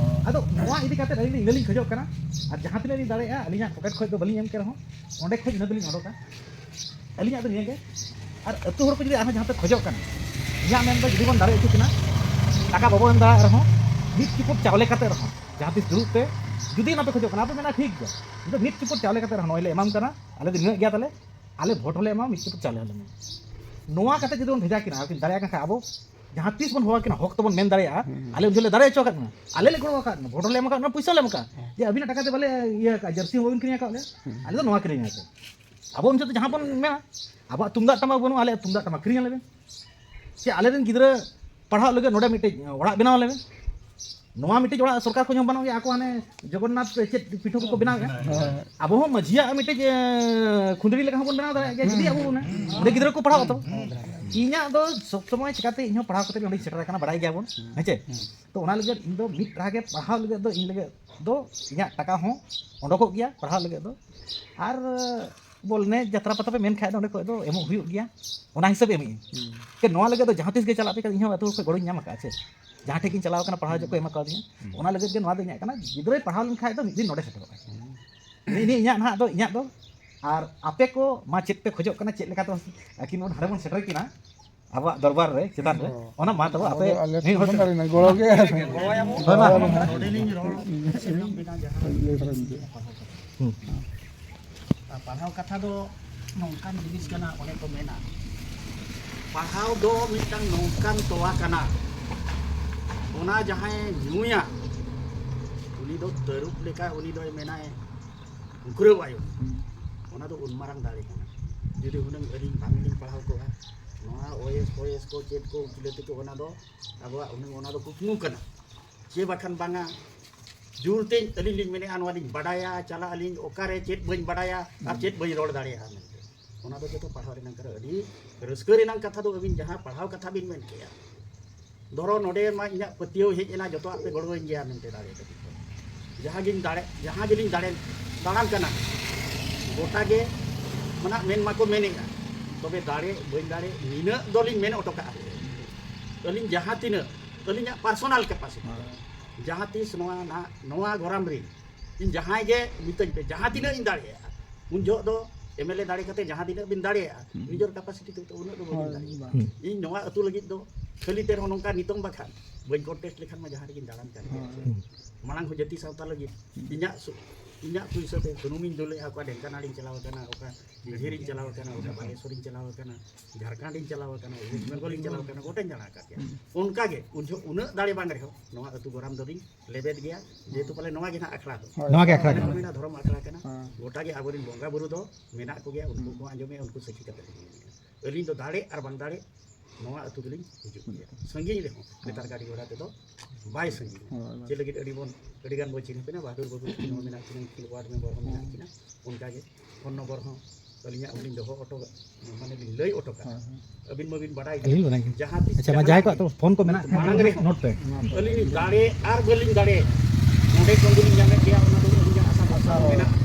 ᱟᱫᱚ ᱱᱚᱣᱟ ᱤᱫᱤ ᱠᱟᱛᱮ ᱟᱹᱞᱤᱧ ᱞᱤᱧ ᱫᱟᱲᱮᱭᱟᱜᱼᱟ, ᱟᱹᱞᱤᱧᱟᱜ ᱯᱚᱠᱮᱴ ᱠᱷᱚᱱ ᱫᱚ ᱵᱟᱹᱞᱤᱧ ᱮᱢ ᱠᱮ ᱨᱮᱦᱚᱸ, ᱚᱸᱰᱮ ᱠᱷᱚᱱ ᱤᱱᱟᱹ ᱫᱚᱞᱤᱧ ᱚᱰᱚᱠᱟ᱾ ᱟᱹᱞᱤᱧᱟᱜ ᱫᱚ ᱱᱤᱭᱟᱹ ᱜᱮ᱾ ᱟᱨ ᱟᱹᱛᱩ ᱦᱚᱲ ᱠᱚ ᱡᱩᱫᱤ ᱟᱨᱦᱚᱸ ᱡᱟᱦᱟᱸ ᱯᱮ ᱠᱷᱚᱡᱚᱜ ᱠᱟᱱᱟ, ᱤᱧᱟᱹᱜ ᱢᱮᱱ ᱫᱚ ᱡᱩᱫᱤ ᱵᱚᱱ ᱫᱟᱲᱮ ᱦᱚᱪᱚ ᱠᱤᱱᱟ, ᱴᱟᱠᱟ ᱵᱟᱵᱚ ᱮᱢ ᱫᱟᱲᱮᱭᱟᱜ ᱨᱮᱦᱚᱸ, ᱢᱤᱫ ᱪᱩᱯᱩᱫ ᱪᱟᱣᱞᱮ ᱠᱟᱛᱮ ᱨᱮᱦᱚᱸ, ᱡᱟᱦᱟᱸ ᱛᱤᱥ ᱫᱩᱲᱩᱵ ᱛᱮ ᱡᱩᱫᱤ ᱚᱱᱟ ᱯᱮ ᱠᱷᱚᱡᱚᱜ ᱠᱟᱱᱟ, ᱟᱯᱮ ᱢᱮᱱᱟ ᱴᱷᱤᱠ ᱜᱮᱭᱟ, ᱤᱧ ᱫᱚ ᱢᱤᱫ ᱪᱩᱯᱩᱫ ᱪᱟᱣᱞᱮ ᱠᱟᱛᱮ ᱨᱮᱦᱚᱸ ᱱᱚᱜᱼᱚᱭ ᱞᱮ ᱮᱢᱟᱢ ᱠᱟᱱᱟ, ᱟᱞᱮ ᱫᱚ ᱱᱤᱱᱟᱹᱜ ᱜᱮᱭᱟ ᱛᱟᱞᱮ, ᱟᱞᱮ ᱵᱷᱳᱴ ᱦᱚᱸᱞᱮ ᱮᱢᱟ, ᱢᱤᱫ ᱪᱩᱯᱩᱫ ᱪᱟᱣᱞᱮ ᱦᱚᱸᱞᱮ ᱮᱢᱟ᱾ ᱱᱚᱣᱟ ᱠᱟᱛᱮ ᱡᱩᱫᱤ ᱵᱚᱱ ᱵᱷᱮᱡᱟ ᱠᱤᱱᱟ, ᱟᱨ ᱠᱤᱱ ᱫᱟᱲᱮᱭᱟᱜ ᱠᱟᱱ ᱠᱷᱟᱱ ᱟᱵᱚ ᱡᱟᱦᱟᱸ ᱛᱤᱥ ᱵᱚᱱ ᱦᱚᱦᱚ ᱟᱠᱤᱱᱟ, ᱦᱚᱠ ᱛᱮᱵᱚᱱ ᱢᱮᱱ ᱫᱟᱲᱮᱭᱟᱜᱼᱟ, ᱦᱩᱸ᱾ ᱟᱞᱮ ᱩᱱ ᱡᱚᱦᱚᱜ ᱞᱮ ᱫᱟᱲᱮ ᱦᱚᱪᱚ ᱟᱠᱟᱫ ᱵᱚᱱᱟ, ᱟᱞᱮ ᱞᱮ ᱜᱚᱲᱚ ᱟᱠᱟᱫ ᱵᱚᱱᱟ, ᱵᱷᱳᱴ ᱦᱚᱸᱞᱮ ᱮᱢ ᱟᱠᱟᱫ ᱵᱚᱱᱟ, ᱯᱚᱭᱥᱟ ᱦᱚᱸᱞᱮ ᱮᱢ ᱟᱠᱟᱫ, ᱦᱮᱸ᱾ ᱡᱮ ᱟᱹᱵᱤᱱᱟᱜ ᱴᱟᱠᱟ ᱛᱮ ᱵᱟᱞᱮ ᱤᱭᱟᱹ ᱟᱠᱟᱫ, ᱡᱟᱹᱨᱥᱤ ᱦᱚᱸ ᱵᱟᱵᱤᱱ ᱠᱤᱨᱤᱧ ᱟᱠᱟᱫ ᱞᱮᱭᱟ, ᱦᱩᱸ᱾ ᱟᱞᱮ ᱫᱚ ᱱᱚᱣᱟ ᱠᱤᱨᱤᱧ ᱟᱠᱟᱫ᱾ ᱟᱵᱚ ᱩᱱ ᱡᱚᱦᱚᱜ ᱫᱚ ᱡᱟᱦᱟᱸ ᱵᱚᱱ ᱢᱮᱱᱟ, ᱟᱵᱚᱣᱟᱜ ᱛᱩᱢᱫᱟᱜ ᱴᱟᱢᱟᱠ ᱵᱟᱹᱱᱩᱜᱼᱟ, ᱟᱞᱮᱭᱟᱜ ᱛᱩᱢᱫᱟᱜ ᱴᱟᱢᱟᱠ ᱠᱤᱨᱤᱧ ᱟᱞᱮ ᱵᱮᱱ, ᱥᱮ ᱟᱞᱮ ᱨᱮᱱ ᱜᱤᱫᱽᱨᱟᱹ ᱯᱟᱲᱦᱟᱜ ᱞᱟᱹᱜᱤᱫ ᱱᱚᱰᱮ ᱢᱤᱫᱴᱮᱡ ᱚᱲᱟᱜ ᱵᱮᱱᱟᱣ ᱟᱞᱮ ᱵᱮᱱ᱾ ᱱᱚᱣᱟ ᱢᱤᱫᱴᱮᱡ ᱚᱲᱟᱜ ᱥᱚᱨᱠᱟᱨ ᱠᱷᱚᱱ ᱦᱚᱸ ᱵᱟᱹᱱᱩᱜ ᱜᱮᱭᱟ, ᱟᱠᱚ ᱦᱟᱱᱮ ᱡᱚᱜᱚᱱᱱᱟᱛᱷ ᱪᱮᱫ ᱯᱤᱴᱷᱟᱹ ᱠᱚᱠᱚ ᱵᱮᱱᱟᱣᱮᱫᱼᱟ᱾ ᱦᱮᱸ᱾ ᱟᱵᱚ ᱦᱚᱸ ᱢᱟᱹᱡᱷᱤᱭᱟᱜ ᱢᱤᱫᱴᱮᱡ, ᱮ, ᱠᱷᱩᱸᱫᱽᱲᱤ ᱞᱮᱠᱟ ᱦᱚᱸᱵᱚᱱ ᱵᱮᱱᱟᱣ ᱫᱟᱲᱮᱭᱟᱜ ᱜᱮᱭᱟ, ᱡᱩᱫᱤ ᱟᱵᱚ ᱵᱚᱱ, ᱚᱸᱰᱮ ᱜᱤᱫᱽᱨᱟᱹ ᱠᱚ ᱯᱟᱲᱦᱟᱜ ᱛᱟᱵᱚ᱾ ᱤᱧᱟᱹᱜ ᱫᱚ ᱥᱚᱵᱽ ᱥᱚᱢᱚᱭ ᱪᱤᱠᱟᱹᱛᱮ ᱤᱧ ᱦᱚᱸ ᱯᱟᱲᱦᱟᱣ ᱠᱟᱛᱮ ᱱᱚᱸᱰᱮᱧ ᱥᱮᱴᱮᱨ ᱟᱠᱟᱱᱟ, ᱵᱟᱲᱟᱭ ᱜᱮᱭᱟᱵᱚᱱ, ᱦᱮᱸ ᱪᱮ? ᱛᱚ ᱚᱱᱟ ᱞᱟᱹᱜᱤᱫ ᱤᱧ ᱫᱚ ᱢᱤᱫ ᱫᱷᱟᱣ ᱜᱮ ᱯᱟᱲᱦᱟᱣ ᱞᱟᱹᱜᱤᱫ ᱫᱚ, ᱤᱧ ᱞᱟᱹᱜᱤᱫ ᱫᱚ ᱤᱧᱟᱹᱜ ᱴᱟᱠᱟ ᱦᱚᱸ ᱚᱰᱚᱠᱚᱜ ᱜᱮᱭᱟ ᱯᱟᱲᱦᱟᱣ ᱞᱟᱹᱜᱤᱫ ᱫᱚ᱾ ᱟᱨ ᱵᱚᱞ ᱮᱱᱮᱡ, ᱡᱟᱛᱨᱟ ᱯᱟᱛᱟ ᱯᱮ ᱢᱮᱱ ᱠᱷᱟᱡ ᱫᱚ ᱚᱸᱰᱮ ᱠᱷᱚᱡ ᱫᱚ ᱮᱢᱚᱜ ᱦᱩᱭᱩᱜ ᱜᱮᱭᱟ, ᱚᱱᱟ ᱦᱤᱥᱟᱹᱵ ᱮᱢ ᱤᱧ᱾ ᱦᱩᱸ᱾ ᱛᱚ ᱱᱚᱣᱟ ᱞᱟᱹᱜᱤᱫ ᱫᱚ ᱡᱟᱦᱟᱸ ᱛᱤᱥ ᱜᱮ ᱪᱟᱞᱟᱜ ᱯᱮ ᱠᱷᱟᱡ ᱤᱧ ᱦᱚᱸ ᱟᱹᱛᱩ ᱦᱚᱲ ᱠᱷᱚᱡ ᱜᱚᱲᱚᱧ ᱧᱟᱢ ᱟᱠᱟᱫᱼᱟ ᱪᱮ, ᱡᱟᱦᱟᱸ ᱴᱷᱮᱡ ᱜᱤᱧ ᱪᱟᱞᱟᱣ ᱟᱠᱟᱱᱟ ᱯᱟᱲᱦᱟᱣ ᱡᱚᱠᱷᱚᱡ ᱠᱚ ᱮᱢ ᱠᱟᱣᱫᱤᱧᱟ᱾ ᱦᱩᱸ᱾ ᱚᱱᱟ ᱞᱟᱹᱜᱤᱫ ᱜᱮ ᱱᱚᱣᱟ ᱫᱚ ᱤᱧᱟᱹᱜ ᱠᱟᱱᱟ, ᱜᱤᱫᱽᱨᱟᱹᱭ ᱯᱟᱲᱦᱟᱣ ᱞᱮᱱᱠᱷᱟᱡ ᱫᱚ ᱢᱤᱫ ᱫᱤᱱ ᱱᱚᱰᱮ ᱥᱮᱴᱮᱨᱚᱜᱼᱟᱭ᱾ ᱦᱩᱸ᱾ ᱱᱤᱭᱟᱹ, ᱱᱤᱭᱟᱹ ᱤᱧᱟᱹᱜ ᱱᱟᱦᱟᱜ ᱫᱚ, ᱤᱧᱟᱹᱜ ᱫᱚ᱾ ᱟᱨ ᱟᱯᱮ ᱠᱚ ᱢᱟ ᱪᱮᱫ ᱯᱮ ᱠᱷᱚᱡᱚᱜ ᱠᱟᱱᱟ, ᱪᱮᱫ ᱞᱮᱠᱟᱛᱮ ᱟᱹᱠᱤᱱ ᱵᱚᱱ ᱦᱟᱸᱰᱮ ᱵᱚᱱ ᱥᱮᱴᱮᱨ ᱠᱤᱱᱟ ᱟᱵᱚᱣᱟᱜ ᱫᱚᱨᱵᱟᱨ ᱨᱮ, ᱪᱮᱛᱟᱱ ᱨᱮ, ᱦᱚᱸ᱾ ᱚᱱᱟ ᱢᱟ ᱛᱟᱵᱚ ᱟᱯᱮ ᱟᱞᱮ ᱢᱤᱫ ᱦᱚᱲ ᱴᱷᱮᱱ ᱜᱚᱲᱚ ᱜᱮ᱾ ᱦᱳᱭ ᱢᱟ᱾ ᱱᱚᱰᱮ ᱞᱤᱧ ᱨᱚᱲ ᱥᱟᱱᱟᱢ ᱵᱮᱱᱟ ᱡᱟᱦᱟᱸ ᱦᱩᱸ᱾ ᱟᱨ ᱯᱟᱲᱦᱟᱣ ᱠᱟᱛᱷᱟ ᱫᱚ ᱱᱚᱝᱠᱟᱱ ᱡᱤᱱᱤᱥ ᱠᱟᱱᱟ, ᱚᱱᱮ ᱠᱚ ᱢᱮᱱᱟ, ᱯᱟᱲᱦᱟᱣ ᱫᱚ ᱢᱤᱫᱴᱟᱝ ᱱᱚᱝᱠᱟᱱ ᱛᱚᱣᱟ ᱠᱟᱱᱟ, ᱚᱱᱟ ᱡᱟᱦᱟᱸᱭ ᱧᱩᱭᱟ, ᱩᱱᱤ ᱫᱚ ᱛᱟᱹᱨᱩᱵ ᱞᱮᱠᱟ, ᱩᱱᱤ ᱫᱚᱭ ᱢᱮᱱᱟᱭ, ᱩᱠᱨᱟᱹᱣ ᱟᱭᱳ᱾ ᱚᱱᱟ ᱫᱚ ᱩᱱ ᱢᱟᱨᱟᱝ ᱫᱟᱲᱮ ᱠᱟᱱᱟ᱾ ᱡᱩᱫᱤ ᱦᱩᱱᱟᱹᱝ ᱟᱹᱞᱤᱧ ᱵᱟᱝᱞᱤᱧ ᱯᱟᱲᱦᱟᱣ ᱠᱚᱜᱼᱟ, ᱱᱚᱣᱟ ᱳᱭᱮᱥ ᱯᱷᱳᱭᱮᱥ ᱠᱚ ᱪᱮᱫ ᱠᱚ ᱩᱪᱞᱟᱹ ᱛᱮᱠᱚ, ᱚᱱᱟ ᱫᱚ ᱟᱵᱚᱣᱟᱜ ᱦᱩᱱᱟᱹᱝ ᱚᱱᱟ ᱫᱚ ᱠᱩᱠᱢᱩ ᱠᱟᱱᱟ᱾ ᱪᱮ ᱵᱟᱠᱷᱟᱱ ᱵᱟᱝᱟ, ᱡᱳᱨ ᱛᱮ ᱟᱹᱞᱤᱧ ᱞᱤᱧ ᱢᱮᱱᱮᱫᱼᱟ, ᱱᱚᱣᱟ ᱞᱤᱧ ᱵᱟᱰᱟᱭᱟ, ᱪᱟᱞᱟᱜ ᱟᱹᱞᱤᱧ ᱚᱠᱟᱨᱮ ᱪᱮᱫ ᱵᱟᱹᱧ ᱵᱟᱰᱟᱭᱟ ᱟᱨ ᱪᱮᱫ ᱵᱟᱹᱧ ᱨᱚᱲ ᱫᱟᱲᱮᱭᱟᱜᱼᱟ ᱢᱮᱱᱛᱮ᱾ ᱚᱱᱟ ᱫᱚ ᱡᱚᱛᱚ ᱯᱟᱲᱦᱟᱣ ᱨᱮᱱᱟᱜ ᱠᱟᱱᱟ᱾ ᱟᱹᱰᱤ ᱨᱟᱹᱥᱠᱟᱹ ᱨᱮᱱᱟᱜ ᱠᱟᱛᱷᱟ ᱫᱚ ᱟᱹᱵᱤᱱ ᱡᱟᱦᱟᱸ ᱯᱟᱲᱦᱟᱣ ᱠᱟᱛᱷᱟ ᱵᱤᱱ ᱢᱮᱱ ᱠᱮᱜᱼᱟ, ᱫᱷᱚᱨᱚ ᱱᱚᱰᱮ ᱢᱟ ᱤᱧᱟᱹᱜ ᱯᱟᱹᱛᱭᱟᱹᱣ ᱦᱮᱡ ᱮᱱᱟ, ᱡᱚᱛᱚᱣᱟᱜ ᱯᱮ ᱜᱚᱲᱚᱣᱟᱹᱧ ᱜᱮᱭᱟ ᱢᱮᱱᱛᱮ ᱫᱟᱲᱮ ᱠᱟᱛᱮ ᱠᱚ᱾ ᱡᱟᱦᱟᱸ ᱜᱤᱧ ᱫᱟᱲᱮ, ᱡᱟᱦᱟᱸ ᱜᱮᱞᱤᱧ ᱫᱟᱲᱮ, ᱫᱟᱬᱟᱱ ᱠᱟᱱᱟ, ᱜᱚᱴᱟ ᱜᱮ ᱢᱟᱱᱟᱜ ᱢᱮᱱ ᱢᱟᱠᱚ ᱢᱮᱱᱮᱜᱼᱟ, ᱛᱚᱵᱮ ᱫᱟᱲᱮ ᱵᱟᱹᱧ ᱫᱟᱲᱮ ᱱᱤᱱᱟᱹᱜ ᱫᱚᱞᱤᱧ ᱢᱮᱱ ᱚᱴᱚ ᱠᱟᱜᱼᱟ᱾ ᱟᱹᱞᱤᱧ ᱡᱟᱦᱟᱸ ᱛᱤᱱᱟᱹᱜ ᱟᱹᱞᱤᱧᱟᱜ personal capacity, ᱡᱟᱦᱟᱸ ᱛᱤᱥ ᱱᱚᱣᱟ ᱱᱟᱦᱟᱜ ᱱᱚᱣᱟ ᱜᱚᱨᱟᱢ ᱨᱤᱱ ᱤᱧ ᱡᱟᱦᱟᱸᱭ ᱜᱮ ᱢᱤᱛᱟᱹᱧ ᱯᱮ, ᱡᱟᱦᱟᱸ ᱛᱤᱱᱟᱹᱜ ᱤᱧ ᱫᱟᱲᱮᱭᱟᱜᱼᱟ, ᱩᱱ ᱡᱚᱦᱚᱜ ᱫᱚ MLA ᱫᱟᱲᱮ ᱠᱟᱛᱮ ᱡᱟᱦᱟᱸ ᱛᱤᱱᱟᱹᱜ ᱵᱤᱱ ᱫᱟᱲᱮᱭᱟᱜᱼᱟ, ᱦᱩᱸ᱾ ᱱᱤᱡᱮᱨ capacity ᱛᱮ ᱩᱱᱟᱹᱜ ᱫᱚ ᱵᱟᱹᱵᱤᱱ ᱦᱳᱭ, ᱫᱟᱲᱮᱭᱟᱜᱼᱟ᱾ ᱵᱟᱝ᱾ ᱦᱩᱸ᱾ ᱤᱧ ᱱᱚᱣᱟ ᱟᱹᱛᱩ ᱞᱟᱹᱜᱤᱫ ᱫᱚ ᱠᱷᱟᱹᱞᱤ ᱛᱮ ᱨᱮᱦᱚᱸ ᱱᱚᱝᱠᱟ ᱱᱤᱛᱚᱝ ᱵᱟᱠᱷᱟᱱ ᱵᱟᱹᱧ contest ᱞᱮᱠᱷᱟᱱ ᱢᱟ ᱡᱟᱦᱟᱸ ᱨᱮᱜᱤᱧ ᱫᱟᱬᱟᱱ ᱠᱟᱱ ᱜᱮᱭᱟ᱾ ᱦᱳᱭ᱾ ᱦᱩᱸ᱾ ᱢᱟᱲᱟᱝ ᱦᱚᱸ ᱡᱟᱹᱛᱤ ᱥᱟᱶᱛᱟ ᱞᱟᱹᱜᱤᱫ ᱤᱧᱟᱹᱜ ᱥᱩ-, ᱤᱧᱟᱹᱜ ᱯᱩᱭᱥᱟᱹ ᱛᱮ ᱥᱩᱱᱩᱢᱤᱧ ᱫᱩᱞᱮᱜᱼᱟ, ᱚᱠᱟ ᱰᱷᱮᱝᱠᱟᱱᱟᱲᱤᱧ ᱪᱟᱞᱟᱣ ᱟᱠᱟᱱᱟ, ᱚᱠᱟ ᱵᱤᱦᱤᱨᱤᱧ ᱪᱟᱞᱟᱣ ᱟᱠᱟᱱᱟ, ᱚᱠᱟ ᱵᱟᱞᱮᱥᱚᱨᱤᱧ ᱪᱟᱞᱟᱣ ᱟᱠᱟᱱᱟ, ᱡᱷᱟᱲᱠᱷᱚᱸᱰᱤᱧ ᱪᱟᱞᱟᱣ ᱟᱠᱟᱱᱟ, West Bengalᱤᱧ ᱪᱟᱞᱟᱣ ᱟᱠᱟᱱᱟ, ᱜᱚᱴᱟᱧ ᱫᱟᱬᱟ ᱟᱠᱟᱫ ᱜᱮᱭᱟ᱾ ᱦᱩᱸ᱾ ᱚᱱᱠᱟ ᱜᱮ ᱩᱱ ᱡᱚᱦᱚᱜ ᱩᱱᱟᱹᱜ ᱫᱟᱲᱮ ᱵᱟᱝ ᱨᱮᱦᱚᱸ ᱱᱚᱣᱟ ᱟᱹᱛᱩ ᱜᱚᱨᱟᱢ ᱫᱚᱞᱤᱧ ᱞᱮᱵᱮᱫ ᱜᱮᱭᱟ, ᱡᱮᱦᱮᱛᱩ ᱯᱟᱞᱮ ᱱᱚᱣᱟ ᱜᱮ ᱱᱟᱦᱟᱜ ᱟᱠᱷᱲᱟ ᱫᱚ᱾ ᱦᱳᱭ᱾ ᱱᱚᱣᱟ ᱜᱮ ᱟᱠᱷᱲᱟ ᱚᱱᱮ ᱠᱟᱱᱟ᱾ ᱠᱚ ᱢᱮᱱᱟ ᱫᱷᱚᱨᱚᱢ ᱟᱠᱷᱲᱟ ᱠᱟᱱᱟ᱾ ᱦᱮᱸ᱾ ᱜᱚᱴᱟ ᱜᱮ ᱟᱵᱚᱨᱮᱱ ᱵᱚᱸᱜᱟ ᱵᱩᱨᱩ ᱫᱚ ᱢᱮᱱᱟᱜ ᱠᱚᱜᱮᱭᱟ, ᱩᱱᱠᱩ ᱦᱩᱸ᱾ ᱠᱚ ᱟᱸᱡᱚᱢᱮᱜᱼᱟ, ᱩᱱᱠᱩ ᱥᱟᱹᱠᱷᱤ ᱠᱟᱛᱮ ᱞᱤᱧ ᱢᱮᱱᱮᱜᱼᱟ᱾ ᱟᱹᱞᱤᱧ ᱫᱚ ᱫᱟᱲᱮ ᱟᱨ ᱵᱟᱝ ᱫᱟᱲᱮ ᱱᱚᱣᱟ ᱟᱹᱛᱩ ᱫᱚᱞᱤᱧ ᱦᱤᱡᱩᱜ ᱜᱮᱭᱟ᱾ ᱥᱟᱺᱜᱤᱧ ᱨᱮᱦᱚᱸ ᱱᱮᱛᱟᱨ ᱜᱟᱹᱰᱤ ᱜᱷᱚᱲᱟ ᱛᱮᱫᱚ ᱵᱟᱭ ᱥᱟᱺᱜᱤᱧᱟ᱾ ᱦᱳᱭ, ᱦᱳᱭ᱾ ᱪᱮᱫ ᱞᱟᱹᱜᱤᱫ ᱟᱹᱰᱤ ᱵᱚᱱ, ᱟᱹᱰᱤ ᱜᱟᱱ ᱵᱚᱱ ᱪᱤᱱᱦᱟᱹᱯ ᱮᱱᱟ, ᱵᱟᱦᱟᱫᱩᱨ ᱵᱟᱹᱵᱩ ᱛᱟᱹᱠᱤᱱ ᱦᱚᱸ ᱢᱮᱱᱟᱜ ᱠᱤᱱᱟ, ᱩᱱᱠᱤᱱ ward member ᱦᱚᱸ ᱢᱮᱱᱟᱜ ᱦᱩᱸ᱾ ᱠᱤᱱᱟ, ᱚᱱᱠᱟ ᱜᱮ phone number ᱦᱚᱸ ᱟᱹᱞᱤᱧᱟᱜ ᱦᱚᱸᱞᱤᱧ ᱫᱚᱦᱚ ᱚᱴᱚ, ᱢᱟᱱᱮ ᱞᱤᱧ ᱞᱟᱹᱭ ᱚᱴᱚ ᱠᱟᱜᱼᱟ᱾ ᱦᱳᱭ, ᱦᱳᱭ᱾ ᱟᱹᱵᱤᱱ ᱢᱟᱵᱤᱱ ᱵᱟᱰᱟᱭ ᱜᱮ᱾ ᱟᱹᱞᱤᱧ ᱵᱟᱰᱟᱭ ᱜᱮ᱾ ᱡᱟᱦᱟᱸ ᱛᱤᱥ ᱟᱪᱪᱷᱟ, ᱢᱟ ᱡᱟᱦᱟᱱᱟᱜ ᱡᱟᱦᱟᱸᱭ ᱠᱚᱣᱟᱜ ᱜᱮ ᱛᱚ phone ᱠᱚ ᱢᱮᱱᱟᱜᱼᱟ, ᱢᱟᱲᱟᱝ ᱨᱮ ᱱᱳᱴ ᱯᱮ᱾ ᱟᱹᱞᱤᱧ ᱞᱤᱧ ᱫᱟᱲᱮ ᱟᱨ ᱵᱟᱹᱞᱤᱧ ᱫᱟᱲᱮ, ᱱᱚᱰᱮ ᱠᱷᱚᱱ ᱜᱮᱞᱤᱧ ᱧᱟᱢᱮᱫ ᱜᱮᱭᱟ, ᱚᱱᱟ ᱫᱚ ᱟᱹᱞᱤᱧᱟᱜ ᱟᱥᱟ ᱵᱷᱚᱨᱥᱟ ᱫᱚ ᱢᱮᱱᱟᱜᱼᱟ᱾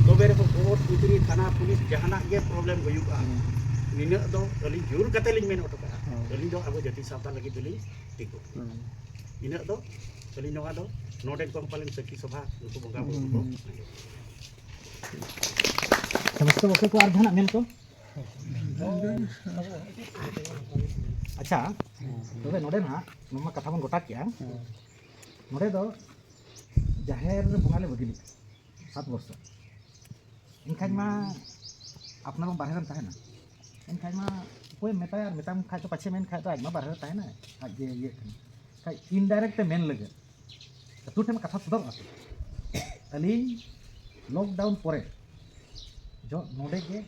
ᱛᱚᱵᱮ ᱨᱮᱦᱚᱸ ᱠᱳᱨᱴ ᱠᱩᱪᱨᱤ, ᱛᱷᱟᱱᱟ, ᱯᱩᱞᱤᱥ ᱡᱟᱦᱟᱱᱟᱜ ᱜᱮ problem ᱦᱩᱭᱩᱜᱼᱟ, ᱦᱩᱸ᱾ ᱱᱤᱱᱟᱹᱜ ᱫᱚ ᱟᱹᱞᱤᱧ ᱡᱳᱨ ᱠᱟᱛᱮ ᱞᱤᱧ ᱢᱮᱱ ᱚᱴᱚ ᱠᱟᱜᱼᱟ᱾ ᱦᱩᱸ᱾ ᱟᱹᱞᱤᱧ ᱫᱚ ᱟᱵᱚ ᱡᱟᱹᱛᱤ ᱥᱟᱶᱛᱟ ᱞᱟᱹᱜᱤᱫ ᱫᱚᱞᱤᱧ ᱛᱤᱸᱜᱩ᱾ ᱦᱩᱸ᱾ ᱤᱱᱟᱹᱜ ᱫᱚ ᱟᱹᱞᱤᱧ ᱱᱚᱣᱟ ᱫᱚ ᱱᱚᱰᱮ ᱠᱚ ᱯᱟᱞᱮᱱ ᱥᱟᱹᱠᱷᱤ ᱥᱚᱵᱷᱟ ᱱᱩᱠᱩ ᱵᱚᱸᱜᱟ ᱵᱩᱨᱩ ᱦᱩᱸ, ᱠᱚ ᱦᱩᱸ᱾ ᱟᱸᱡᱚᱢ᱾ ᱟᱪᱪᱷᱟ, ᱢᱟᱥᱴᱟᱨ ᱜᱚᱢᱠᱮ ᱠᱚ ᱟᱨ ᱡᱟᱦᱟᱱᱟᱜ ᱢᱮᱱ ᱠᱚ? ᱟᱪᱪᱷᱟ, ᱛᱚᱵᱮ ᱱᱚᱰᱮ ᱱᱟᱦᱟᱜ ᱱᱚᱣᱟ ᱠᱟᱛᱷᱟ ᱵᱚᱱ ᱜᱚᱴᱟ ᱠᱮᱜᱼᱟ᱾ ᱱᱚᱰᱮ ᱫᱚ ᱡᱟᱦᱮᱨ ᱨᱮ ᱵᱚᱸᱜᱟ ᱞᱮ ᱵᱟᱹᱜᱤ ᱞᱮᱫᱼᱟ ᱥᱟᱛ ᱵᱚᱨᱥᱚ᱾ ᱮᱱᱠᱷᱟᱱ ᱢᱟ ᱟᱯᱱᱟᱨ ᱢᱟ ᱵᱟᱦᱨᱮ ᱨᱮᱢ ᱛᱟᱦᱮᱱᱟ, ᱮᱱᱠᱷᱟᱱ ᱢᱟ ᱚᱠᱚᱭᱮᱢ ᱢᱮᱛᱟᱭᱟ? ᱟᱨ ᱢᱮᱛᱟᱢ ᱠᱷᱟᱡ ᱫᱚ ᱯᱟᱪᱷᱮ ᱢᱮᱱ ᱠᱷᱟᱡ ᱫᱚ ᱟᱡ ᱢᱟ ᱵᱟᱦᱨᱮ ᱨᱮ ᱛᱟᱦᱮᱱᱟᱭ, ᱟᱡ ᱜᱮ ᱤᱭᱟᱹᱜ ᱠᱟᱱᱟ᱾ ᱠᱷᱟᱡ indirect ᱛᱮ ᱢᱮᱱ ᱞᱟᱹᱜᱤᱫ ᱟᱹᱛᱩ ᱴᱷᱮᱱ ᱠᱟᱛᱷᱟ ᱥᱚᱫᱚᱨᱚᱜᱼᱟ ᱛᱚ᱾ ᱟᱹᱞᱤᱧ lockdown ᱯᱚᱨᱮ ᱡᱚ-, ᱱᱚᱰᱮ ᱜᱮ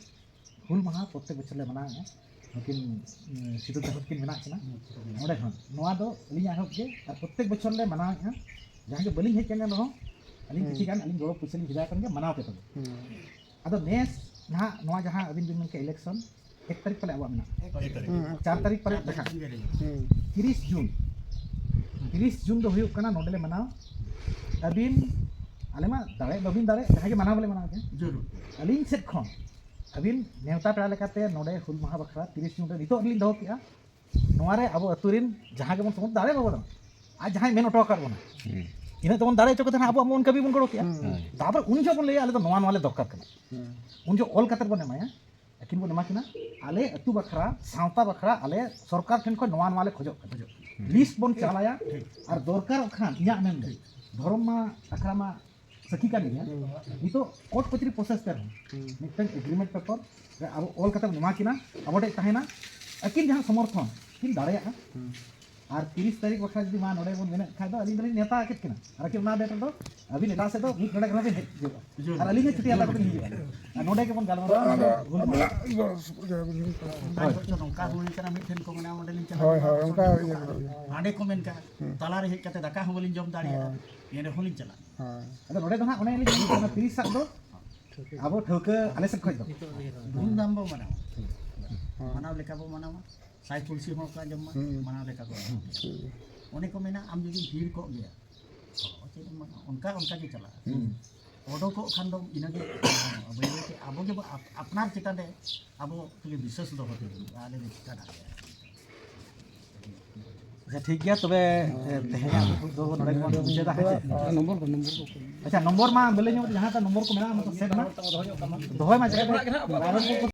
ᱦᱩᱞ ᱢᱟᱦᱟ ᱯᱨᱚᱛᱮᱠ ᱵᱚᱪᱷᱚᱨ ᱞᱮ ᱢᱟᱱᱟᱣᱮᱫᱼᱟ᱾ ᱱᱩᱠᱤᱱ, ᱩᱸ, ᱥᱤᱫᱩ ᱠᱟᱹᱱᱦᱩ ᱛᱟᱹᱠᱤᱱ ᱢᱮᱱᱟᱜ ᱠᱤᱱᱟ ᱱᱚᱰᱮ ᱠᱷᱚᱱ᱾ ᱱᱚᱣᱟ ᱫᱚ ᱟᱹᱞᱤᱧᱟᱜ ᱮᱦᱚᱵ ᱜᱮ, ᱟᱨ ᱯᱨᱚᱛᱮᱠ ᱵᱚᱪᱷᱚᱨ ᱞᱮ ᱢᱟᱱᱟᱣᱮᱫᱼᱟ᱾ ᱡᱟᱦᱟᱸ ᱜᱮ ᱵᱟᱹᱞᱤᱧ ᱦᱮᱡ ᱠᱟᱱ ᱨᱮᱦᱚᱸ, ᱟᱹᱞᱤᱧ ᱦᱩᱸ᱾ ᱠᱤᱪᱷᱤ ᱜᱟᱱ ᱟᱹᱞᱤᱧ ᱜᱚᱲᱚ ᱯᱚᱭᱥᱟ ᱞᱤᱧ ᱵᱷᱮᱡᱟ ᱟᱠᱟᱱ ᱜᱮᱭᱟ, ᱢᱟᱱᱟᱣ ᱯᱮ ᱛᱚᱵᱮ᱾ ᱦᱩᱸ᱾ ᱟᱫᱚ ᱱᱮᱥ ᱱᱟᱦᱟᱜ ᱱᱚᱣᱟ ᱡᱟᱦᱟᱸ ᱟᱹᱵᱤᱱ ᱵᱤᱱ ᱢᱮᱱ ᱠᱮᱫ election, ᱮᱠ ᱛᱟᱹᱨᱤᱠᱷ ᱯᱟᱞᱮ ᱟᱵᱚᱣᱟᱜ ᱢᱮᱱᱟᱜᱼᱟ᱾ ᱮᱠ ᱛᱟᱹᱨᱤᱠᱷ᱾ ᱦᱩᱸ, ᱮᱠ ᱪᱟᱨ ᱛᱟᱹᱨᱤᱠᱷ ᱯᱟᱞᱮ ᱫᱮᱠᱷᱟ᱾ ᱦᱩᱸ᱾ ᱛᱤᱨᱤᱥ ᱡᱩᱱ, ᱛᱤᱨᱤᱥ ᱡᱩᱱ ᱫᱚ ᱦᱩᱭᱩᱜ ᱠᱟᱱᱟ ᱱᱚᱰᱮ ᱞᱮ ᱢᱟᱱᱟᱣ᱾ ᱟᱹᱵᱤᱱ, ᱟᱞᱮ ᱢᱟ ᱫᱟᱲᱮ ᱵᱟᱹᱵᱤᱱ ᱫᱟᱲᱮ, ᱡᱟᱦᱟᱸ ᱜᱮ ᱢᱟᱱᱟᱣ ᱵᱚᱞᱮ ᱢᱟᱱᱟᱣ ᱜᱮ᱾ ᱡᱟᱹᱨᱩᱲ᱾ ᱟᱹᱞᱤᱧ ᱥᱮᱫ ᱠᱷᱚᱱ ᱟᱹᱵᱤᱱ ᱱᱮᱣᱛᱟ ᱯᱮᱲᱟ ᱞᱮᱠᱟᱛᱮ ᱱᱚᱰᱮ ᱦᱩᱞ ᱢᱟᱦᱟ ᱵᱟᱠᱷᱨᱟ ᱛᱤᱨᱤᱥ ᱡᱩᱱ ᱨᱮ ᱱᱤᱛᱚᱜ ᱨᱮᱞᱤᱧ ᱫᱚᱦᱚ ᱠᱮᱜᱼᱟ᱾ ᱱᱚᱣᱟ ᱨᱮ ᱟᱵᱚ ᱟᱹᱛᱩ ᱨᱮᱱ ᱡᱟᱦᱟᱸ ᱜᱮᱵᱚᱱ ᱥᱚᱢᱚᱨᱛᱷᱚᱱ ᱫᱟᱲᱮ ᱵᱟᱵᱚ ᱫᱟᱲᱮ, ᱟᱨ ᱡᱟᱦᱟᱸᱭ ᱢᱮᱱ ᱦᱚᱴᱚ ᱟᱠᱟᱫ ᱵᱚᱱᱟ, ᱦᱩᱸ᱾ ᱤᱱᱟᱹᱜ ᱛᱮᱵᱚᱱ ᱫᱟᱲᱮ ᱦᱚᱪᱚ ᱠᱟᱛᱮ ᱱᱟᱦᱟᱜ ᱟᱵᱚᱣᱟᱜ ᱢᱚᱱ ᱠᱟᱹᱢᱤ ᱵᱚᱱ ᱜᱚᱲᱚ ᱠᱮᱜᱼᱟ᱾ ᱦᱩᱸ᱾ ᱛᱟᱨᱯᱚᱨ ᱩᱱ ᱡᱚᱦᱚᱜ ᱵᱚᱱ ᱞᱟᱹᱭᱟ, "ᱟᱞᱮ ᱫᱚ ᱱᱚᱣᱟ, ᱱᱚᱣᱟ ᱞᱮ ᱫᱚᱨᱠᱟᱨ ᱠᱟᱱᱟ᱾" ᱦᱩᱸ᱾ ᱩᱱ ᱡᱚᱦᱚᱜ ᱚᱞ ᱠᱟᱛᱮ ᱵᱚᱱ ᱮᱢᱟᱭᱟ, ᱟᱹᱠᱤᱱ ᱵᱚᱱ ᱮᱢᱟ ᱠᱤᱱᱟ, ᱟᱞᱮ ᱟᱹᱛᱩ ᱵᱟᱠᱷᱨᱟ, ᱥᱟᱶᱛᱟ ᱵᱟᱠᱷᱨᱟ ᱟᱞᱮ ᱥᱚᱨᱠᱟᱨ ᱴᱷᱮᱱ ᱠᱷᱚᱱ ᱱᱚᱣᱟ, ᱱᱚᱣᱟ ᱞᱮ ᱠᱷᱚᱡᱚᱜ ᱠᱟᱱᱟ᱾ ᱞᱤᱥᱴ ᱵᱚᱱ ᱪᱟᱞᱟᱭᱟ, ᱟᱨ ᱫᱚᱨᱠᱟᱨᱚᱜ ᱠᱷᱟᱱ ᱤᱧᱟᱹᱜ ᱢᱮᱱ ᱫᱚ, ᱫᱷᱚᱨᱚᱢ ᱢᱟ ᱟᱠᱷᱲᱟ ᱢᱟ ᱥᱟᱹᱠᱷᱤ ᱠᱟᱱ ᱜᱮᱭᱟ᱾ ᱦᱩᱸ᱾ ᱱᱤᱛᱚᱜ ᱠᱳᱨᱴ ᱠᱚᱪᱟᱹᱨᱤ ᱯᱨᱚᱥᱮᱥ ᱛᱮ ᱨᱮᱦᱚᱸ ᱦᱩᱸ᱾ ᱢᱤᱫᱴᱟᱝ ᱮᱜᱽᱨᱤᱢᱮᱱᱴ ᱯᱮᱯᱟᱨ ᱨᱮ ᱟᱵᱚ ᱚᱞ ᱠᱟᱛᱮ ᱵᱚᱱ ᱮᱢᱟ ᱠᱤᱱᱟ, ᱟᱵᱚ ᱴᱷᱮᱱ ᱛᱟᱦᱮᱱᱟ, ᱟᱹᱠᱤᱱ ᱡᱟᱦᱟᱸ ᱥᱚᱢᱚᱨᱛᱷᱚᱱ ᱠᱤᱱ ᱫᱟᱲᱮᱭᱟᱜᱼᱟ᱾ ᱦᱩᱸ᱾ ᱟᱨ ᱛᱤᱨᱤᱥ ᱛᱟᱹᱨᱤᱠᱷ ᱵᱟᱠᱷᱨᱟ ᱡᱩᱫᱤ ᱢᱟ ᱱᱚᱰᱮ ᱵᱚᱱ ᱢᱮᱱᱮᱫ ᱠᱷᱟᱡ ᱫᱚ ᱟᱹᱞᱤᱧ ᱫᱚᱞᱤᱧ ᱱᱮᱣᱛᱟ ᱠᱮᱫ ᱠᱤᱱᱟ, ᱟᱨ ᱟᱹᱠᱤᱱ ᱚᱱᱟ ᱰᱮᱴ ᱨᱮᱫᱚ ᱟᱹᱵᱤᱱ ᱮᱴᱟᱜ ᱥᱮᱫ ᱫᱚ ᱢᱤᱫ ᱰᱚᱸᱰᱮᱠ ᱨᱮᱦᱚᱸ ᱵᱤᱱ ᱦᱮᱡ ᱦᱤᱡᱩᱜᱼᱟ᱾ ᱦᱤᱡᱩᱜ ᱟᱨ ᱟᱹᱞᱤᱧ ᱦᱚᱸ ᱪᱷᱩᱴᱤ ᱦᱟᱛᱟᱣ ᱠᱟᱛᱮ ᱞᱤᱧ ᱦᱤᱡᱩᱜᱼᱟ᱾ ᱟᱨ ᱱᱚᱰᱮ ᱜᱮᱵᱚᱱ ᱜᱟᱞᱢᱟᱨᱟᱣᱟ᱾ ᱟᱵᱤᱱᱟᱜ ᱥᱩᱨ ᱨᱮ ᱟᱹᱵᱤᱱ ᱦᱤᱡᱩᱜ ᱠᱟᱱᱟ᱾ ᱚᱱᱠᱟ ᱦᱚᱪᱚ ᱱᱚᱝᱠᱟ ᱦᱩᱭ ᱠᱟᱱᱟ, ᱢᱤᱫ ᱴᱷᱮᱱ ᱠᱚ ᱢᱮᱱᱟ, ᱚᱸᱰᱮ ᱞᱤᱧ ᱪᱟᱞᱟᱜ ᱦᱳᱭ, ᱠᱟᱱᱟ, ᱦᱳᱭ, ᱚᱱᱠᱟ ᱚᱸᱰᱮ ᱤᱭᱟᱹ ᱠᱚ ᱢᱮᱱᱟ᱾ ᱦᱩᱸ᱾ ᱦᱟᱸᱰᱮ ᱠᱚ ᱢᱮᱱ ᱠᱟᱜ, ᱦᱩᱸ᱾ ᱛᱟᱞᱟ ᱨᱮ ᱦᱮᱡ ᱠᱟᱛᱮ ᱫᱟᱠᱟ ᱦᱚᱸ ᱵᱟᱹᱞᱤᱧ ᱡᱚᱢ ᱫᱟᱲᱮᱭᱟᱜᱼᱟ᱾ ᱦᱳᱭ᱾ ᱮᱱ ᱨᱮᱦᱚᱸ ᱞᱤᱧ ᱪᱟᱞᱟᱜᱼᱟ᱾ ᱦᱳᱭ᱾ ᱟᱫᱚ ᱱᱚᱰᱮ ᱫᱚ ᱦᱟᱸᱜ ᱚᱱᱮ ᱞᱤᱧ ᱢᱮᱱ ᱠᱟᱱᱟ, ᱛᱤᱨᱤᱥ ᱟᱜ ᱫᱚ ᱟᱵᱚ ᱴᱷᱟᱹᱣᱠᱟᱹ ᱟᱞᱮ ᱥᱮᱫ ᱠᱷᱚᱡ ᱫᱚ᱾ ᱫᱷᱩᱢᱫᱷᱟᱢ ᱵᱚ ᱢᱟᱱᱟᱣᱟ᱾ ᱦᱳᱭ᱾ ᱢᱟᱱᱟᱣ ᱞᱮᱠᱟ ᱵᱚ ᱢᱟᱱᱟᱣᱟ᱾ ᱥᱟᱭ ᱯᱩᱲᱥᱤ ᱦᱚᱲ ᱠᱚ ᱟᱸᱡᱚᱢ ᱢᱟ, ᱦᱩᱸ᱾ ᱢᱟᱱᱟᱣ ᱞᱮᱠᱟ ᱠᱚ ᱟᱸᱡᱚᱢ ᱢᱟ᱾ ᱴᱷᱤᱠ᱾ ᱚᱱᱮ ᱠᱚ ᱢᱮᱱᱟ, ᱟᱢ ᱡᱩᱫᱤᱢ ᱵᱷᱤᱲ ᱠᱚᱜ ᱜᱮᱭᱟ, ᱦᱚᱲ ᱪᱮᱫ ᱮᱢ ᱢᱮᱱᱟ, ᱚᱱᱠᱟ ᱚᱱᱠᱟ ᱜᱮ ᱪᱟᱞᱟᱜᱼᱟ᱾ ᱦᱩᱸ᱾ ᱚᱰᱚᱠᱚᱜ ᱠᱷᱟᱱ ᱫᱚ ᱤᱱᱟᱹᱜᱮ ᱵᱟᱹᱭ ᱵᱟᱹᱭ ᱛᱮ ᱟᱵᱚ ᱜᱮᱵᱚ ᱟᱯ-, ᱟᱯᱱᱟᱨ ᱪᱮᱛᱟᱱ ᱨᱮ ᱟᱵᱚ ᱠᱷᱟᱹᱞᱤ ᱵᱤᱥᱥᱟᱹᱥ ᱫᱚᱦᱚ ᱛᱮ ᱦᱩᱭᱩᱜᱼᱟ, ᱟᱞᱮ ᱞᱮ ᱪᱤᱠᱟ ᱫᱟᱲᱮᱭᱟᱜᱼᱟ᱾ ᱟᱪᱪᱷᱟ, ᱴᱷᱤᱠ ᱜᱮᱭᱟ, ᱛᱚᱵᱮ, ᱮ, ᱛᱮᱦᱮᱧᱟᱜ ᱫᱚ ᱱᱚᱰᱮ ᱜᱮᱵᱚᱱ ᱢᱩᱪᱟᱹᱫᱟ, ᱦᱮᱸ ᱪᱮ? ᱱᱚᱢᱵᱚᱨ ᱠᱚ, ᱱᱚᱢᱵᱚᱨ ᱠᱚ᱾ ᱟᱪᱪᱷᱟ, ᱱᱚᱢᱵᱚᱨ ᱢᱟ ᱵᱟᱹᱞᱤᱧ ᱧᱟᱢ ᱮᱫᱟ, ᱡᱟᱦᱟᱸ ᱱᱚᱢᱵᱚᱨ ᱠᱚ ᱢᱮᱱᱟᱜᱼᱟ, ᱚᱱᱟ ᱠᱚ ᱥᱮᱵᱷ ᱢᱮ᱾ ᱫᱚᱦᱚᱭ ᱢᱟ, ᱪᱮᱫ?